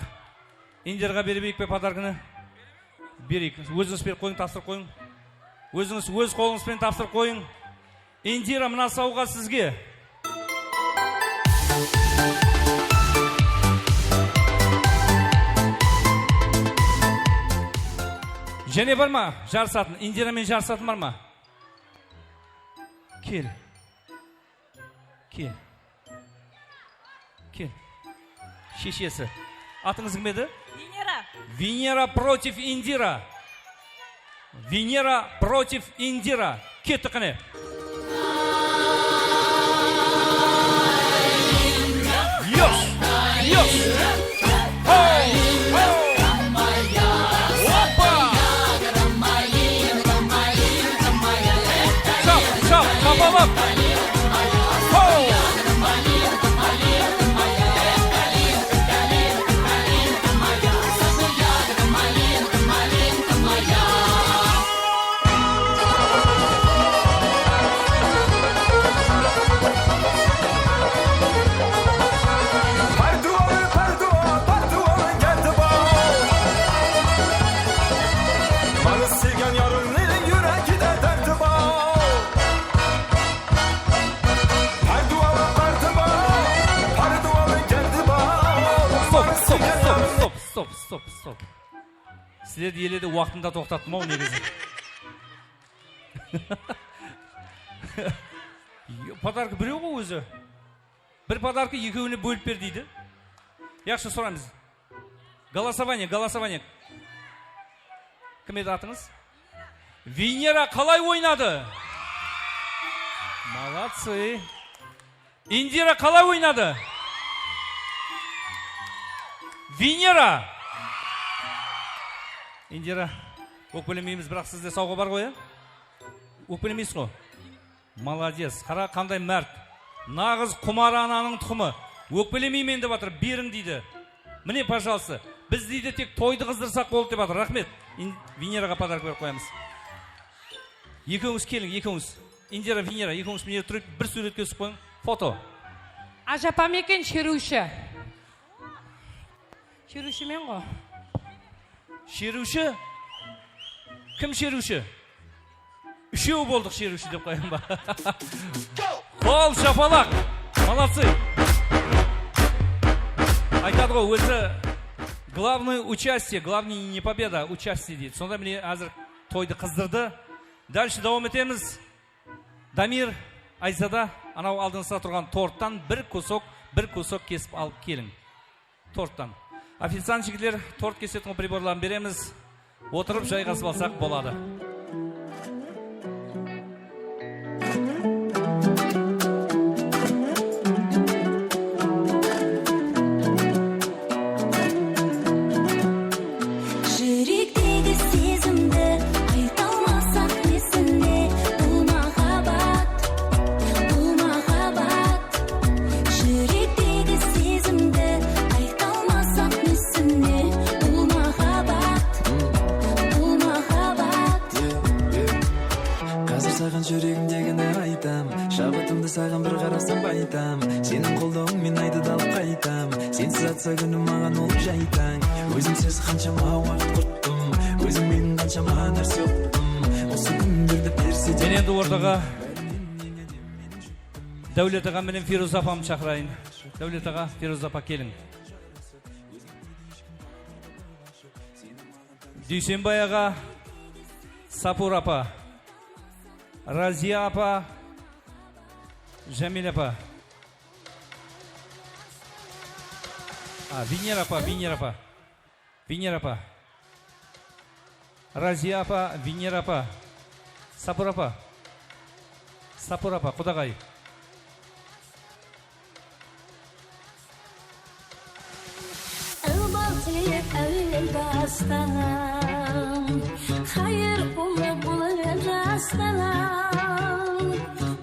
Indiraǵa berip qoyayıq pe podarkanı? Bereyik. Ózińiz berip qoyıń, tapsırıp qoyıń. Ózińiz óz qolıńız benen tapsırıp qoyıń. Indira, mına sawǵa sizge. Jáne bar ma jarısatın? Indira menen jarısatın bar ma? Kel. Kel. Kel. Sheshesi. Atıńız kim edi? Venera. Venera против Indira. Venera против Indira. Kettik, qáne. Yosh! Yosh! Ho! Ho! Opa! Shap, shap, shapalaq! Ho! Pardualı, pardualı, pardualı geldi bal. Bana sıyǵan yarımnıń yuregi de derdi bal. Pardualı, pardualı, pardualı geldi bal. Stop, stop, stop, stop, stop, stop, stop. Sizlerdi ele de waqtında toqtattım-aw, negizi. Podarka birew ǵoy ózi. Bir podarka ekewine bólip ber deydi. Yaqshı, soraymız. Голосование, голосование. Kim edi atıńız? Venera qalay oynadı? Молодцы. Indira qalay oynadı? Venera! Indira, ókpelemeymiz, biraq sizde sawǵa bar ǵoy, ya? Ókpelemeysiz ǵo? Молодец. Qara, qanday márt. Naǵız qumar ananıń tuqımı. Ókpelemeymen dep atır, beriń deydi. Mine, пожалуйста. Biz deydi, tek toydı qızdırsaq boldı dep atır. Raxmet. In-, Veneraǵa podarka berip qoyamız. Ekewińiz keliń, ekewińiz. Indira, Venera, ekewińiz mine turıp, bir súwretke túsip qoyıń. Foto. Ajapa ma eken sheriwshi? Sheriwshimen ǵo. Sheriwshi? Kim sheriwshi? Úshew boldıq sheriwshi dep qoyayın ba? Qol shapalaq! Молодцы! Aytadı ǵoy, ózi главный участие, главный не победа, участие deydi. Sonda mine házir toydı qızdırdı. Дальше dawam etemiz. Damir, Ayzada, anaw aldıńızda turǵan torttan bir kusok, bir kusok kesip alıp keliń. Torttan. Oficiant jigitler, tort kesetuǵın priborların beremiz. Otırıp jayǵasıp alsaq boladı. Júrektegi sezimdi ayta almasaq nesine? Bul mahabbat, bul mahabbat. Júrektegi sezimdi ayta almasaq nesine? Bul mahabbat, bul mahabbat. Házir saǵan júregimdegini aytam. Shabatımdı saǵan bir qarasam baytam. Seniń qoldawıń men aydı da alıp qaytam. Sensiz atsa kúnim maǵan ol jaytań. Ózimsiz qanshama waqıt qurttım. Ózim menen qanshama nárse uqtım. Usı kúnlerdi berse de. Men endi ortaǵa Dáwlet aǵa menen Feruza apamdı shaqırayın. Dáwlet aǵa, Feruza apa keliń. Dúysenbay aǵa, Sapur apa, Raziya apa, Jamila apa. A, Venera apa, Venera apa. Venera apa. Raziya apa, Venera apa. Sapur apa. Sapur apa, qudaǵay. Iqbal tilep áwel bastan, xayır umıp bul jastan.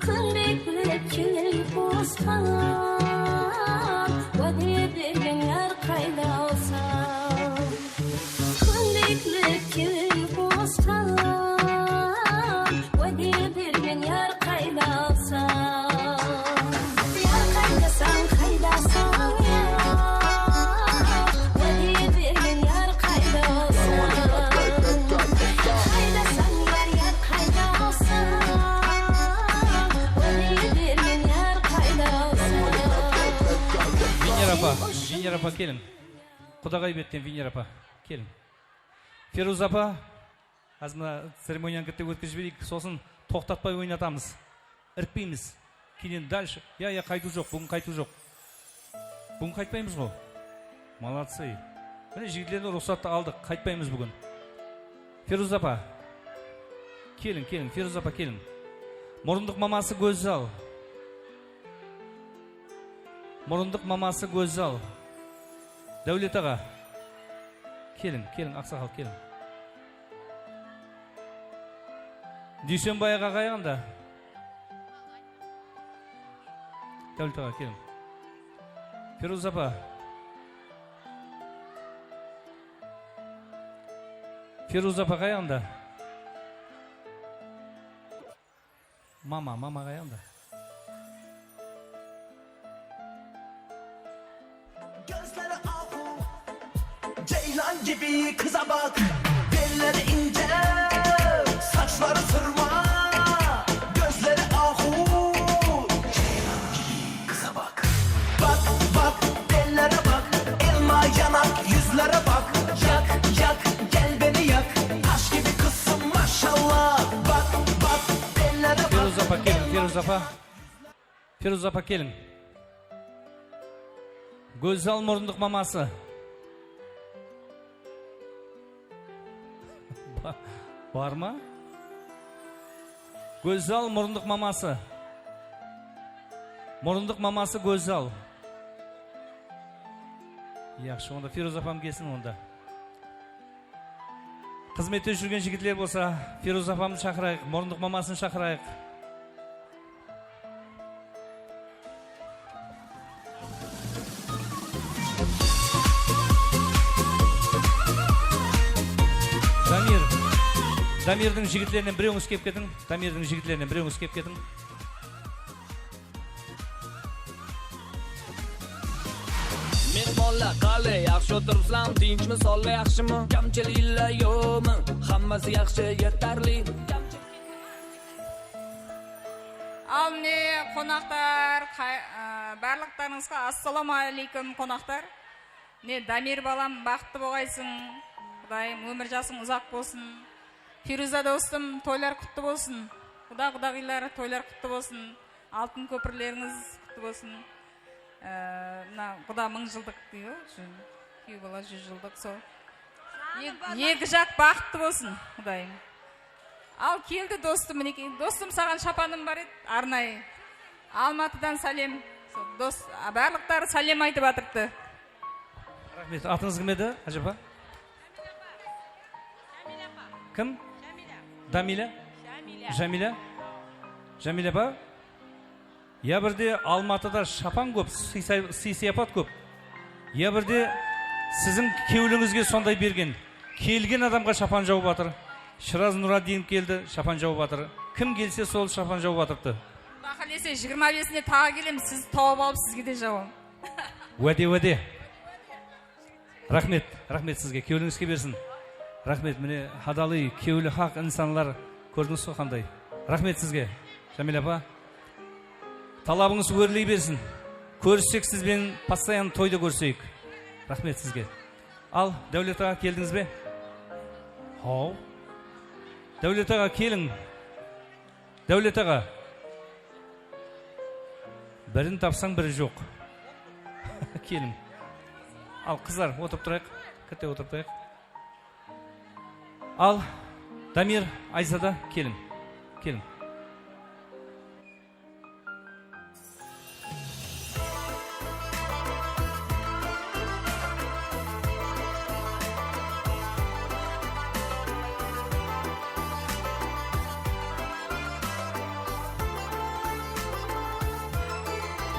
Kúndey kúlip kewil qosqan, wáde bergen yar qaydalsań? Kúndey kúlip kewil qosqan, wáde bergen yar qaydalsań? Yar qaydasań, qaydasań, yar? Wáde bergen yar qaydalsań? Qaydasań, yar, yar qaydalsań? Wáde bergen yar qaydalsań? Venera apa, Venera apa, keliń. Qudaǵay betten Venera apa, keliń. Feruza apa, házir mına ceremoniyanı kette ótkizip jibereyik, sosın toqtatpay oynatamız. Irkpeymiz. Keyin дальше. Ya, ya, qaytıw joq, búgin qaytıw joq. Búgin qaytpaymız ǵo. Молодцы. Mine, jigitlerden ruxsattı aldıq, qaytpaymız búgin. Feruza apa. Keliń, keliń, Feruza apa, keliń. Murındıq maması Gózzal. Murındıq maması Gózzal. Dáwlet aǵa. Keliń, keliń, aqsaqal, keliń. Dúysenbay aǵa qayaqta? Dáwlet aǵa, keliń. Feruza apa. Feruza apa qayaqta? Mama, mama qayaqta? Gözleri ahu, ceylan gibi kıza bak. Belleri ince, saçları sırma. Gözleri ahu, ceylan gibi kıza bak. Bak, bak, ellere bak, elma yanak yüzlere bak. Yak, yak, gel beni yak, taş gibi kızsın maşallah. Bak, bak, ellere bak. Feruza apa, keliń, Feruza apa. Feruza apa, keliń. Gózzal murındıq maması. Ba-, bar ma? Gózzal murındıq maması. Murındıq maması Gózzal. Yaqshı, onda Feruza apam kelsin onda. Xızmette júrgen jigitler bolsa, Feruza apamdı shaqırayıq, murındıq mamasın shaqırayıq. Damir, Damirdiń jigitlerinen birewińiz kelip ketiń. Damirdiń jigitlerinen birewińiz kelip ketiń. Molla, qalay, yaxshi o'tiribsizlarmi? Tinchmi? Sonlar yaxshimi? Kamchiliklar yo'qmi? Hammasi yaxshi, yetarli. Al, mine, qonaqtar, qay-, ı, barlıqlarıńızǵa assalamu aleykum, qonaqtar. Mine, Damir balam, baxıtlı bolǵaysıń. Qudayım, ómir jasıń uzaq bolsın. Feruza dostım, toylar qutlı bolsın. Quda-qudaǵıylar, toylar qutlı bolsın. Altın kópirlerińiz qutlı bolsın. Ee, mına quda mıń jıldıq deydi ǵoy, kúyew bala júz jıldıq, sol. Eki jaq baxıtlı bolsın, Qudayım. Al, keldi dostım, minekey. Dostım, saǵan shapanım bar edi, arnayı. Almatıdan sálem. Sol, dos, barlıqları sálem aytıp atırıptı. Raxmet. Atıńız kim edi, ájapa? Kim? Damila? Jamila. Jamila apa? Ya birde Almatıda shapan kóp, sıy-, sıy-, sıyapat kóp. Ya birde siziń kewlińizge sonday bergen. Kelgen adamǵa shapan jawıp atır. Shıraz Nuraddinov keldi, shapan jawıp atır. Kim kelse, sol shapan jawıp atırıptı. Quda qálese, jigirma besinde taǵı kelemiz, sizdi tawıp alıp, sizge de jawaman. Wáde, wáde. Raxmet, raxmet sizge, kewlińizge bersin. Raxmet, mine, hádalıy, kewli haq insanlar, kórdińiz ǵoy qanday. Raxmet sizge, Jamila apa. Talabıńız órley bersin. Kórissek siz benen, постоянно toyda kóriseyik. Raxmet sizge. Al, Dáwlet aǵa, keldińiz be? Haw. Dáwlet aǵa, keliń. Dáwlet aǵa. Birin tapsań, biri joq. Keliń. Al, qızlar, otırıp turayıq. Kitte otırıp turayıq. Al, Damir, Ayzada, keliń. Keliń.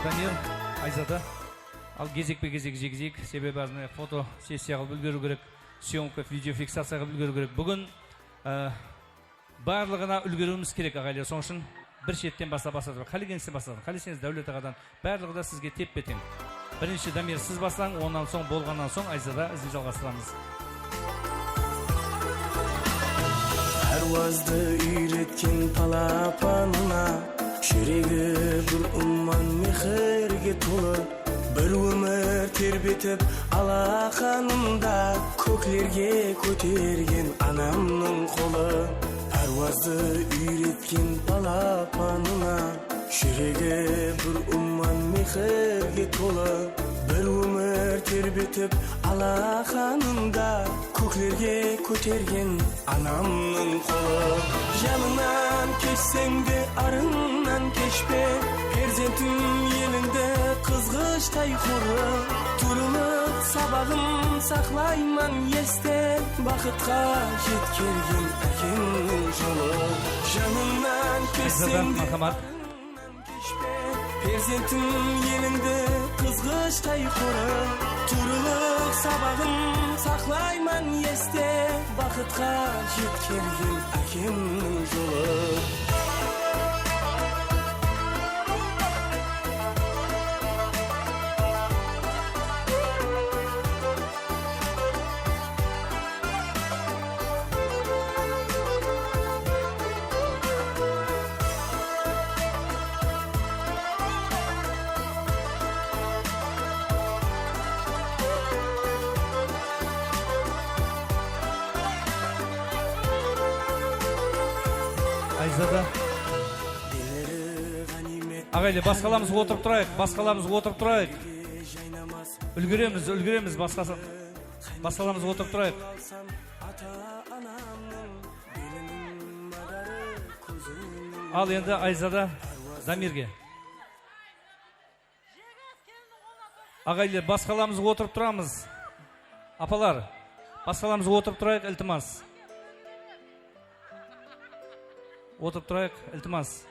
Damir, Ayzada. Al, gezekpe-gezek jegizeyik. Sebebi, azmay foto sessiya qılıp úlgeriw kerek. Syomka, videofiksaciya qılıp úlgeriw kerek. Búgin, e, barlıǵına úlgeriwimiz kerek, aǵaylar. Sonıń ushın bir shetten baslap, baslap, qálegeńizden baslań. Qáleseńiz, Dáwlet aǵadan. Barlıǵı da sizge teppe-teń. Birinshi, Damir, siz baslań, onnan soń, bolǵannan soń, Ayzada izin jalǵastıramız. Párwazdı úyretken palapanına, júregi bir umman mehirge tolı. Bir ómir terbetip alaqanımda, kóklerge kótergen anamnıń qolı. Párwazdı úyretken palapanına, júregi bir umman mehirge tolı. Bir ómir terbetip alaqanımda, kóklerge kótergen anamnıń qolı. Janıńnan keshseń de, arıńnan keshpe, perzentim elińdi qızǵıshtay qorı. Turılıq sabaǵın saqlayman este, baxıtqa jetkergen ákemniń jolı. Janıńnan keshseń de, marhamat. Perzentim elińdi qızǵıshtay qorı, turılıq sabaǵın saqlayman este, baxıtqa jetkergen ákemniń jolı. Ayzada. Aǵaylar, basqalarımız otırıp turayıq, basqalarımız otırıp turayıq. Úlgeremiz, úlgeremiz, basqası. Basqalarımız otırıp turayıq. Al endi Ayzada Damirge. Aǵaylar, basqalarımız otırıp turamız. Apalar, basqalarımız otırıp turayıq, iltimas. Otırıp turayıq, iltimas.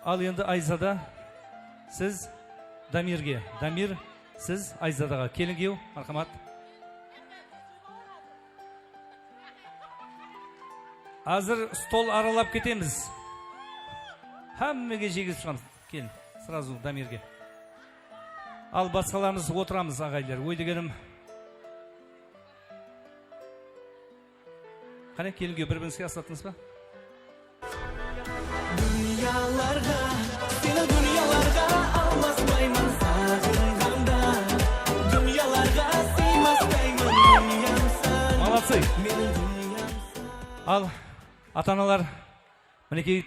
Al endi Ayzada, siz Damirge, Damir, siz Ayzadaǵa. Keliń, giyew, marhamat. Házir stol aralap ketemiz. Hámmege jegizip shıǵamız. Kelin, srazu Damirge. Al, basqalarımız otıramız, aǵaylar. Oy degenim. Qáne, kelin-kúyew, bir-birińizge aslattıńız ba? Dúnyalarǵa, seni dúnyalarǵa almaspayman saǵınǵanda. Dúnyalarǵa sıymaspayman dúnyamsań. Молодцы. Meniń dúnyamsań. Al, ata-analar, minekey,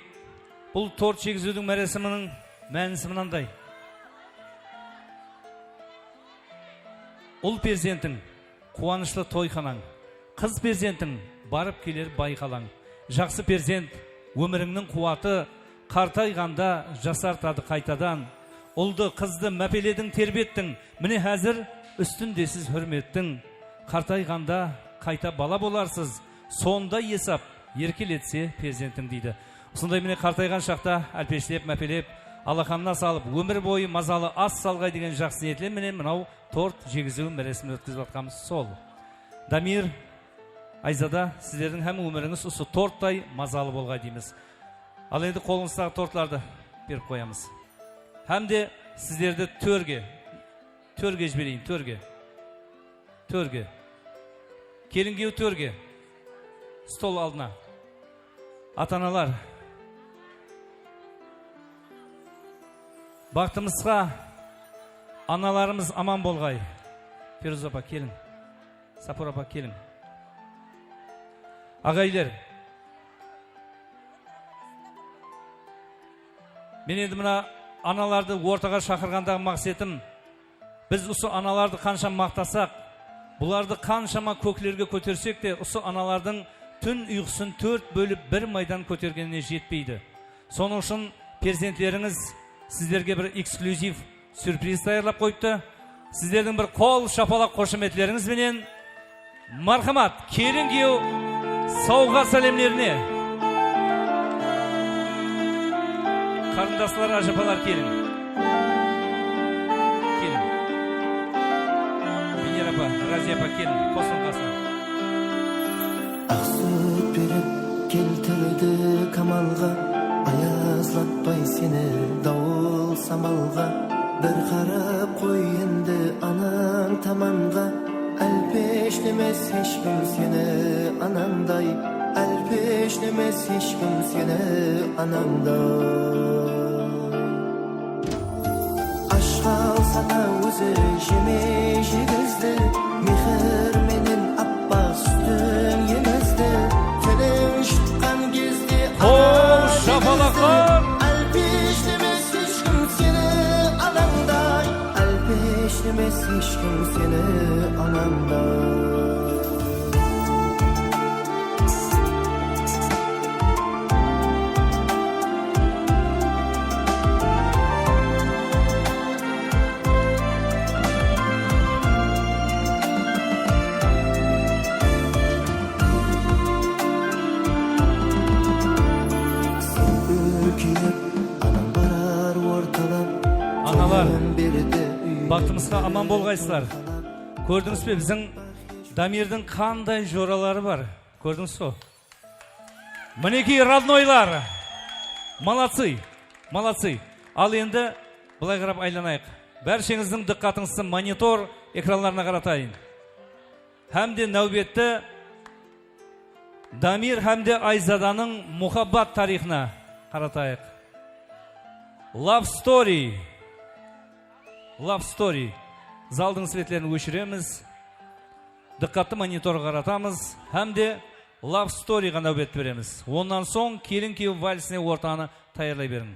bul tort jegiziwdiń máresiminiń mánisi mınanday. Ul perzentiń quwanıshlı toyxanań, qız perzentiń barıp keler bayqalań. Jaqsı perzent, ómirińniń quwatı, qartayǵanda jasartadı qaytadan. Uldı, qızdı mápelediń, terbettiń, mine házir ústinde siz húrmettiń. Qartayǵanda qayta bala bolarsız, sonda esap erkeletse perzentiń, deydi. Usınday mine qartayǵan shaqta álpeshlep, mápelep, alaxanına salıp, ómir boyı mazalı as salǵay degen jaqsı niyetler menen mınaw tort jegiziw máresimini ótkizip atqanımız sol. Damir, Ayzada, sizlerdiń hám ómirińiz usı torttay mazalı bolǵay deymiz. Al endi qolıńızdaǵı tortlardı berip qoyamız. Hám de sizlerdi tórge, tórge jibereyin, tórge. Tórge. Kelin-kúyew tórge. Stol aldına. Ata-analar. Baxtımızǵa analarımız aman bolǵay. Feruz apa, keliń. Sapura apa, keliń. Aǵaylar. Men endi mına analardı ortaǵa shaqırǵandaǵı maqsetim, biz usı analardı qansha maqtasaq, bulardı qanshama kóklerge kótersek te, usı analardıń tún uyqısın tórt bólip bir maydan kótergenine jetpeydi. Sonıń ushın perzentlerińiz sizlerge bir eksklyuziv syurpriz tayarlap qoyıptı. Sizlerdiń bir qol shapalaq qoshametlerińiz benen, marhamat, kelin-kúyew sawǵa sálemlerine. Qarındaslar, ájapalar, keliń. Keliń. Venera apa, Raziya apa, keliń, qosılıń qasına. Aq sút berip keltirdi kamalǵa, ayazlatpay seni dawıl samalǵa. Bir qarap qoy endi anań tamanǵa, álpeshlemes hesh kim seni anańday, álpeshlemes hesh kim seni anańday. Ash qalsa da ózi jemey jegizdi, mehir menen appaq sútin emizdi. Tileń shıqqan gezde qol shapalaqlar. Álpeshlemes hesh kim seni anańday, álpeshlemes hesh kim seni anańday. Sen úlkeyip, anań barar ortalap. Analar, baxtımızǵa aman bolǵaysızlar. Kórdińiz be, biziń Damirdiń qanday joraları bar? Kórdińiz be? Minekey, rodnoylar! Молодцы! Молодцы! Al endi bılay qarap aylanayıq. Bársheńizdiń dıqqatıńızdı monitor ekranlarına qaratayın. Hám de náwbetti Damir hám de Ayzadanıń muhabbat tariyxına qaratayıq. Love story. Love story. Zaldıń svetlerin óshiremiz. Dıqqattı monitorǵa qaratamız hám de Love storyǵa náwbet beremiz. Onnan soń kelin-kúyew valsine ortanı tayarlay beriń.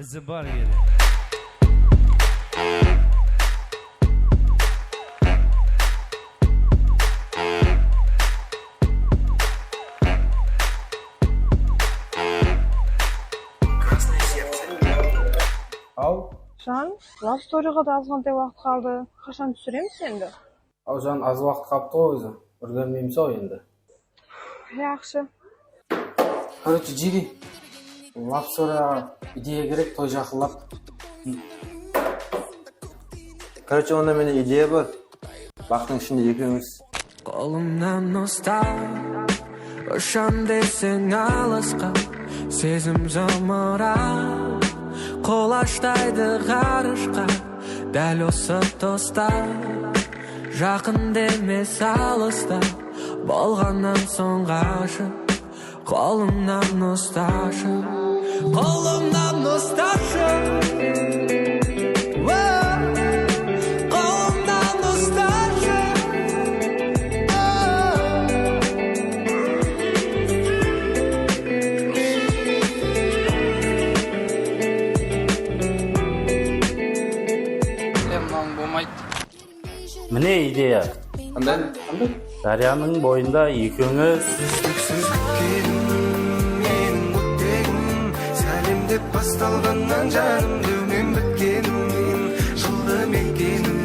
Izi bar edi. Al. Jan, love storyǵa da azǵantay waqıt qaldı. Qashan túsiremiz endi? Aw, jan, az waqıt qalıptı ǵoy ózi. Úlgermeymiz-aw endi. Yaqshı. Короче, Jigi, love storyǵa ideya kerek, toy jaqınlap. Короче, onda mende ideya bar. Baxtıń ishinde ekewińiz. Qolımnan ustap, usham deseń alısqa, sezim zımıra, qol ashtaydı ǵarıshqa, dál usı tusta. Jaqın demes, alısta, bolǵannan soń ǵashıq, qolımnan ustashı, qolımnan ustashı, o, qolımnan ustashı, o. E, mınaw bolmaydı. Mine ideya. Qanday? Qanday? Dáryanıń boyında ekewińiz. Úzliksiz kútkenim, meniń óttegim. Sálem dep bastalǵannan janım dómen bitkenim. Jıldım ekenim,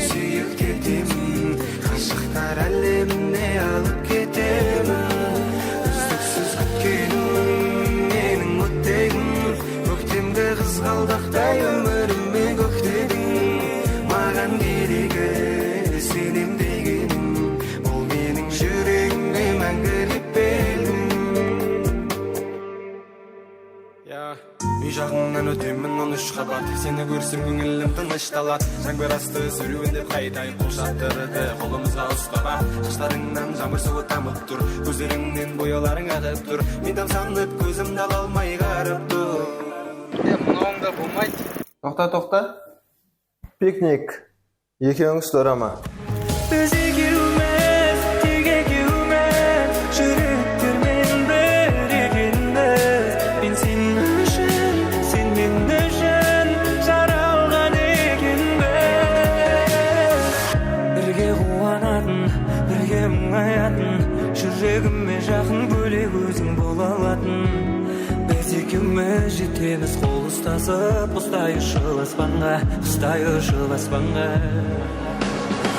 súyip ketemin. Qashıqlar álemine alıp ketemin. Úzliksiz kútkenim, meniń óttegim. Kóktemgi qızǵaldaqtay ómirime kóktediń. Maǵan keregi senem degenim, bul meniń júregimde máńgilep belgim. Ya, úy jaǵıńnan ótemen on úsh qabat. Seni kórsem, kóńilim tınıshtalat. Jańbir astı súriwin dep qaytay qol shattırdı qolımızǵa ús qabat. Shashlarıńnan janbir suwı tamıp tur, kózlerińnen boyawlarıń aǵıp tur. Men tamsanıp, kózimdi ala almay qarap tur. E, mınawıń da bolmaydı. Toqta, toqta. Piknik. Ekewińiz dorama. Biz ekewmiz, tek ekewmiz, júreklermen bir ekenbiz. Men sen ushın, sen men ushın jaralǵan ekenbiz. Birge quwanatın, birge muńayatın, júregime jaqın bólek óziń bola alatın. Biz ekewmiz jetemiz qol ustasıp, qustay ushıp aspanǵa, qustay ushıp aspanǵa.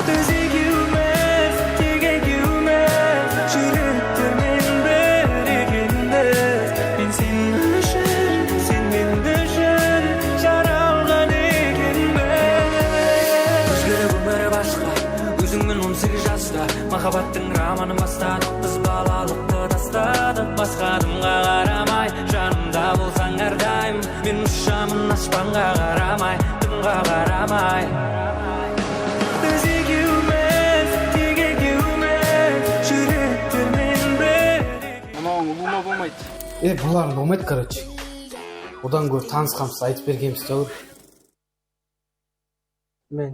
Biz ekewmiz, tek ekewmiz, júreklermen bir ekenbiz. Men sen ushın, sen men ushın jaralǵan ekenbiz. Ózgerip ómir basqa, ózińmen on segiz jasta, mahabbattıń romanın bastadıq biz balalıqtı. Tastadım basqa adamǵa qaramay, janımda bolsań hár dayım. Men ushamın aspanǵa qaramay, dımǵa qaramay. Biz ekewmiz, tek ekewmiz, júreklermen bir. Mınawıń ulıwma bolmaydı. E, bularıń bolmaydı, короче. Odan góre tanısqanımızdı aytıp bergenimiz táwir. Men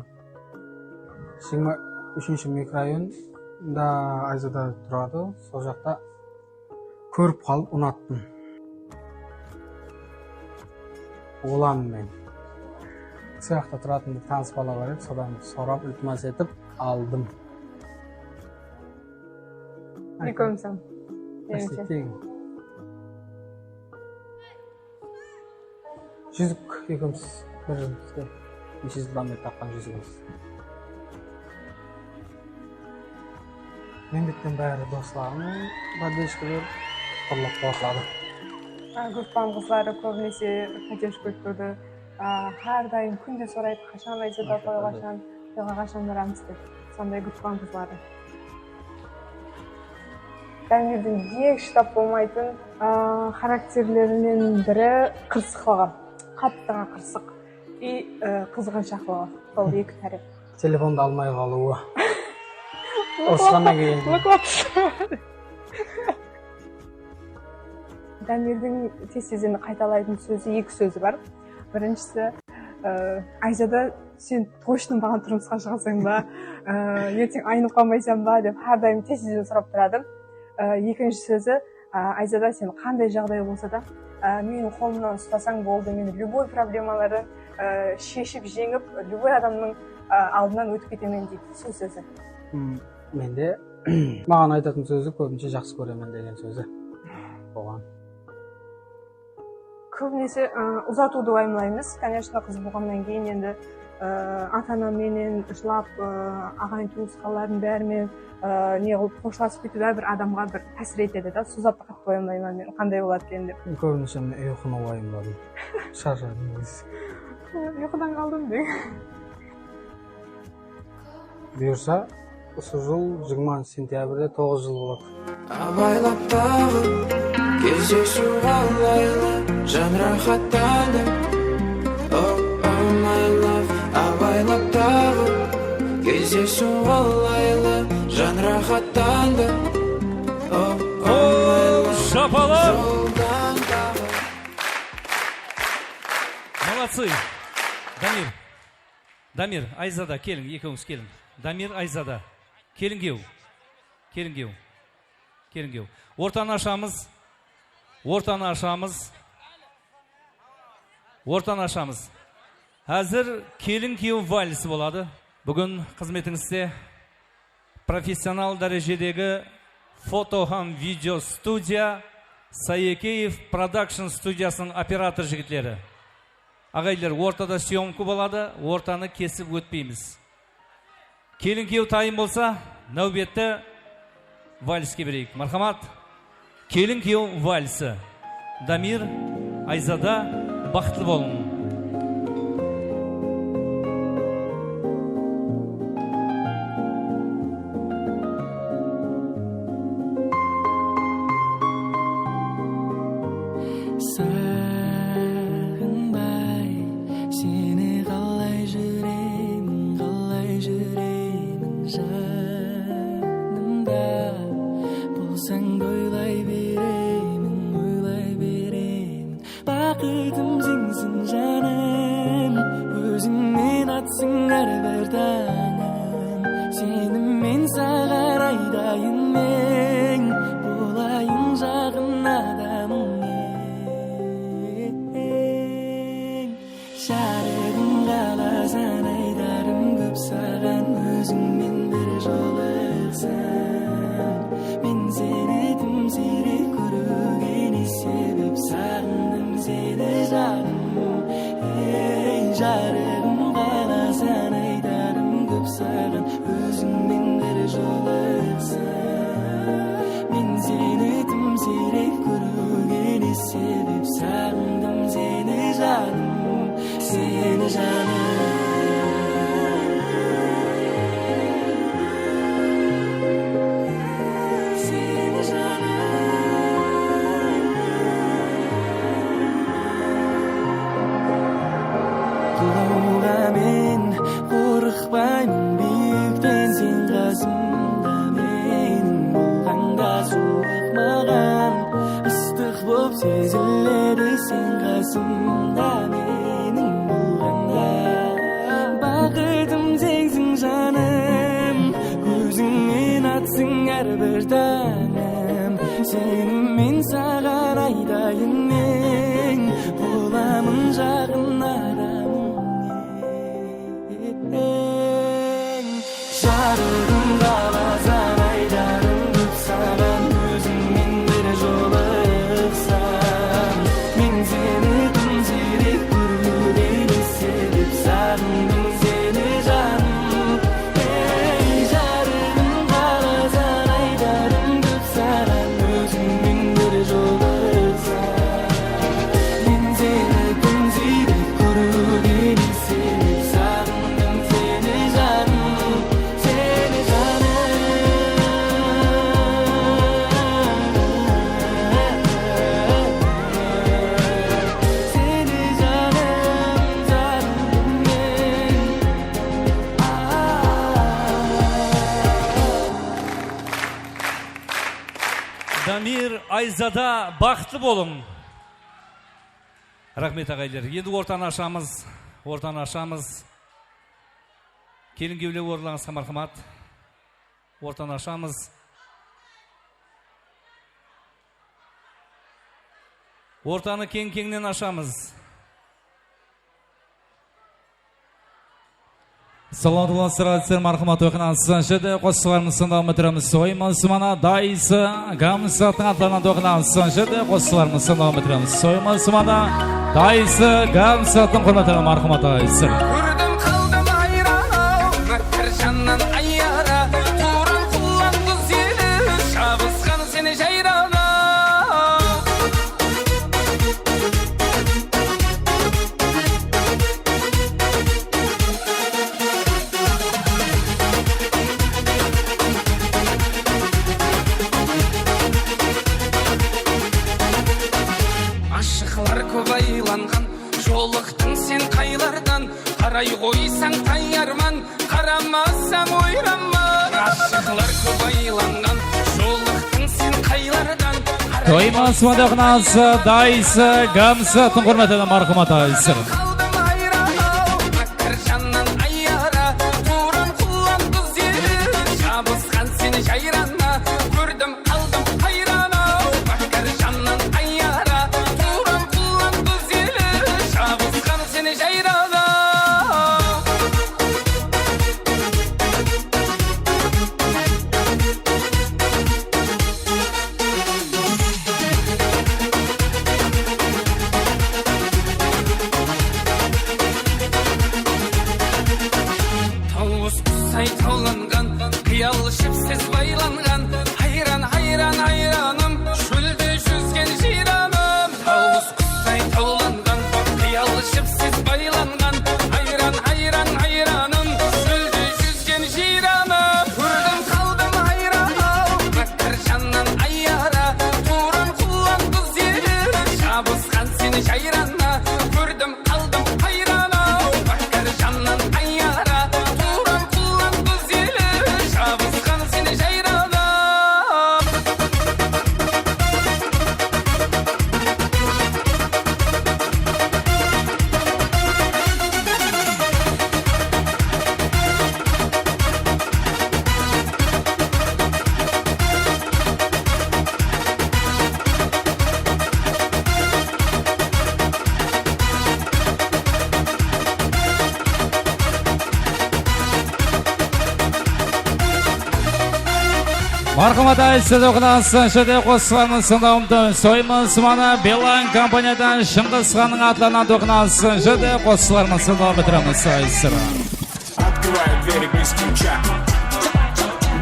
jigirma úshinshi mikrorayonda Ayzada turadı. Sol jaqta kórip qalıp unattım. Olam men. Sıyaqta turatın bir tanıs bala bar edi, sodan sorap, iltimas etip aldım. Ekewimseń. Menimshe. Teń. Júzik ekewimiz bir-birimizge neshe jıldan beri taqqan júzigimiz. Eń betten bári doslarım, podderjkalar urlap qosıladı. A, gruppam qızları kóbinese podderjka etip turdı. A, hár dayım kúnde soraydı, qashan Ayzada toy, qashan, toyǵa qashan baramız dep. Sonday gruppam qızları. Damirdiń eń shıdap bolmaytın, a, xarakterlerinen biri qırsıqlıǵı. Qattı ǵana qırsıq. I, e, qızǵanshaqlıǵı. Sol eki tárep. Telefondı almay qalıwı. Usqannan keyin. Damirdiń tez-tez endi qaytalaytın sózi, eki sózi bar. Birinshisi, e, Ayzada, sen точно maǵan turmısqa shıǵasań ba? E, erteń aynıp qalmaysań ba? Dep hár dayım tez-tez sorap turadı. E, ekinshi sózi, A, Ayzada, sen qanday jaǵday bolsa da, a, meniń qolımnan uslasań boldı, men любой problemalardı, a, sheship jeńip, любой adamnıń, a, aldınan ótip ketemen deydi, sol sózi. Hmm, mende maǵan aytatın sózi kóbinshe jaqsı kóremen degen sózi bolǵan. Kóbinese, ı, uzatıwdı wayımlaymız. Конечно, qız bolǵannan keyin endi, ı, ata-ana menen jılap, ı, aǵayin-tuwısqanlardıń bári menen, ı, ne qılıp xoshlasıp ketiw báribir adamǵa bir tásir etedi da. Sol zattı qattı wayımlayman men, qanday boladı eken dep. Kóbinese men uyqını wayımladım. Sharshadım. Uyqıdan qaldım dep. Buyırsa, usı jıl jigirmanshı sentyabrde toǵız jıl boladı. Abaylap taǵı, gezesiw qalaylı, jan raxattandı. Oh, oh, my love, abaylap taǵı, gezesiw qalaylı, jan raxattandı. Oh, oh, my love, shapalar! Joldan taǵı. Молодцы! Damir. Damir, Ayzada, keliń, ekewińiz keliń. Damir, Ayzada. Kelingew. Kelingew. Kelingew. Ortanı ashamız. Ortanı ashamız. Ortanı ashamız. Házir kelin-kúyew valsi boladı. Búgin xızmetińizde professional dárejedegi foto hám video studiya, Sayekeev Production studiyasınıń operator jigitleri. Aǵayinler, ortada syomka boladı, ortanı kesip ótpeymiz. Kelin-kúyew tayın bolsa, náwbetti valske bereyik. Marhamat. Kelin-kúyew valsi. Damir, Ayzada, baxıtlı bolıń. Saǵınbay, seni qalay júremen, qalay júremen janımda. Bolsań da oylay beremen, oylay beremen. Baxıtım senseń janım, ózińnen atsın hár bir tańım. Seni men saǵan aytayın men, bolayın jaǵın adamıń eń. Jarıǵım qalasań aytarım kóp saǵan, ózińmen bir jolıqsań. Men seni dım siyrek kóriwge ne sebep, saǵındım seni janım. Ey, jarıǵım, qalasań aytarım kóp saǵan, ózińmen bir jolıqsań. Men seni dım siyrek kóriwge ne sebep, saǵındım seni janım. Seni janım. Seni janım. Qulawǵa men qorıqpayman biyikten, sen qasımda meniń bolǵańda suwıq maǵan. Isı Istıq bolıp seziledi sen qasımda meniń bolǵanda. Baxıtım senseń janım, kózińnen atsın hár bir tańım. Seni men saǵan aytayın men, bolamın jaǵın adamıń eń. Jarıǵım, qalasań aytarım kóp saǵan, ózińmen bir jolıqsań. Men seni dım siyrek kóriwge ne sebep, saǵındım seni janım. Ey, jarıǵım, qalasań aytarım kóp saǵan, ózińmen bir jolıqsań. Men seni dım siyrek kóriwge ne sebep, saǵındım seni janım, seni janım. Seni janım, janım men. Damir, Ayzada, baxıtlı bolıń. Raxmet, aǵaylar. Endi ortanı ashamız, ortanı ashamız. Kelin-kúyewler, orınlarıńızǵa marhamat. Ortanı ashamız. Ortanı keń-keńnen ashamız. Salamatullah, sırasır, marhamat, toyxanası. Jede qosıqlarımızdı dawam ettiremiz. Soyma Usmana, dayısı Gamsattıń atlarınan toyxanası. Jede qosıqlarımızdı dawam ettiremiz. Soyma Usmana, dayısı Gamsattıń húrmetine, marhamat, dayısı. Kórdim, qaldım hayran-aw, mákkar jannan ayara, tuwran qullan qız eli, jabısqan seni jayrana. Ashıqlar kóp aylanǵan, jolıqtıń sen qaylardan, qaray qoysań tayarman, qaramasam oyranman. Ashıqlar kóp aylanǵan, jolıqtıń sen qaylardan, qaray Toyma Usman toyxanası, dayısı Gamsattıń húrmetine, marhamat, dayısı. Qaldım hayran-aw, mákkar jannan ayara, tuwran qullan qız eli, jabısqan seni jayrana. Kórdim, qaldım hayran-aw, mákkar jannan ayara, tuwran qullan qız eli, jabısqan seni jayrana. Tawıs qusay tawlanǵan, qıyal jipsiz baylanǵan, hayran, hayran, hayranım, shólde júzgen jıyranım. Tawıs qusay tawlanǵan, qıyal jipsiz baylanǵan, hayran, hayran, hayranım, shólde júzgen jıyranım. Kórdim, qaldım hayran-aw, mákkar jannan ayara, tuwran qullan qız eli, jabısqan seni jayrana. Kórdim, qaldım hayran-aw, mákkar jannan ayara, tuwran qullan qız eli, jabısqan seni jayrana. Marhamat, dayısı, toyxanası, jede qosıqlarımızdı dawam ettiremiz. Soyma Usmana, Beeline kompaniyadan Shıńǵısxannıń atlarınan toyxanası, jede qosıqlarımızdı dawam ettiremiz, dayısı. Открываю двери без ключа.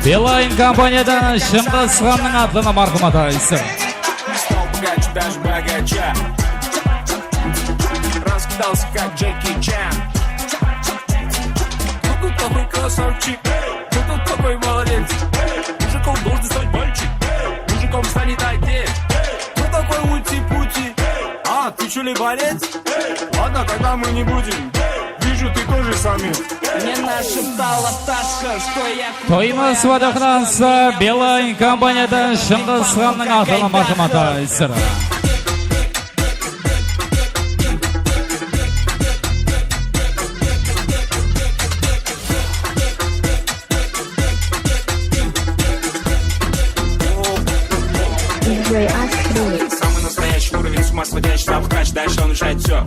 Beeline kompaniyadan Shıńǵısxannıń atlarınan, marhamat, dayısı. Стал богаче, даже богаче. Раскидался, как Джеки Чан. Кто тут такой красавчик? Кто тут такой молодец? Мужиком должен стать мальчик. Мужиком станет отец. Кто такой ути-пути? А, ты чё ли борец? Ладно, тогда мы не будем. Вижу, ты тоже самец. Мне нашептала пташка, что я Toyma Usman toyxanası, Beeline kompaniyadan Shıńǵısxannıń atlarınan, marhamat, dayısı. Самый настоящий уровень, с ума сводящий запах, дальше он решает всё.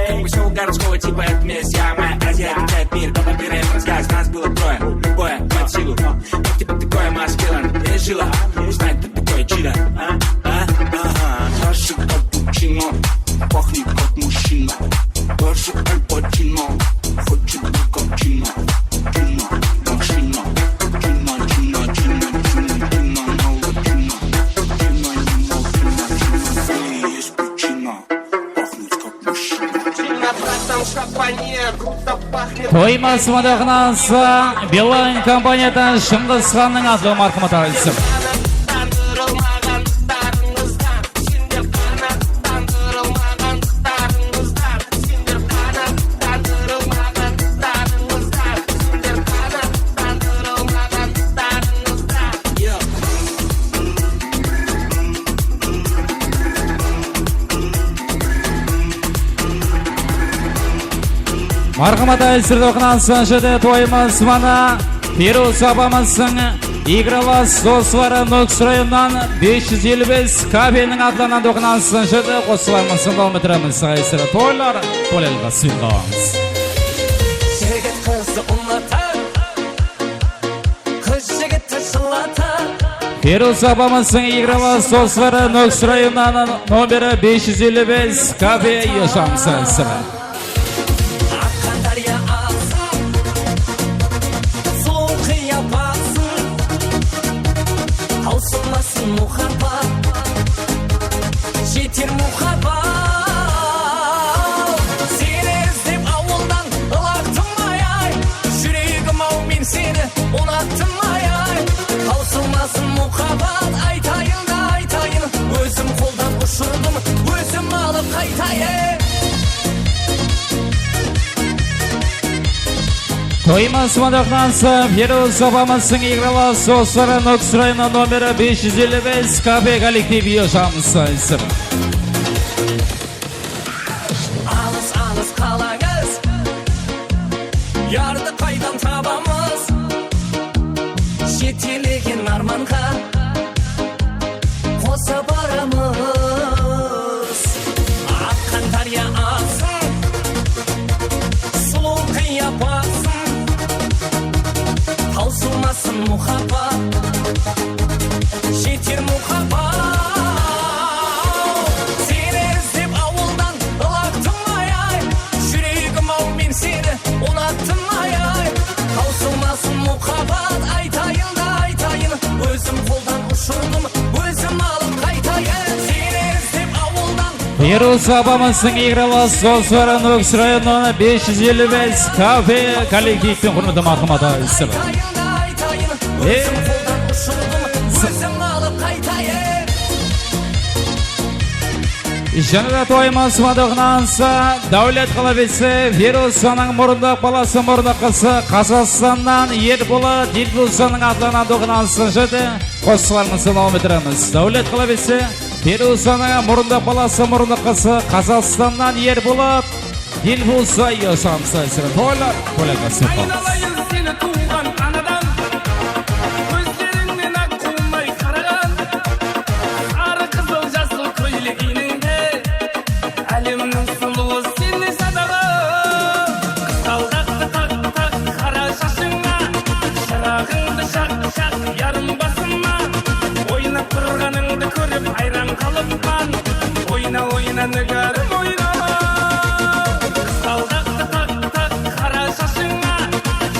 Как бы всё городского типа, это месть, я моя Азия, качает мир, как бы переем рассказ, нас было трое, любое под силу. Как тебе такое, маскилан, пережила, узнать, кто такой Чида, а, а, а, а. Хороший капучино, пахнет как мужчина. Даже Аль Пачино хочет быть как Чина. Чина, машина. Чина, Чина, Чина, Чина, Чина, мало Чина. Чина, не мало Чина, Чина. Есть причина пахнуть как мужчина. Toyma Usman toyxanası, Beeline kompaniyadan Shıńǵısxannıń atlı marhamat aytsın. Marhamat, aytsın, toqınan sınshıdı toyımız mana Firuz apamızdıń Igralas dosları Nókis rayonınan bes júz elli bes K B-niń atlarınan toqınansın jedi qosılarımızdı dawam ettiremiz. Ǵayısıra toylar, toylarǵa sıyınlańız. Jigit qızdı unatar, qız jigitti jıllatar. Feruz apamızdıń Igralas dosları Nókis rayonınan nomeri bes júz elli bes K B yosham sızı. Aqqan dárya aǵsın, sulıw qıyapatın, tawsılmasın muhabbat, jeter muhabbat. Seni izlep awıldan ılaqtım ay-ay, júregim-aw, men seni unattım ay-ay. Tawsılmasın muhabbat, aytayın da aytayın, ózim qoldan ushırdım, ózim alıp qaytayın. Toyımız mıdaqlansa, Feruz apamızdıń Igralas dosları Nókis rayonı nomeri bes júz elli bes K B kollektiv yosham sızı. Alıs-alıs qalańız, yardı qaydan tabamız? Jetelegen ármanǵa qosa baramız. Aqqan dárya aǵsın, sulıw qıyapatsın, tawsılmasın muhabbat, jeter muhabbat. Seni izlep awıldan ılaqtım ay-ay, júregim-aw, men seni unattım ay-ay. Tawsılmasın muhabbat, aytayın da aytayın, ózim qoldan ushırdım, ózim alıp qaytayın. Seni izlep awıldan Feruz apamızdıń Igralas dosları Nókis rayonınan bes júz elli bes K B kollektivtiń húrmetli marhamatı. Aytayın da aytayın, ózim qoldan ushırdım, ózim alıp qaytayın. Jáne de toyımız mıdaqlansa, dáwlet qılıp etse, Feruzanıń murındaq balası, murındaq qızı Qazaqstannan Erbolat, Dilfuzanıń atlarınan toqınansın jedi qosıqlarımızdı dawam ettiremiz. Dáwlet qılıp etse, Feruzanıń murındaq balası, murındaq qızı Qazaqstannan Erbolat, Dilfuza yosham sızı. Toylar, toylarǵa sıyınlańız. Aynalayın seni tuwǵan anadan, kózlerińnen aq quwmay qaraǵan, sarı qızıl jasıl kóylek iynińde, álemniń sulıwı sendey sadara. Qızǵaldaqtı taq-taq qara shashıńa, shıraǵıńdı shaq-shaq yarım basıma, oynap turǵanıńdı kórip ayran qalıppan. Oyna, oyna, nigarım, oyna. Qızǵaldaqtı taq-taq qara shashıńa,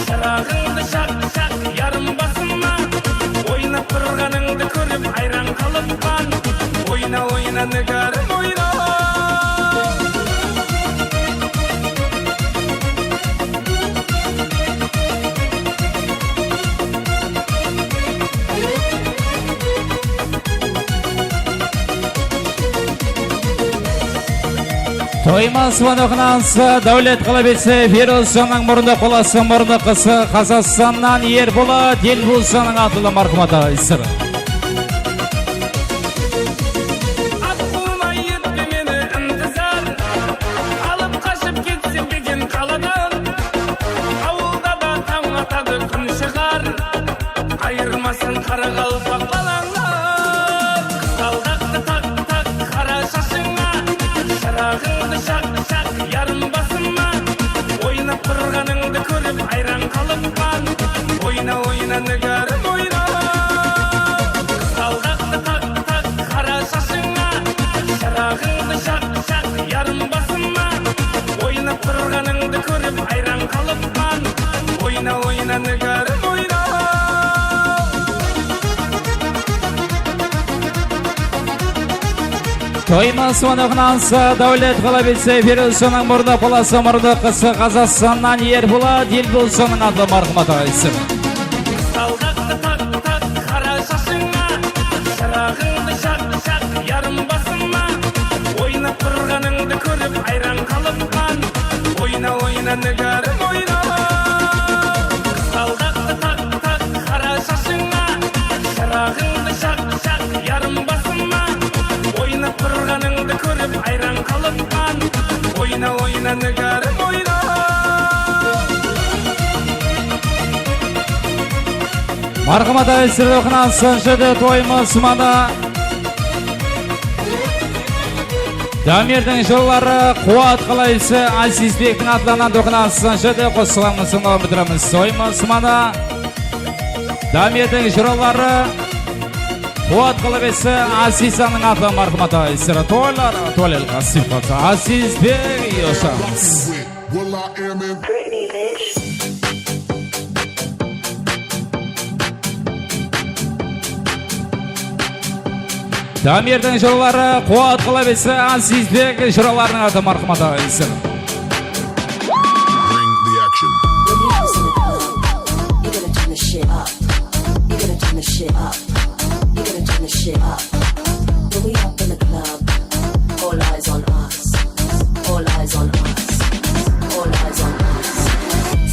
shıraǵıńdı shaq-shaq yarım basıma, oynap turǵanıńdı kórip ayran qalıppan. Oyna, oyna, nigarım, oyna. Toyımız mıdaqlansa, dáwlet qılıp etse, Feruzanıń murındaq balası, murındaq qızı Qazaqstannan Erbolat, Dilfuzanıń atlı marhamatı. Aq quwmay etpe meni intizar, alıp qashıp ketsem begen qaladan. Awılda da tań atadı, kún shıǵar, ayırmasın qaraqalpaq balańnan. Qızǵaldaqtı taq-taq qara shashıńa, shıraǵıńdı shaq-shaq yarım basıma, oynap turǵanıńdı kórip ayran qalıppan. Oyna, oyna, nigarım, oyna. Qızǵaldaqtı taq-taq qara shashıńa, shıraǵıńdı shaq-shaq yarım basıma, oynap turǵanıńdı kórip ayran qalıppan. Oyna, oyna, nigarım, oyna. Toyımız mıdaqlansa, dáwlet qılıp etse, Feruzanıń murındaq balası, murındaq qızı Qazaqstannan Erbolat, Dilfuzanıń atlı marhamatı. Qızǵaldaqtı taq-taq qara shashıńa, shıraǵıńdı shaq-shaq yarım basıma, oynap turǵanıńdı kórip ayran qalıppan. Oyna, oyna, nigarım, oyna. Qızǵaldaqtı taq-taq qara shashıńa, shıraǵıńdı shaq-shaq yarım basıma, oynap turǵanıńdı kórip ayran qalıppan. Oyna, oyna, nigarım, oyna. Marhamat, áziz toqınan sınshıdı toyımız mana. Damirdiń jıraları Quwat Qalayısı Azizbektiń atlarınan toqınan sınshıdı qosıqlarımızdı tıńlap ótiremiz. Toyımız mana. Damirdiń jıraları Quwat Qalayısı Azizanıń atı marhamat, áziz. Toylar, toylar qasip qalsa Azizbek yoshamiz. Britney, bitch. Damirdiń jıraları Quwat Qalayısı Azizbek jıralarınıń atı marhamat, áziz. Bring the action. When we up in the club, you gotta turn the shit up. You gotta turn the shit up. You gotta turn the shit up. When we up in the club, all eyes on us. All eyes on us. All eyes on us.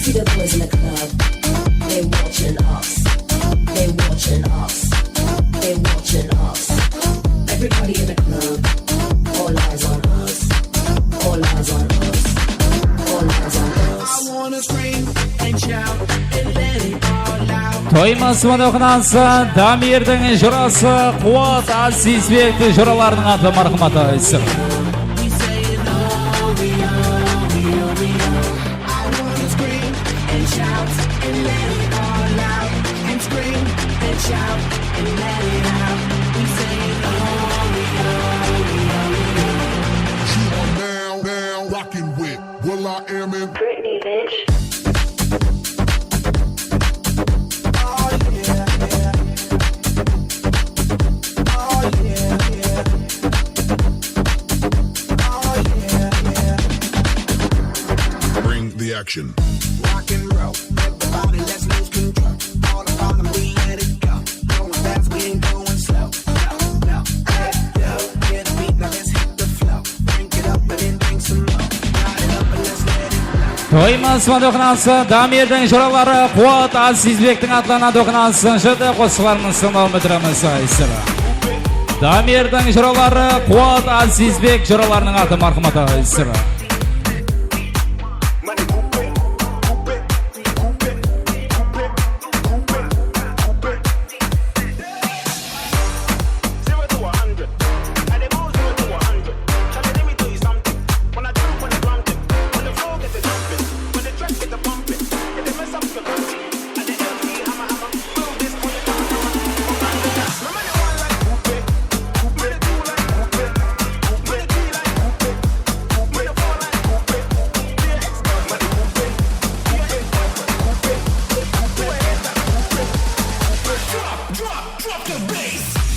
See the boys in the club. They watching us. They watching us. They watching us. Everybody in the club. All eyes on us. All eyes on us. All eyes on us. I wanna scream and shout and let it all out. Toyımız mına qınansı Damirdiń jırası Quwat Azizbekti jıralarınıń atı marhamat, áziz. We saying, "Oh, we, oh, we, oh, we, oh." I wanna scream and shout and let it all out. And scream and shout and let it out. We saying, "Oh, we, oh, we, oh, we, oh." You are now, now rocking with Will I Am and Britney, bitch. Oh, yeah, yeah. Oh, yeah, yeah. Oh, yeah, yeah. Bring the action. Rock and roll. Everybody, let's lose control. All the problem, we let it go. Going fast, we ain't going slow. No, no, hey, yo, get a beat, now let's hit the flow. Drink it up and then drink some more. Ride it up and let's let it blow. Toyımız mına qınansı Damirdiń jıraları Quwat Azizbektiń atlarınan toqınan sınshıdı qosıqlarımızdı tıńlap ótiremiz, áziz. Damirdiń jıraları Quwat Azizbek jıralarınıń atı marhamat, áziz.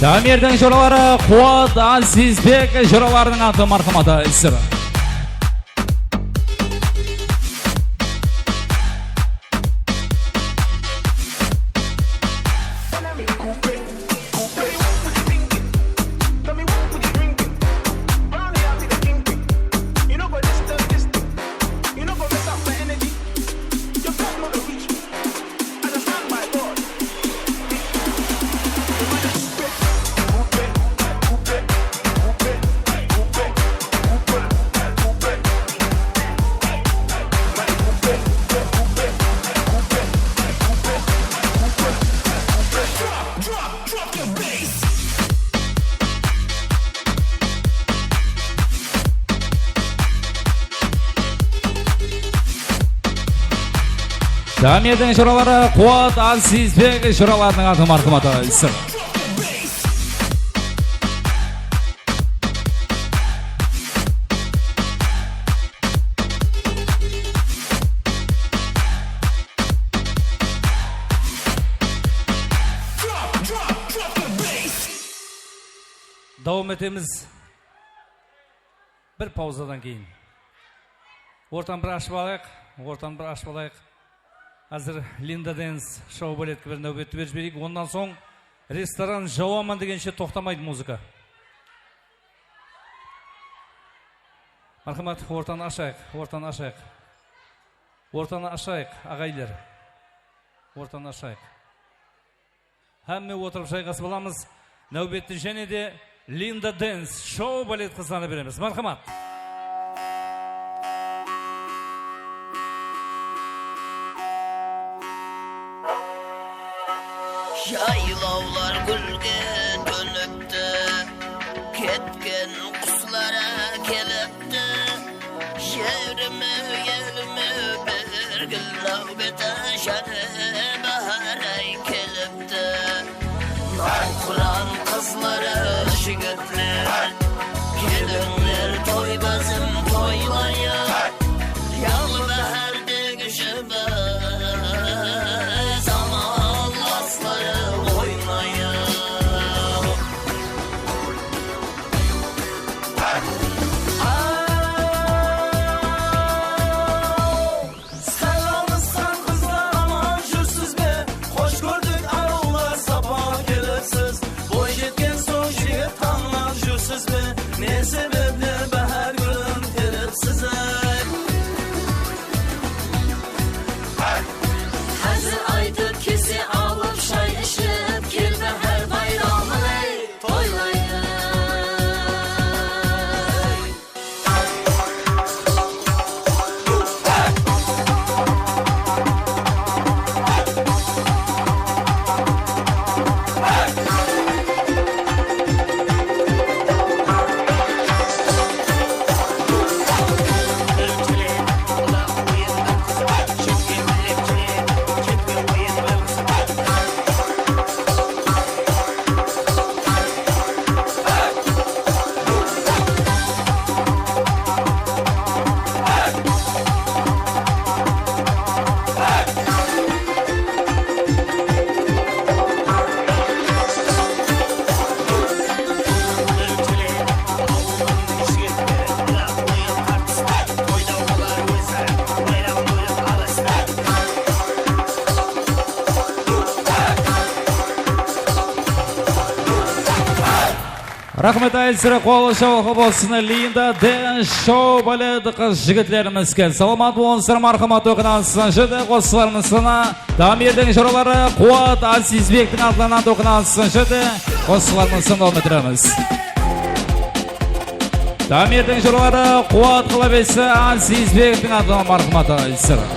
Damirdiń jıraları Quwat Azizbek jıralarınıń atı marhamat, áziz. Damirdiń jıraları Quwat Azizbek jıralarınıń atı marhamat, áziz. Dawam etemiz. Bir pauzadan keyin. Ortanı bir ashıp alayıq, ortanı bir ashıp alayıq. Házir Linda Dance shou baletke bir náwbetti berip jibereyik. Onnan soń restoran jawaman degenshe toqtamaydı muzıka. Marhamat, ortanı ashayıq, ortanı ashayıq. Ortanı ashayıq, aǵayinler. Ortanı ashayıq. Hámme otırıp jayǵasıp alamız. Náwbetti jáne de Linda Dance shou balet qızlarına beremiz. Marhamat. Náwbet jáne báhár áy kelipti. Nawqıran qızları, jigitler, kelińler, toy bázim toylayıq. Yańlı báhárdegi jıbı, zamanlasları oynayıq. Salamısqan qızlar, aman júrsiz be? Xosh kórdik, arıwlar, sapa kelipsiz. Boy jetken soń jigit tańlap júrsiz be? Ne sebepli báhár gúlin teripsiz, ey? Házil aytıp, kese alıp, shay iship, kel báhár bayramın, ey, toylayıq. Raxmet, aytsıra, qol shawıqı bolsın. Linda Dance Show balet qız jigitlerimizge. Salamat bolıńızlar, marhamat, toqınan sınshıdı, qosıqlarımız sana. Damirdiń joraları Quwat Azizbektiń atlarınan toqınan sınshıdı, qosıqlarımız sana dawam ettiremiz. Damirdiń joraları Quwat Qalabesi Azizbektiń atlarınan, marhamat, aytsıra.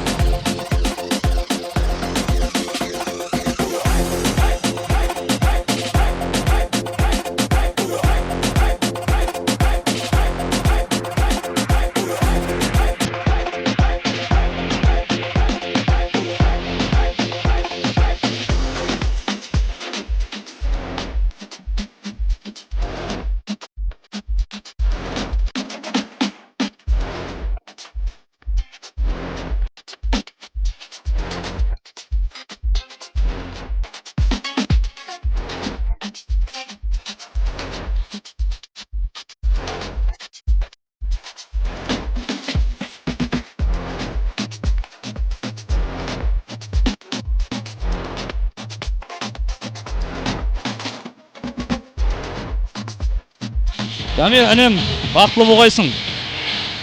Damir, inim, baxıtlı bolǵaysıń.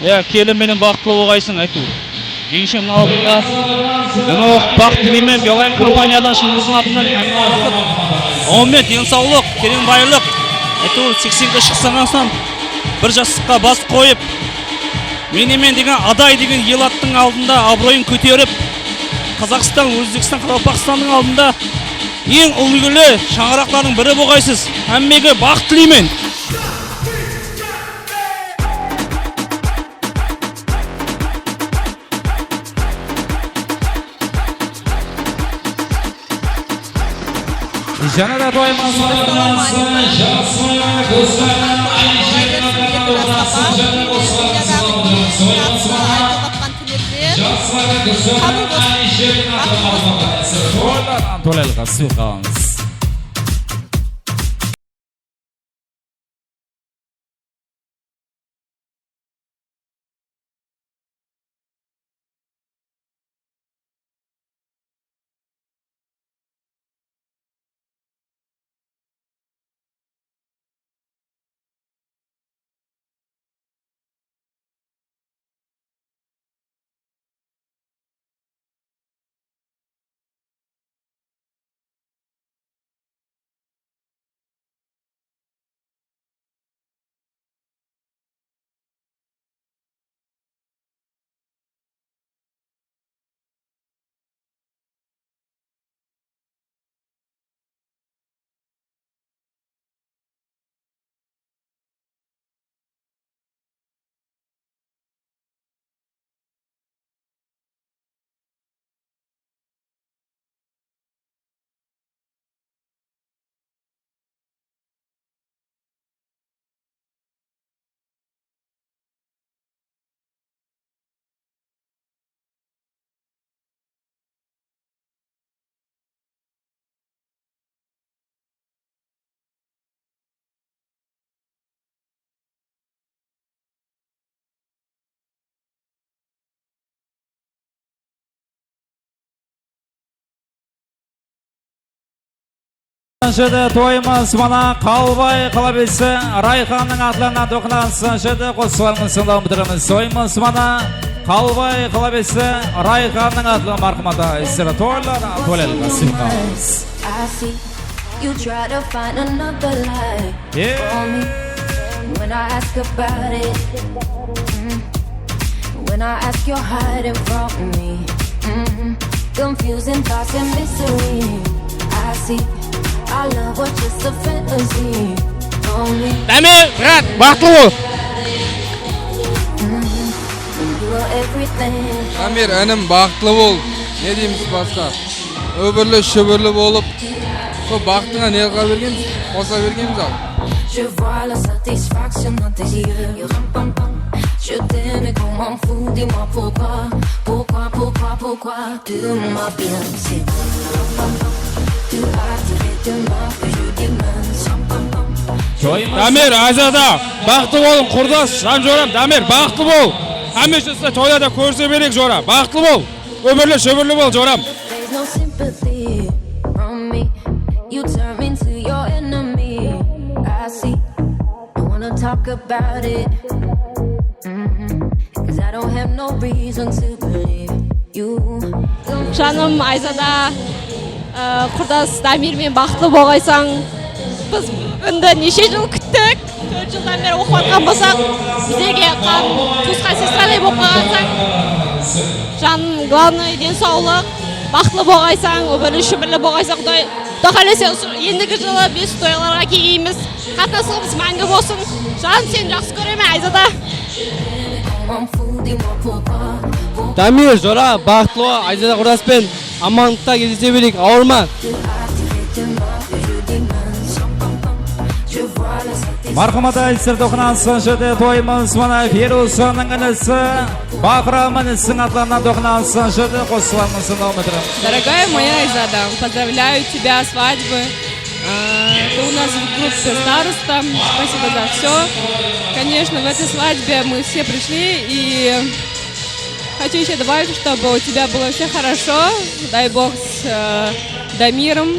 Ya, kelin menen baxıtlı bolǵaysıń, áytewir. Jeńsheńniń aldında. Mına, baxıt tileymen, Beeline kompaniyadan shınımızdıń atından. Áwmet, densawlıq, kelin bayırlıq. Áytewir, seksenge shıqsańnan soń, bir jaslıqqa bas qoyıp, menemen degen, Aday degen el attıń aldında abıroyın kóterip, Qazaqstan, Ózbekstan, Qaraqalpaqstannıń aldında eń úlgili shańaraqlardıń biri bolǵaysız. Hámmege baxıt tileymen. Janat Atbay, Jaslılar, Gúlsara, Aysha, Jaslılar, Gúlsara, Aysha, Toylardan toylarǵa sıyıq qalamız. Jedi toyımız mana Qalbay qalabesi Rayxannıń atlarına toqınan jedi qosıqlarımız sındaw bitiremiz. Toyımız mana Qalbay qalabesi Rayxannıń atlı marhmat aytsın. Toylar, toylar nasip qılsın. I see you try to find another life for me. When I ask about it, mm, when I ask, you're hiding from me. Mm, confusing thoughts and misery. I see, our love was just a fantasy. Only Damir, brat, baxıtlı bol. You were everything. Damir, inim, baxıtlı bol. Ne deymiz basqa? Óbirli-shúbirli bolıp, sol baxıtıńa ne qıla bergenbiz? Qosa bergenbiz al. Je vois la satisfaction dans tes yeux. Ram, pam, pam. Je t'aime comme un fou, dis-moi pourquoi, pourquoi, pourquoi, pourquoi tu m'as bien séduit. Ram, pam, pam. Tu as tiré de ma que je dis mince. Ram, pam, pam. Damir, Ayzada, baxıtlı bolıń, qurdas, jan joram, Damir, baxıtlı bol. Hámeshe sizdi toylarda kórse bereyik, jora, baxıtlı bol. Óbirli-shúbirli bol, joram. There's no sympathy from me. You turn me to your enemy. I see. Don't wanna talk about it. Mm-hmm. 'Cause I don't have no reason to believe you. Janım Ayzada, ı, qurdas Damir menen baxıtlı bolǵaysań. Biz búgindi neshe jıl kúttik? Tórt jıldan beri oqıp atqan bolsaq, bizlerge qan tuwısqan sestraday bolıp qalǵansań. Janım, главное, densawlıq, baxıtlı bolǵaysań, óbirli-shúbirli bolǵaysań, Quday, Quday qálese, usı endigi jılı biz toylarǵa kelgeymiz. Qatnasıǵımız máńgi bolsın. Janım, seni jaqsı kóremen, Ayzada. Damir, jora, baxıtlı bol, Ayzada qurdas penen amanlıqta gezlese bereyik, awırma. Marhamat, sizler toqınan jedi toyımız mana Ferusanıń inisi Bahram inisiń atlarınan toqınan jedi qosıqlarımızdı dawam ettiremiz. Дорогая моя Айзада, поздравляю тебя со свадьбой. А, ты у нас в группе староста. Спасибо за всё. Конечно, в этой свадьбе мы все пришли, и хочу ещё добавить, чтобы у тебя было всё хорошо. Дай Бог с, э, Дамиром,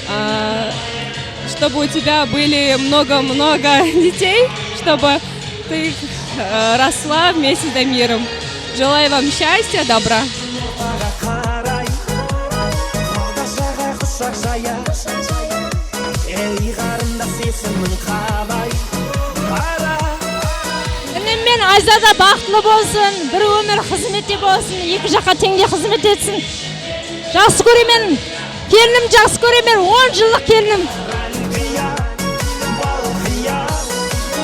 а, чтобы у тебя были много-много детей, чтобы ты, э, росла вместе с Дамиром. Желаю вам счастья, добра. Qarashaǵa qushaq jaya. Ey, qarindas, esimiń qalay? Qara. Inim menen Ayzada baxıtlı bolsın, bir ómir xızmette bolsın, eki jaqqa teńdey xızmet etsin. Jaqsı kóremen, kelinim, jaqsı kóremen, on jıllıq kelinim. Balqıya, Balqıya,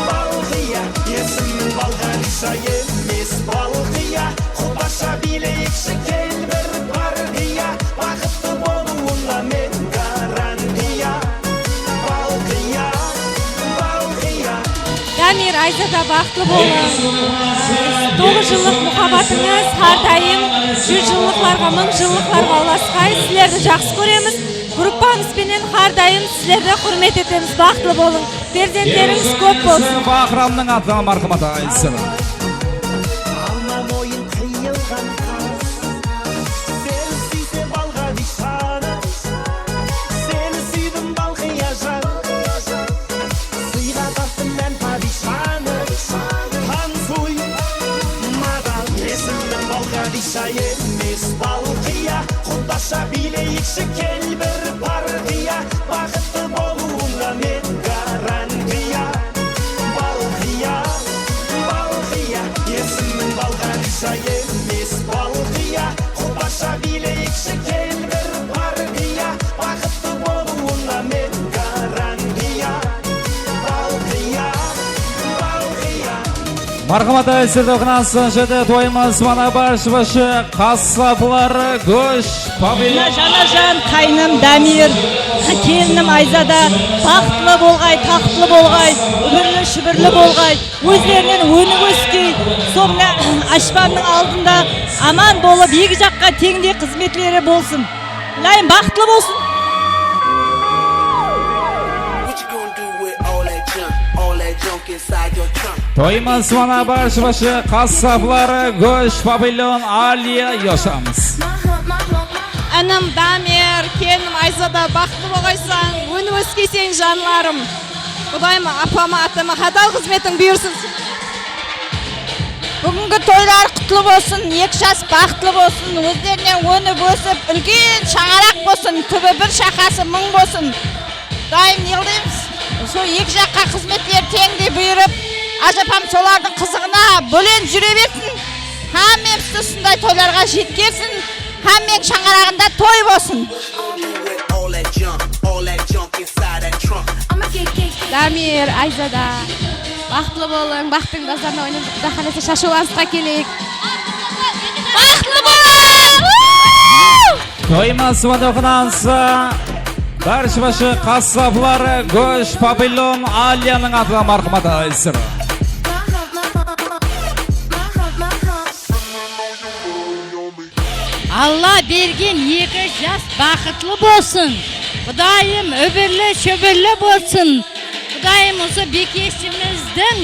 balqıya, esimiń Balǵadisha emes, Balqıya, qubasha biyleyikshi, kel bir parqıya, baxıtlı bolıwıńa men garantiya. Balqıya, Balqıya. Damir, Ayzada, baxıtlı bolıń. Toǵız jıllıq muhabbatıńız hár dayım júz jıllıqlarǵa, mıń jıllıqlarǵa ulasqay. Sizlerdi jaqsı kóremiz. Gruppamız benen hár dayım sizlerdi húrmet etemiz. Baxıtlı bolıń. Perzentlerińiz kóp bolsın. Bahramnıń atına marhamat aytsın. Alma moyın qıyılǵan qaz. Seni súyse Balǵadishanı. Seni súydim, Balqıyajan. Sıyǵa tarttım men padishanı. Tansuy, madan, esimiń Balǵadisha emes, Balqıya. Qubasha biyleyikshi, kel bir parqıya. Baxıtlı bolıwıńa men garantiya. Balqıya, Balqıya, esimiń Balǵadisha emes, Balqıya. Qubasha biyleyikshi, kel bir parqıya. Baxıtlı bolıwıńa men garantiya. Balqıya, Balqıya. Marhamat, sizlerdi qınasın jedi toyımız mana bash-bashi qassaplar gósh pavilyon. Mına janajan qáynim Damir, kelinim Ayzada baxıtlı bolǵay, taxtlı bolǵay, úmirli-shúbirli bolǵay, ózlerinen ónik óskey, sol mına ashpannıń aldında aman bolıp, eki jaqqa teńdey xızmetleri bolsın. Ilayım baxıtlı bolsın. Toyımız mana bash-bashi qassaplar gósh pavilyon Aliya Yosamız. Inım Damir, kelinim Ayzada, baxıtlı bolǵaysań, ónip óskeyseń, janlarım. Qudayım apama, atama hadal xızmetiń buyırsın. Búgingi toylar qutlı bolsın, eki jas baxıtlı bolsın, ózlerinen ónip ósip, úlken shańaraq bolsın, túbi bir, shaqası mıń bolsın. Qudayım, ne qılaymız? Sol eki jaqqa xızmetler teńdey buyırıp, ájapam solardıń qızıǵına bólent júre bersin. Hámmemizdi usınday toylarǵa jetkersin. Hámmeń shańaraǵında toy bolsın. Damir, Ayzada, baxıtlı bolıń, baxtıń bazarına oynap, Quda qálese, shashıwlanısqa keleyik. Baxıtlı bolıń! Toyma suwat oqınansı, barshı-barshı qassaplar, gósh, pavilon, Aliyanıń atına marhamat aytsın. Alla bergen eki jas baxıtlı bolsın. Qudayım, úbirli-shúbirli bolsın. Qudayım, usı Bekeshimizdiń,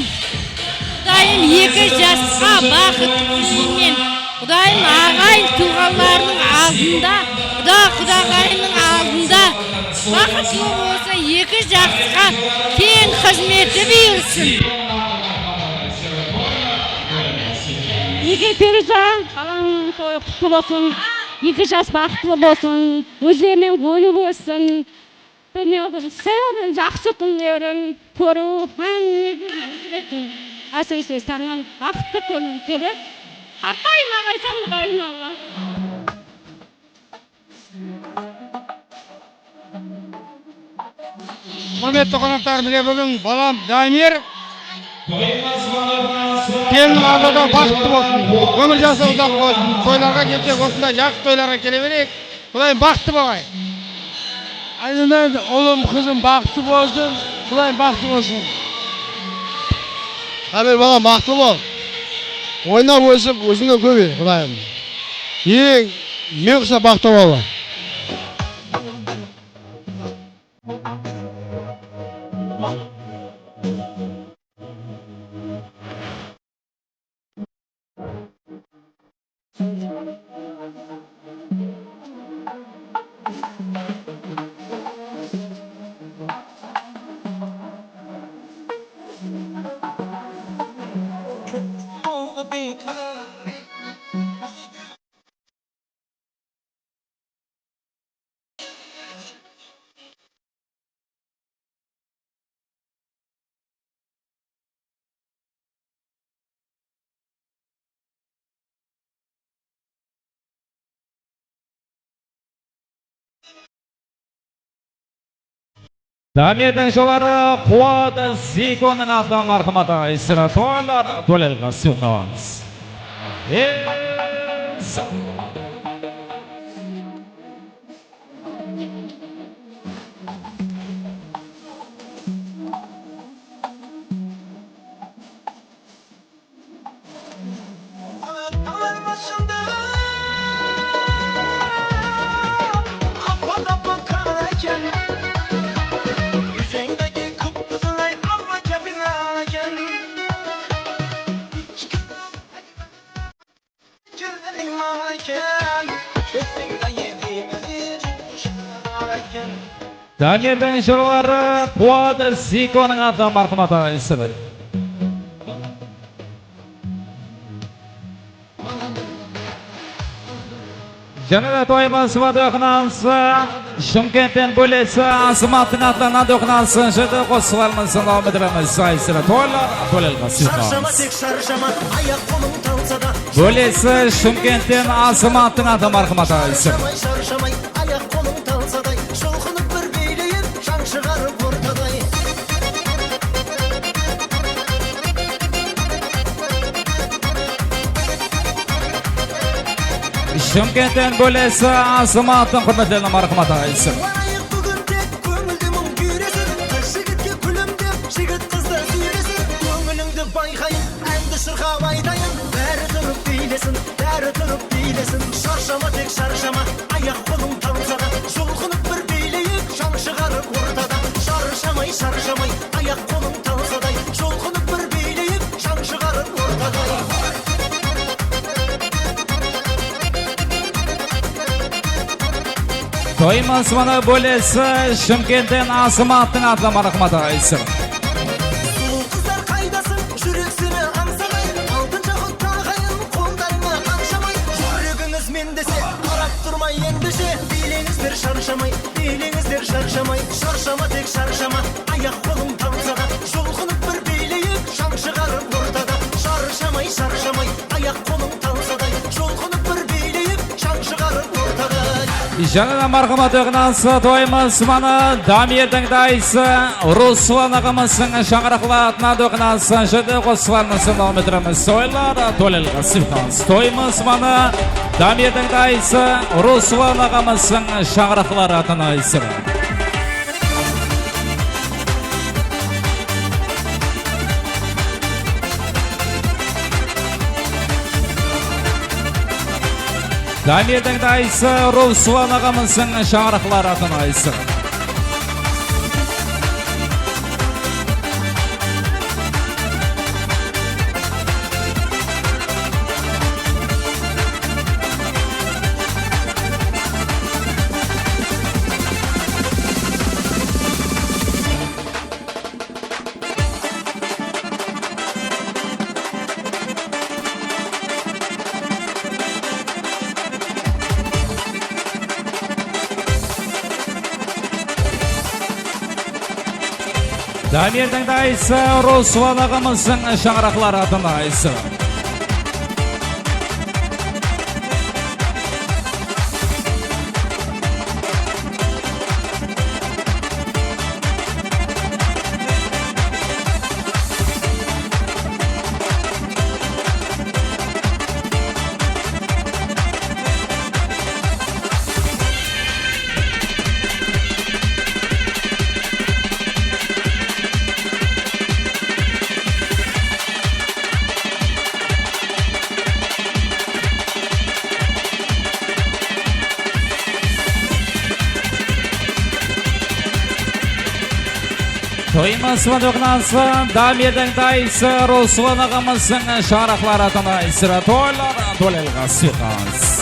Qudayım, eki jasqa baxıt kúymen. Qudayım, aǵayin-tuwǵanlarınıń aldında, quda-qudaǵayınıń aldında baxıtlı bolsın, eki jasqa keń xızmeti buyırsın. Ege Feruza, balańnıń toyı qutlı bolsın. Eki jas baxıtlı bolsın. Ózlerinen ónip óssin. Dúnyadıń sırın, jaqsı kúnlerin kóriw hámmege násip etsin. Ásirese, saǵan baxıtlı kúniń tilep, qartayma ǵaysań, Qudayım Alla. Húrmetli qonaqtar, mine búgin balam Damir kelin Ayzada baxıtlı bolsın. Ómir jası uzaq bolsın. Toylarǵa kelsek, osınday jaqsı toylarǵa kele bereyik. Qudayım baxıtlı bolǵay. Ayzada ulım, qızım baxıtlı bolsın. Qudayım baxıtlı bolsın. Damir balam baxıtlı bol. Oynap ósip, ózińnen kóbey, Qudayım. Eń men qusap baxıtlı bol. Damirdiń jolları Quwat Ziykonıń atına marhamat aytsın. Toylar, toylarǵa sıyıqlańız. Damirdiń jırları Quwat Ziykonıń atına marhamat aytsın. Jáne de toyımız suwat oqınansı, Shımkentten bólesi Azımattıń atına nat oqınansı, jerde qosıqlarımızdı dawam etiremiz. Aytsın, toylar, toylarǵa sıyıqlańız. Sharshama, tek sharshama, ayaq-qolım talsa da. Bólesi Shımkentten Azımattıń atına marhamat aytsın. Sharshamay, sharshamay, ayaq-qolım talsaday, julqınıp bir biyleyik, shań shıǵarıp ortaday. Shımkentten bólesi Azımattıń húrmetlerine marhamat aytsın. Olayıq búgin tek kóńilde muń kúyresin, qız jigitke kúlimdep, jigit qızdı súyresin. Kóńilińdi bayqayın, ándi shırqap aytayın, bári turıp biylesin, bári turıp biylesin. Sharshama, tek sharshama, ayaq-qolım talsa da, julqınıp bir biyleyik, shań shıǵarıp ortada. Sharshamay, sharshamay, ayaq-qolım talsaday, julqınıp bir biyleyik, shań shıǵarıp ortaday. Toyımız mına bólesi Shımkentten Azımattıń atlı marhamat aytsın. Sulıw qızlar qaydasıń, júrek seni ańsamay, altın jaqıp taǵayın, qondayma qanshamay. Júregińiz men dese, qarap turmay endishe, biyleńizler sharshamay, biyleńizler sharshamay, sharshama tek sharshama, ayaq qolıń talsa da, julqınıp bir biyleyik, shań shıǵarıp ortada, sharshamay, sharshamay, ayaq qolıń talsa da, julqınıp bir biyleyik, shań shıǵarıp ortada. Jana da marhamat, toy qonaqı, toyımız mına Damirdiń dayısı Ruslan aǵamızdıń shańaraqlı atına toy qonaqı, jerde qosıqlarımızdı dawam ettiremiz. Toylar tólelge sıyqas. Toyımız mına Damirdiń dayısı Ruslan aǵamızdıń shańaraqlı atına aytsın. Damirdiń dayısı Ruslan aǵamızdıń shańaraqlı atına aytsın. Damirdiń dayısı Ruslan aǵamızdıń shańaraqlı atına aytsın. Toyımız mına toy qonaqı, Damirdiń dayısı Ruslan aǵamızdıń shańaraqlı atına aytsın. Toylar tólelge sıyqas.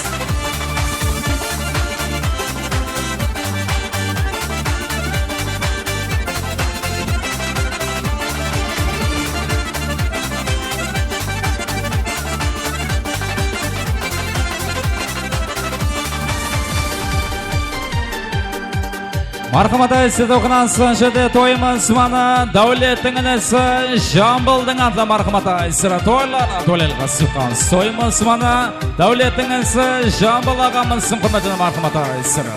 Marhamat, sizdi oqınan sınshıdı toyımız mına Dáwlettiń inisi Jambıldıń atlı marhamat aysırı. Toylar tólel qasıqan. Toyımız mına Dáwlettiń inisi Jambıl aǵamızdıń húrmetine marhamat aysırı.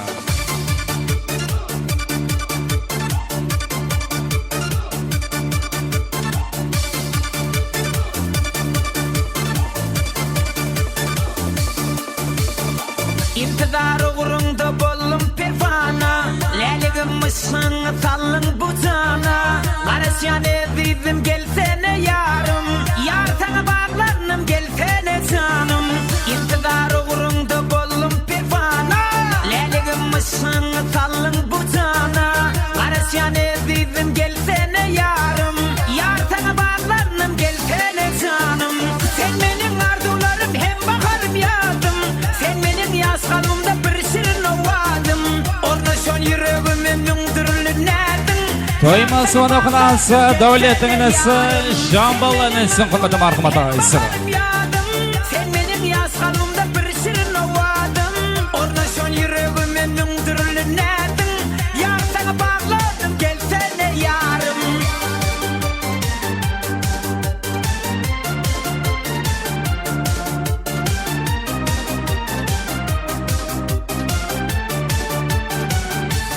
İntizar uğrıńda boldım pervana, lálegim ısqıńı saldıń bu jana. Qarashan ezizim, kelsene yarım, yar sańa baǵlarnım, kelsene janım. İntizar uğrıńda boldım pervana, lálegim ısqıńı saldıń bu jana. Qarashan ezizim, kelsene yarım, yar sańa baǵlarnım, kelsene janım. Sen meniń arzuwlarım hem baharım, yadım. Sen meniń yas qalbımda bir shirin awadım. Ornashan júregime mıń túrli náziń. Toyımız mına qonaqı Dáwlettiń inisi Jambıl inisiń húrmetine marhamat aysırı. Yadım, sen meniń yas qalbımda bir shirin awadım. Ornashan júregime mıń túrli náziń. Yar sańa baǵladım, kelsene yarım.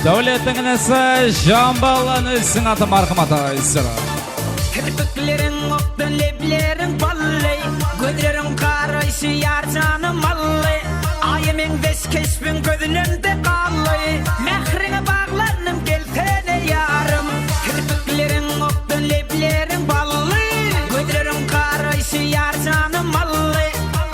Dáwlettiń inisi Jambıl inisiń atı marhamat aysırı. Kirpikleriń oqtı, lebleriń ballay, kózleriń qarayshı, yar janım allay. Ayı meń bes keshpeń kózlerinde qallay. Máhrińe baǵlarnım, kelsene yarım. Kirpikleriń oqtı, lebleriń ballay, kózleriń qarayshı, yar janım allay.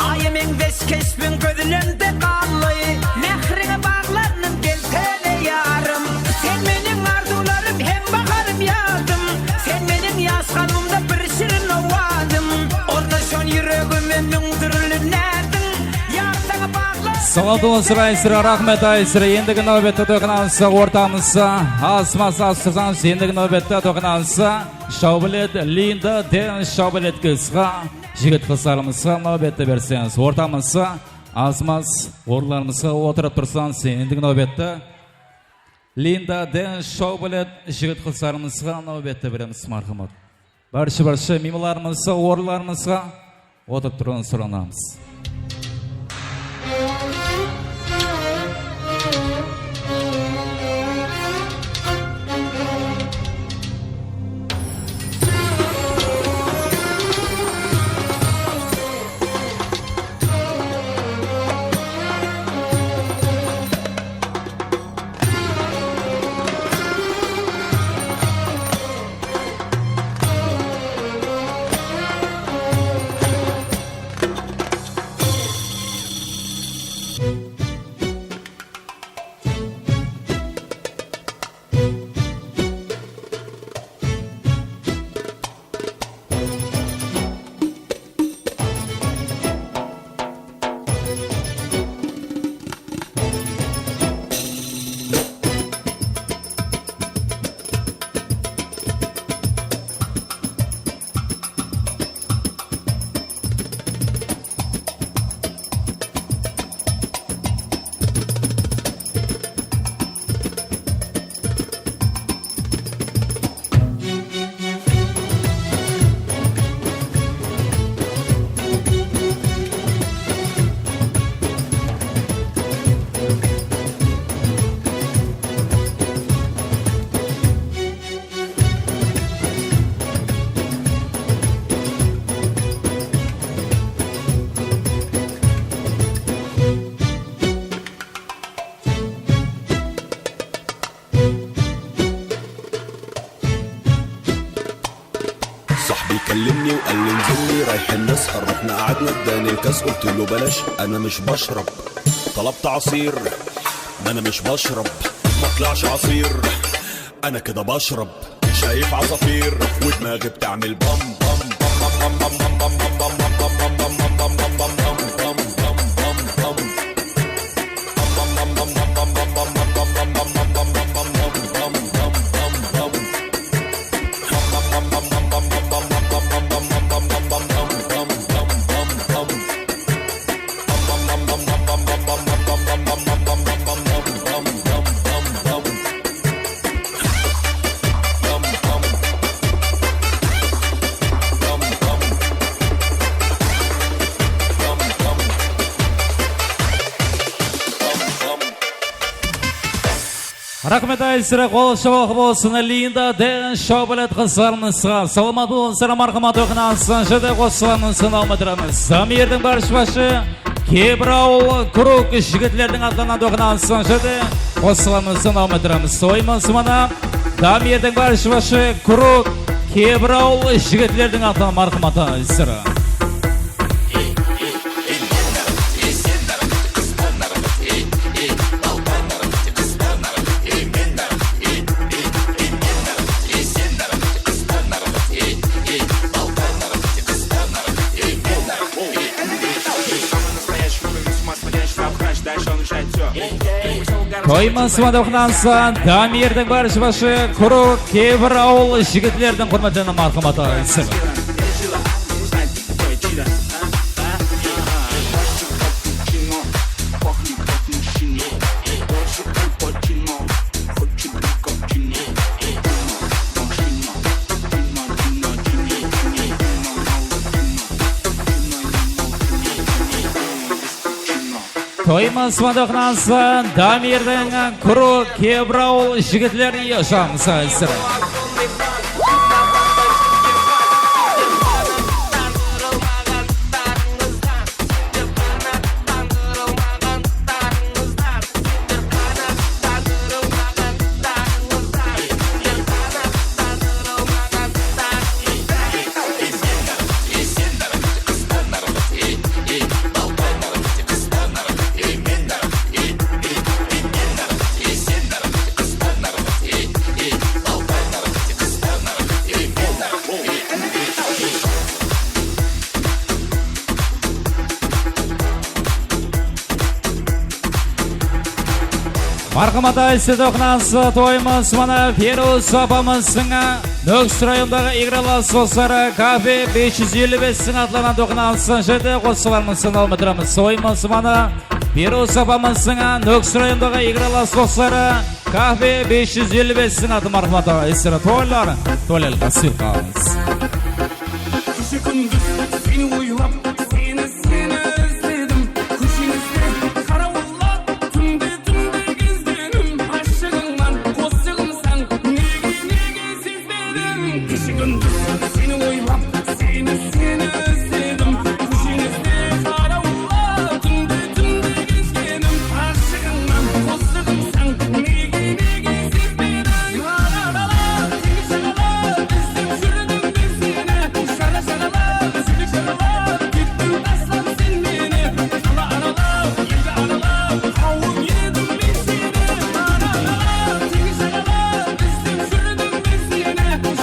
Ayı meń bes keshpeń kózlerinde qallay. Máhrińe baǵlarnım, kelsene yarım. Sen meniń arzuwlarım hem baharım, yadım. Sen meniń yas qalbımda bir shirin awadım. Ornashan júregime mıń túrli náziń. Yar sańa baǵlar. Salam dolaslar, aytsıra, raxmet aytsıra. Endigi náwbette toyxanamızda ortamızda Asmas Asırsanız, endigi náwbette toyxanamızda Shawbálet, Linda Dance Shawbálet qızǵa, jigit qızlarımızǵa náwbette berseńiz. Ortamızda Asmas orınlarımızǵa otırıp tursańız, endigi náwbette Linda Dance Shawbálet jigit qızlarımızǵa náwbette beremiz, marhamat. Bárshe-bárshe miymanlarımızǵa, orınlarımızǵa otırıp turıwın soranamız. صاحبي كلمني وقال لي: انزل لي، رايحين نسهر. رحنا قعدنا، اداني الكاس، قلت له: بلاش، انا مش بشرب. طلبت عصير، ما انا مش بشرب، ما طلعش عصير، انا كده بشرب. شايف عصافير ودماغي بتعمل بام بام. Raxmet aytsıra, qol shabaq bolsın, Linda Dance Shawbálet qızlarımızǵa. Salamat bolıńızlar, marhamat, toyxanamızdıń jerde qosıqlarımızdı dawam ettiremiz. Damirdiń bárshe-bárshe Kebir awıl Krug jigitlerdiń atınan toyxanamızdıń jerde qosıqlarımızdı dawam ettiremiz. Toyımız mına Damirdiń bárshe-bárshe Krug Kebir awıl jigitlerdiń atınan, marhamat aytsıra. Toyımız mına toyxanası Damirdiń bárshe-bárshe Krug Kebir awıl jigitlerdiń húrmetine, marhamat aytsın. Toyımız mına toyxanası Damirdiń Krug Kebir awıl jigitleri iyashıńız aytsın. Marhamat, aytsa toqınasın, toyımız mına Feruz apamızdıń, Nókis rayonındaǵı Igralas dostları, Kafe bes júz elli bestiń atlarınan toqınasın, jede qosıqlarımızdı tıńlap otırmız. Toyımız mına Feruz apamızdıń, Nókis rayonındaǵı Igralas dostları, Kafe bes júz elli bestiń atı, marhamat, aytsa toylar, toylar qasıyqamız. Keshe-kúndiz seni oylap, seni, seni izledim. Kósheńizde qarawıllap, túnde, túnde gezgenim. Ashıǵıńman, qosıǵımsań, nege, nege sezbedim? Keshe-kúndiz seni oylap, seni, seni izledim. Kósheńizde qarawıllap, túnde, túnde gezgenim. Ashıǵıńman, qosıǵımsań, nege, nege sezbedim? Qara dala, teńiz jaǵalap, izlep júrdim men seni. Jara jaralap, júrek jaralap, kettiń taslap sen meni. Qala aralap, eldi aralap, qawıp edim men seni. Qara dala, teńiz jaǵalap, izlep júrdim men seni.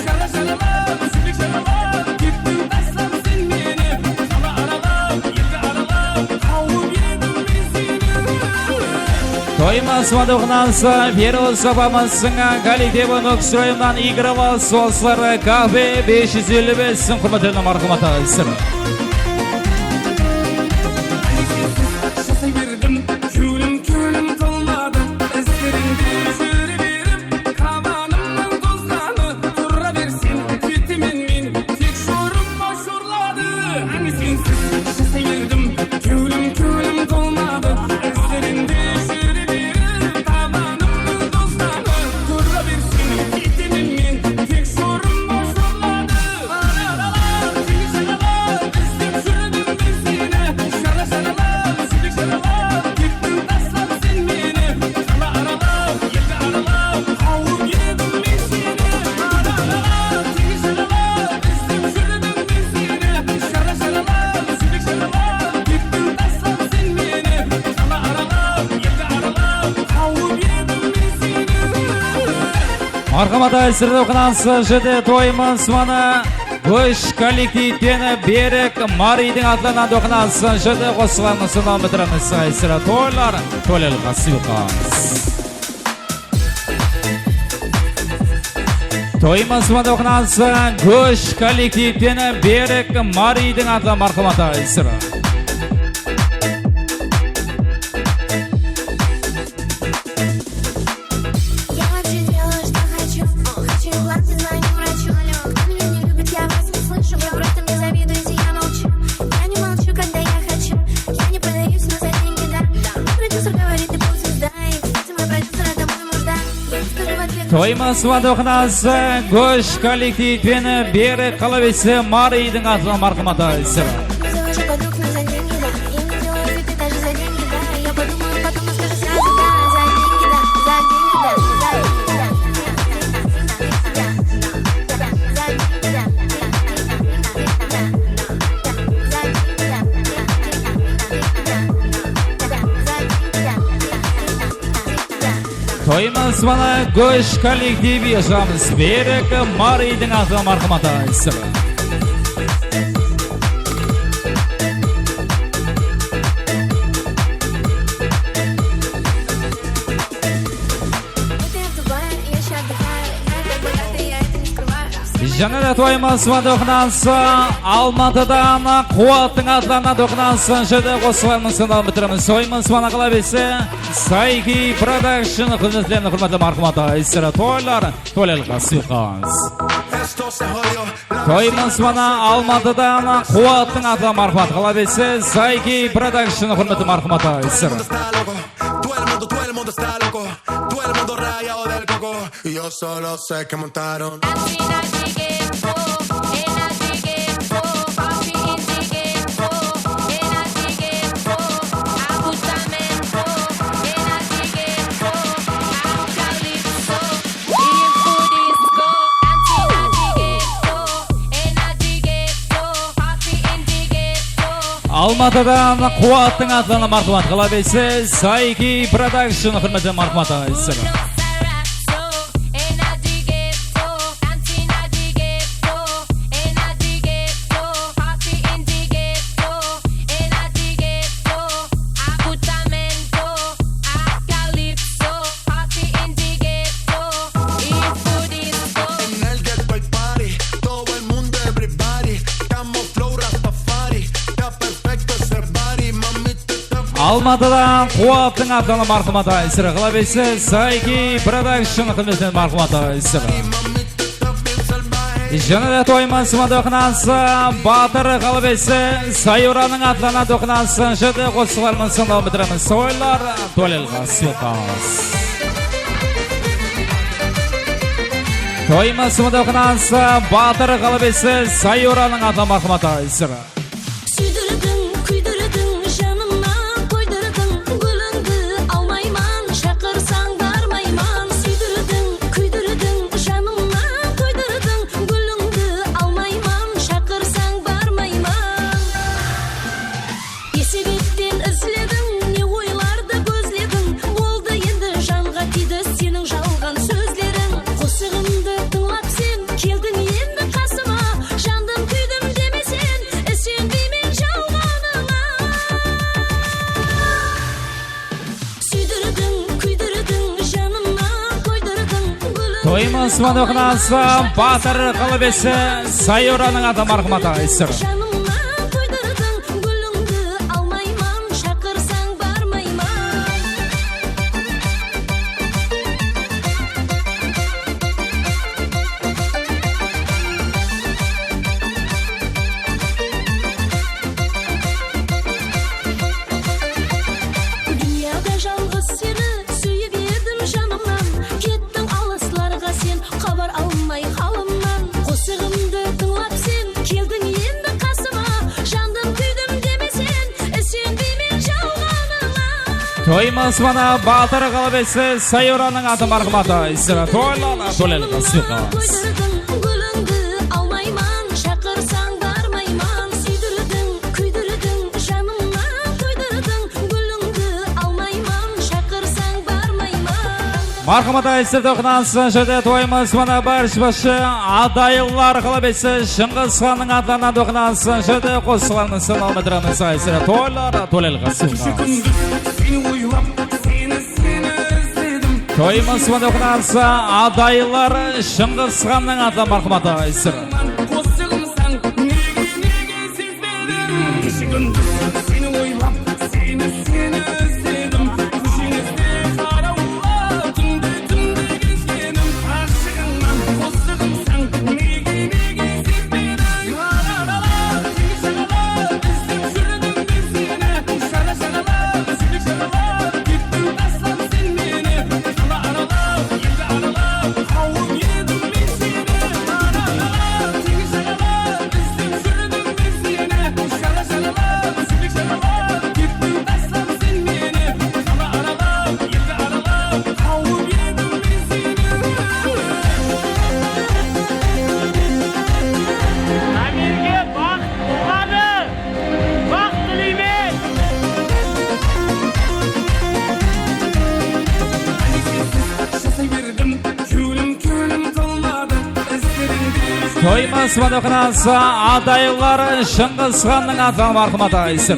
Jara jaralap, júrek jaralap, kettiń taslap sen meni. Qala aralap, eldi aralap, qawıp edim men seni. Toyımız mına toqınasın, Feruz apamızdıń kollektivi, Nókis rayonınan Igralas dostları, Kafe bes júz elli bestiń húrmetine, marhamat, aytsa. Jasay berdim, kewlim, kewlim tolmadı. Izlerińde júre berip, kabanımnıń tozanı. Tura berseń, ketemen men, tek jorım ashurladı. Áne sensiz jasay berdim, kewlim, kewlim tolmadı. Izlerińde júre berip, kabanımnıń tozanı. Tura berseń, ketemen men, tek jorım ashurladı. Qara dala, teńiz jaǵalap, izlep júrdim men seni. Jara jaralap, júrek jaralap, kettiń taslap sen meni. Qala aralap, eldi aralap, qawıp edim men seni. Qara dala, teńiz jaǵalap, izlep júrdim men seni. Jara jaralap, júrek jaralap, kettiń taslap sen meni. Qala aralap, eldi aralap, qawıp edim men seni. Marhamat, aytsa toqınasın, jede toyımız mına Gósh kollektivden Berik Mariydiń atlarınan toqınasın, jede qosıqlarımızdı tıńlap bitiremiz, aytsa toylar, toylar qasıyqamız. Toyımız mına toqınasın, Gósh kollektivden Berik Mariydiń atlarınan, marhamat, aytsa. Я вообще делаю, что хочу. Хочу и платье, звоню врачу. Кто меня не любит, я вас не слышу. Вы просто мне завидуете, я молчу. Я не молчу, когда я хочу. Я не продаюсь, но за деньги, да. Мой продюсер говорит, ты поп-звезда. И, кстати, мой продюсер, это мой муж, да. Я не скажу в ответ. Toyımız mına toqınasın, Gósh kollektivden Berik, qalabesi Mariydiń atlarınan, marhamat, aytsa. Завожу подруг, но за деньги, да. И не делаю фиты даже за деньги, да. Я подумаю, потом и скажу сразу, да. За деньги, да, за деньги, да, за деньги, да. Toyımız mına Gósh kollektivi, jazamız Berik Mariydiń atı, marhamat, aytsa. Jáne de toyımız mına toqınansın, Almatıdan Quwattıń atlarınan toqınansın, jede qosıqlarımızdı tıńlap bitiremiz. Toyımız mına qalabesi Sayki Production xızmetlerine húrmetli marhamat, aytsıra toylar, toylar qasıyqamız. Toyımız mına Almatıdan Quwattıń atı marhamat, qalabesi Sayki Production húrmetli marhamat, aytsıra. Todo el mundo, todo el mundo está loco. Todo el mundo rayado del coco. Yo solo sé que montaron. Almatıdan Quwattıń atlarına marhamat, qalabesi Sayki Production húrmetine marhamat, aytsıra. Almatıdan Quwattıń atına marhamat aytır. Ǵalebesi Sayki Production xızmetinen marhamat aytır. Jáne de toyımız mınaw doqınası Batır ǵalebesi Sayuranıń atlarına doqınası jerde qosıqlarımız sınawın bitiremiz. Toylar tólelge sıyqas. Toyımız mınaw doqınası Batır ǵalebesi Sayuranıń atına marhamat aytır. Súydirdiń, kúydirdiń, janımnan toydırdıń, gúlińdi almayman, shaqırsań barmayman. Súydirdiń, kúydirdiń, janımnan toydırdıń, gúlińdi almayman, shaqırsań barmayman. Ne sebepten izlediń, ne oylardı gózlediń, boldı endi janǵa tiydi seniń jalǵan sózleriń. Qosıǵımdı tıńlap sen keldiń endi qasıma, jandım kúydim demeseń, isenbeymen jalǵanıńa. Súydirdiń, kúydirdiń, janımnan toydırdıń, gúlińdi Toyımız mınaw doqınası Batır ǵalebesi Sayuranıń atına marhamat aytır. Janımnan toydırdıń, gúlińdi almayman, shaqırsań barmayman. Dúnyada jalǵız seni súyip edim janımnan, kettiń alıslarǵa sen, xabar almay halımnan. Qosıǵımdı tıńlap sen keldiń endi qasıma, jandım kúydim demeseń, isenbeymen jalǵanıńa. Toyımız mınaw Batır ǵalebesi Sayuranıń atına marhamat aytır. Toylar tólelge sıyqas. Toydırdıń, gúlińdi almayman, shaqırsań barmayman. Súydirdiń, kúydirdiń, janımnan toydırdıń, gúlińdi almayman, shaqırsań barmayman. Marhamat aytır doqınası jerde toyımız mınaw barshı-barshı adaylar ǵalebesi Shıńǵısxannıń atlarına doqınası jerde qosıqlarımız sınawın bitiremiz. Aytır toylar tólelge sıyqas. Kúndiz seni oylap, seni, seni izledim. Toyımız mınaw doqınası adaylar Shıńǵısxannıń atına marhamat aytır. Qosıǵımsań, nege, nege sezbedim? Keche-kúndiz seni oylap, seni, seni izledim. Kósheńizde qarawıllap, túnde, túnde gezgenim. Ashıǵıńnan qosıǵımsań, nege, nege sezbedim? Aralap, teńiz jaǵalap, izlep júrdim men seni. Jara jaǵalap, súydik jaǵalap, kettiń taslap sen meni. Qala aralap, eldi aralap, qawıp edim men seni. Aralap, teńiz jaǵalap, izlep júrdim men seni. Jara jaǵalap, súydik jaǵalap, kettiń taslap sen meni. Qala aralap, eldi aralap, qawıp edim men seni. Amirge baxıt qutqardı! Baxıt tileymen! Jasay berdim, kewlim, kewlim tolmadı. Izlerińde Toyımız mınaw doqınası adaylar Shıńǵısxannıń atına marhamat aytır.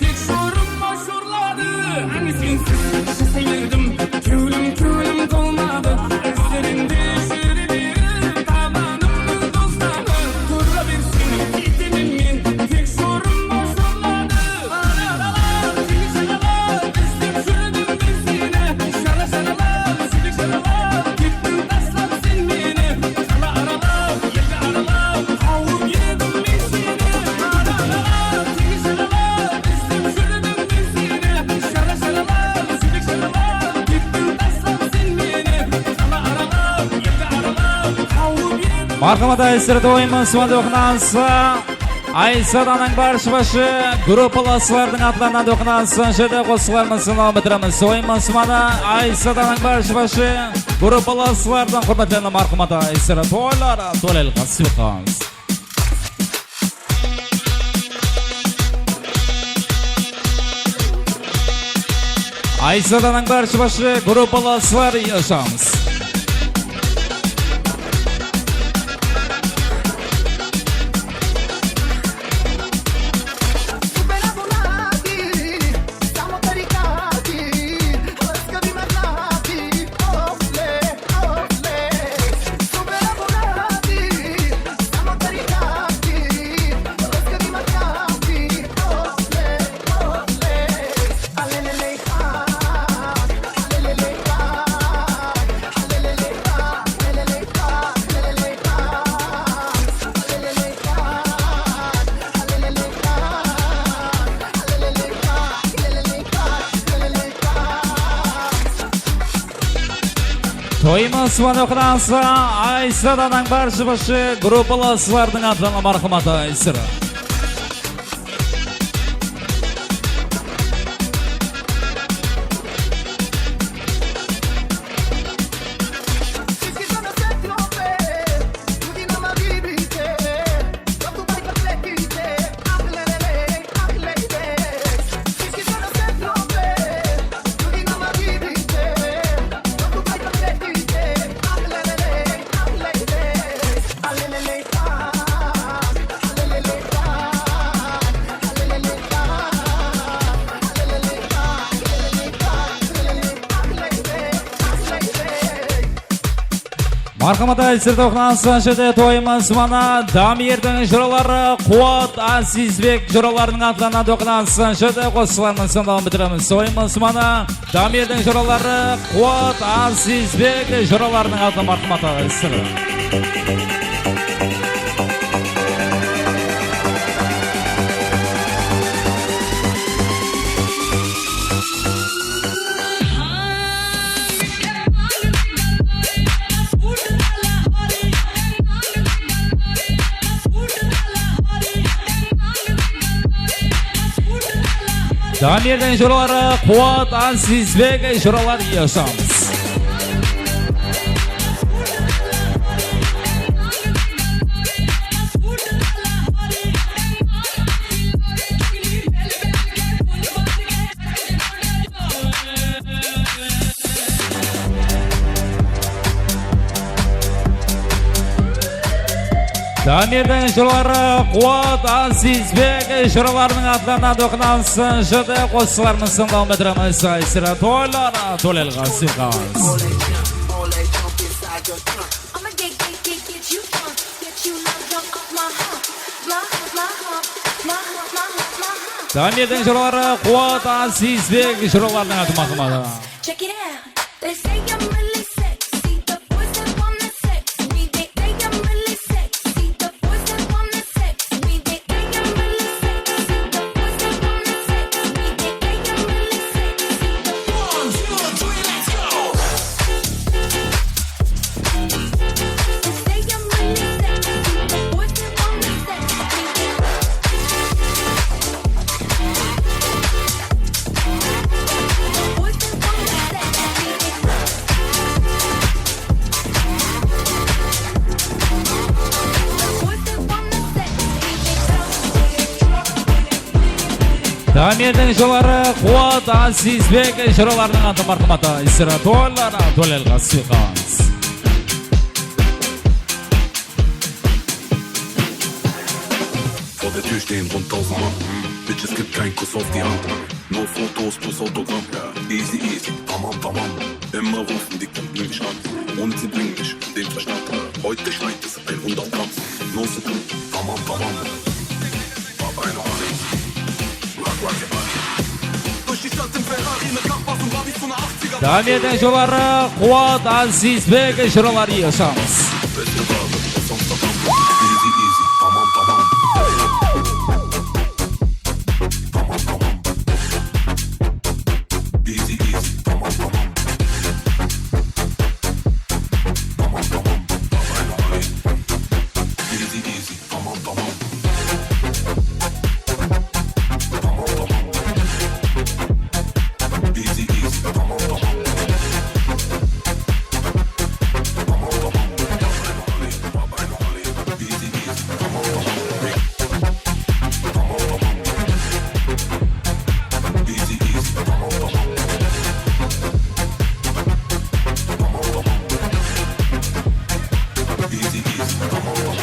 Tek jorıma jorladı. Áne sensiz jasay berdim, kewlim, kewlim tolmadı. Izlerińde júre berip, tabanımnıń dostanı. Tura bersin, ketemen men, tek jorıma jorladı. Aralap, teńiz jaǵalap, izlep júrdim men seni. Jara jaǵalap, súydik jaǵalap, kettiń taslap sen meni. Qala aralap, eldi aralap, qawıp edim men seni. Aralap, teńiz jaǵalap, izlep júrdim men seni. Jara jaǵalap, súydik jaǵalap, kettiń taslap sen meni. Qala aralap, eldi aralap, qawıp edim. Marhamat aytır toyımız mınaw doqınası Aysadanıń barshı-barshı gruppalaslardıń atlarınan doqınası jerde qosıqlarımız sınawın bitiremiz. Toyımız mınaw Aysadanıń barshı-barshı gruppalaslardıń húrmetlerine marhamat aytır. Toylar tólelge sıyqas. Aysadanıń barshı-barshı gruppalaslar yashayıq. Toyımız mına oqınan soń Aysiradanıń barshı-barshı gruppalaslardıń atına marhamat Aysira. Marhamat, sizlerdi oqınan soń jerde toyımız mana Damirdiń jıraları Quwat Azizbek jıralarınıń atlarınan oqınan soń jerde qosıqlarımız sonda bitiremiz. Toyımız mana Damirdiń jıraları Quwat Azizbek jıralarınıń atına marhamat aǵaylar. Damirdiń jıraları Quwat Azizbek jıralar, yaşańız. Damirdiń jıraları Quwat Azizbek jıralarınıń atlarınan oqınan soń jerde qosıqlarımızdıń dawam ettiremiz. Aysira toylar, toylarǵa sıyqas. Damirdiń jıraları Quwat Azizbek jıralarınıń atı marhamat. Check it out. They say I'm really sexy. The boys that wanna sex me. They say I'm really sexy. The boys that wanna sex me. They say I'm really sexy. The boys that wanna sex me. They say I'm really sexy. The one, two, three, let's go. They say I'm really sexy. The boys that wanna sex me. Damirdiń jıraları Quwat Azizbek jıralarınıń atı marhamat. Aysira toylar, toylarǵa sıyqas. Vor der Tür stehen rund tausend Mann. Bitches, gibt keinen Kuss auf die Hand. Nur Fotos plus Autogramm. Ja, easy, easy, tamam, tamam. Immer rufen die Kunden mich an. Und sie bringen mich den Verstand. Heute schneit es ein hundert Gramm. Nur so gut, tamam, tamam. Hab eine Ahnung. Durch die Stadt im Ferrari mit Kappas und Babys von der achtziger. Damirdiń jıraları Quwat Azizbek jıralar, yaşańız. Beste Ware, sonst verdammt. Easy, easy, tamam, tamam. Tamam, tamam. Easy, easy, tamam, tamam. Tamam, tamam. Easy, easy. Tamam, tamam. Tamam, tamam. Easy, easy. Tamam, tamam. Tamam, tamam. Easy, easy. Tamam, tamam. Tamam, tamam. Easy, easy. Tamam, tamam. Tamam, tamam. Easy, easy. Tamam, tamam.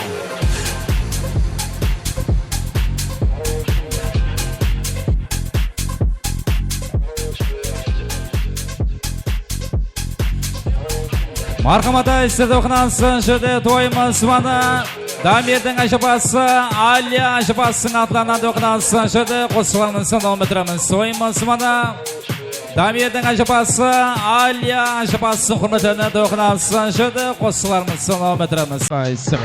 Marhamat, sizlerdi oqınan soń jerde toyımız mana Damirdiń ájapası, Aliya ájapasınıń atlarınan oqınan soń jerde qosıqlarımızdı dawam ettiremiz. Toyımız mana Damirdiń ájapası, Aliya ájapasınıń húrmetine oqınan soń jerde qosıqlarımızdı dawam ettiremiz. Aysira.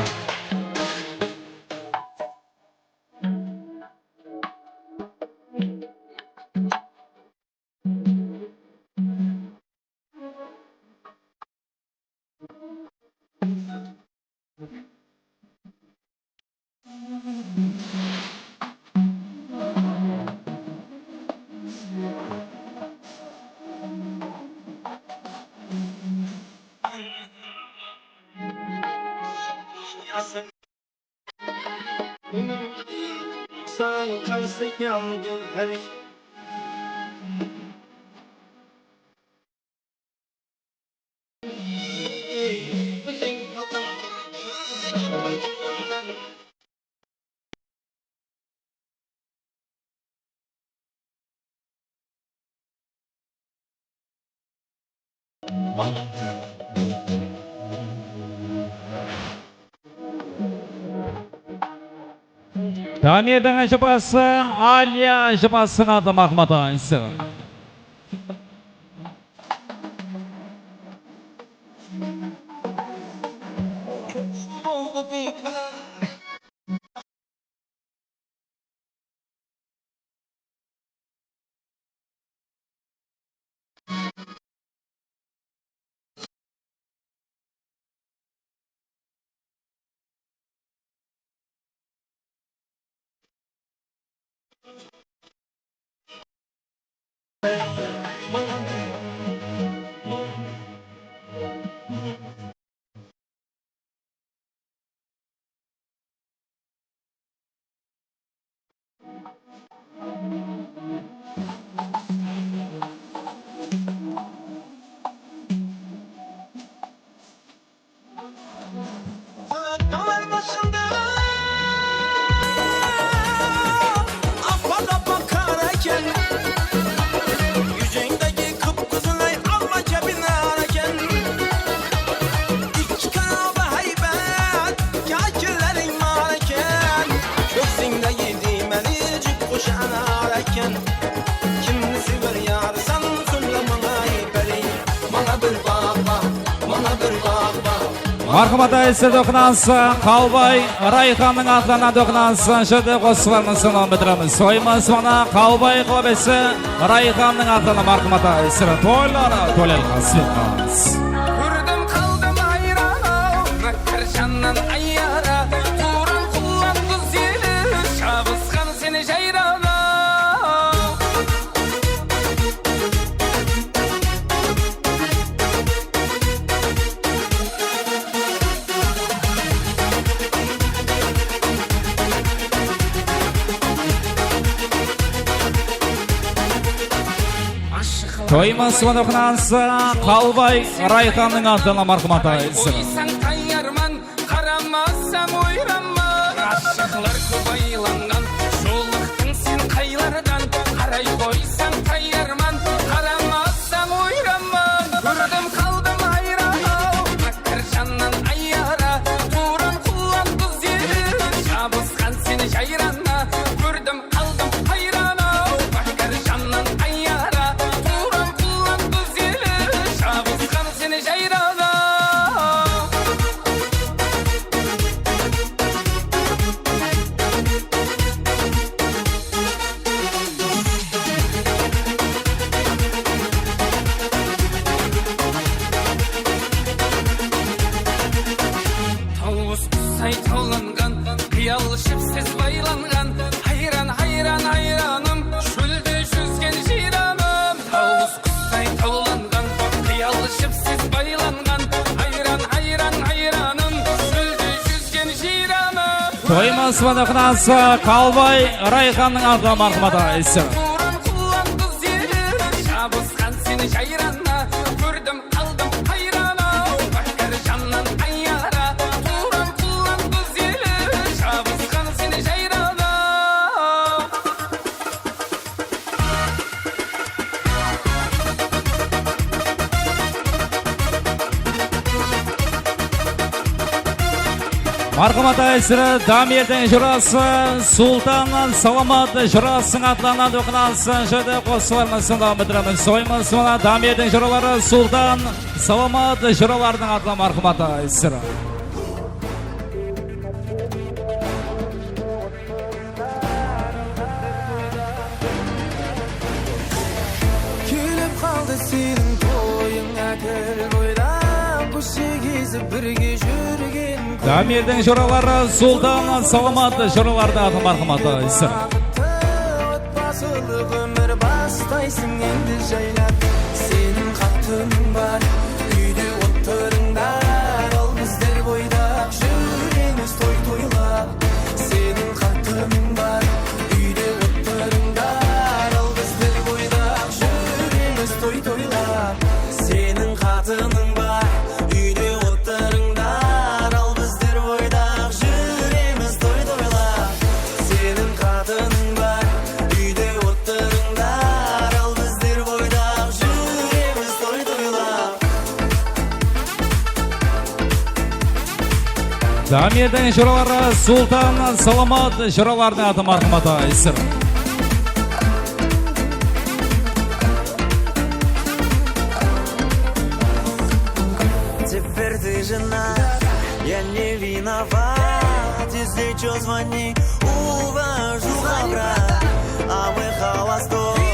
Damirdiń jıpası, Aliya jıpasına da marhamat aytsın. Dağlar başında appa-appa qar eken. Júzińdegi qıp-qızılay alma kebin nar eken. Ikki qanatlı háybet kekilleriń bar eken. Kóksińdegi diymeli júp qush anar eken. Kimdi sever yarısań, sońda mańa ayt, peri. Mańa bir baǵ baǵ, mańa bir baǵ baǵ. Marhamat aytsın, doqınansı Qalbay Rayxannıń atlarına doqınansı jerde qosıqlarımızdı sonnan bitiremiz. Toyımız mına Qalbay qalbesi Rayxannıń atlarına marhamat aytsın. Toyları, toyları qasıyqas. Kórdim, qaldım hayran-aw, mákkar jannan ayyara. Tuwran qullan qız eli, jabısqan seni jayran-aw. Toyımız mına doqınansı Qalbay Rayxannıń atına marhamat aytsın. Qoysań tayarman, qaramasań oyranman. Ashıqlar kóp aylanǵan, jolıqtıń sen qaylardan? Qaray qoysań tayarman, qaramasań oyranman. Kórdim, qaldım hayran-aw, mákkar jannan ayyara. Tuwran qullan qız eli, jabısqan seni jayrana. Kórdim, qaldım hayran-aw, mákkar jannan ayyara. Tuwran qullan qız eli, jabısqan seni jayrana. Tawıs qusay tawlanǵan, qıyal jipsiz baylanǵan. Hayran, hayran, hayranım, shólde júzgen jıyranım. Tawıs qusay tawlanǵan, qıyal jipsiz baylanǵan. Hayran, hayran, hayranım, shólde júzgen jıyranım. Toyımız mına doqınansı Qalbay Rayxannıń atına marhamat aytsın. Tuwran qullan qız eli, jabısqan seni jayranına. Kórdim, qaldım hayran-aw, mákkar jannan ayyara. Tuwran qullan qız eli, jabısqan seni jayrana. Marhamat aytsın, Damirdiń jurası Sultan Salamat jurasınıń atlarına doqınansı jerde qosıqlarımızdı sonnan bitiremiz. Toyımız mına Damirdiń juraları Sultan Salamat juralarınıń atına marhamat aytsın. Kelip qaldı seniń toyıń, ákel boyda kóshe kezip birge júrgen. Damirdiń joraları Sultan, Salamat joralardıń atı marhamat, aytsın. Otpasılıq ómir bastaysıń endi jaylap. Seniń qatınıń bar, úyde otırıńlar, al bizler boydaq júremiz toy toylap. Seniń qatınıń bar, úyde otırıńlar, al bizler boydaq júremiz toy toylap. Seniń qatınıń bar, úyde otırıńlar, al bizler boydaq júremiz toy toylap. Seniń qatınıń bar, úyde otırıńlar, al bizler boydaq júremiz toy toylap. Damirdiń joraları Sultan, Salamat joralardıń atı marhamat, aytsın. Теперь ты жена, я не виноват. Если чё, звони, увожу обратно. А мы холостой,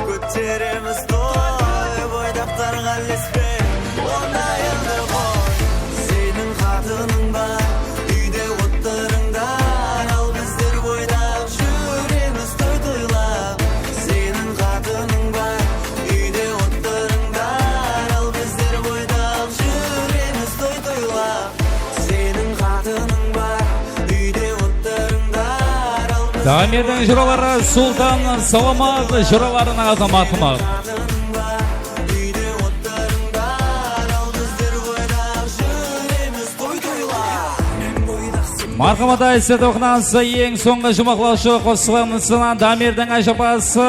kóteremiz toy, boydaqtarǵa ilespe, onda endi qoy. Seniń qatınıń bar, úyde otırıńlar, al bizler boydaq júremiz toy toylap. Seniń qatınıń bar, úyde otırıńlar, al bizler boydaq júremiz toy toylap. Seniń qatınıń bar, úyde otırıńlar, al bizler Damirdiń joraları Sultan, Salamat joralardıń atı marhamat. Marhamat, aytsın, toqtanısı eń sońǵı juwmaqlawshı qosıqlarımızdan Damirdiń ájapası,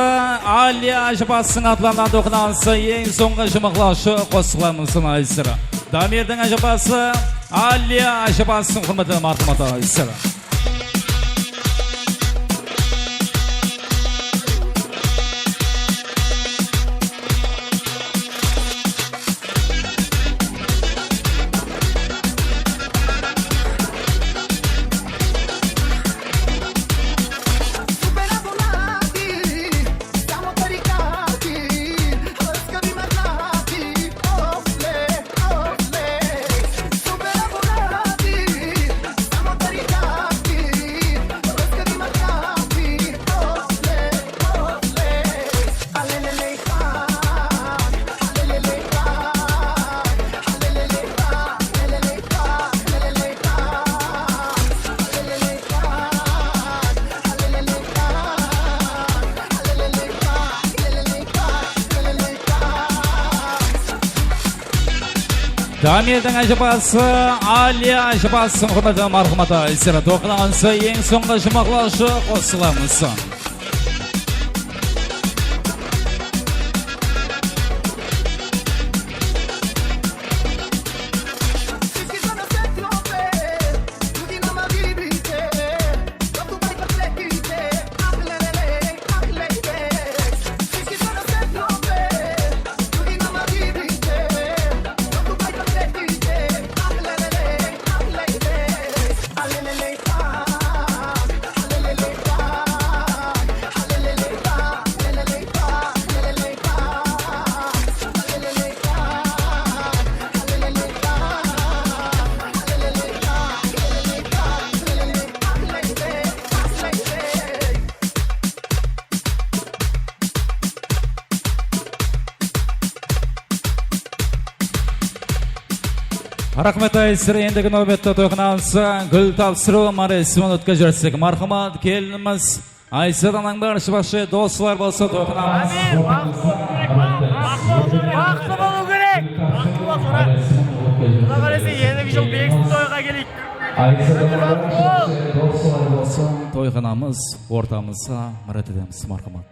Aliya ájapasınıń atlarınan toqtanısı eń sońǵı juwmaqlawshı qosıqlarımızdan, aytsın. Damirdiń ájapası, Aliya ájapasınıń húrmetine marhamat, aytsın. Damirdiń ájapası, Aliya ájapasınıń húrmetine marhamat, aytsın, toqtanısı eń sońǵı juwmaqlawshı qosıqlarımız. Raxmet, aytsın. Endigi náwbette toyxanamızda gúl tapsırıw márasimin ótkezersek. Marhamat, kelinimiz Aysat anań barshası doslar bolsa toyxanamız. Ámin, baxıtlı bolsın, baxıtlı bolıw kerek. Baxıtlı bolsın, ha. Quda qálese, endigi jıl Begistiń toyǵa keleyik. Aysat anań barshası doslar bolsa toyxanamız ortamızda mirát etemiz. Marhamat.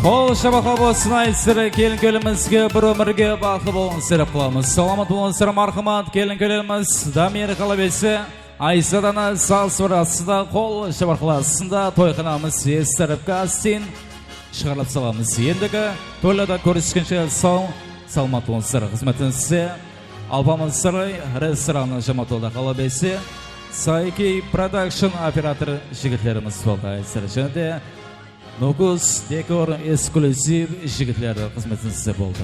Qol shabaqlap bolsın, aytsın, kelin-kúylerimizge bir ómirge baxıtlı bolıńız dep qılamız. Salamat bolıńızlar, marhamat, kelin-kúylerimiz Damir qalabesi. Aysat ana saz sırasında, qol shabarqalasında toyxanamız estarıp kastin. shıǵarıp salamız. Endigi toylarda kóriskenshe saw, salamat bolıńızlar. Xızmetimizde Alpamıs Saray restoranı jamatolda qalabesi, Saiki Production operator jigitlerimiz boldı, azizler. Jáne de Nukus Dekor eksklyuziv jigitleri xızmetimizde boldı.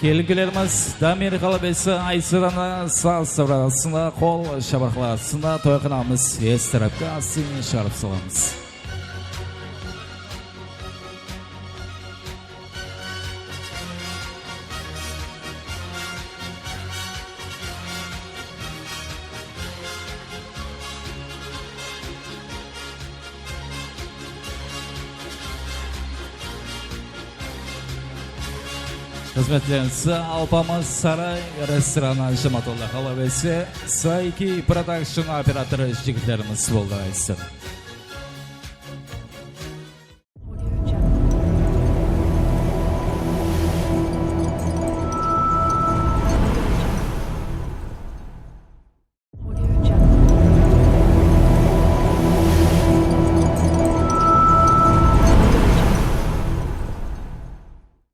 Kelinkelerimiz Damir qalabesi Ayseranı saz sabralasında, qol shabarqalasında toyxanamız estirapka asın shıǵarıp salamız. Xızmetlerimiz Alpamıs Saray restoranı jamatolda qalabesi, Saiki Production operatorı jigitlerimiz boldı, azizler.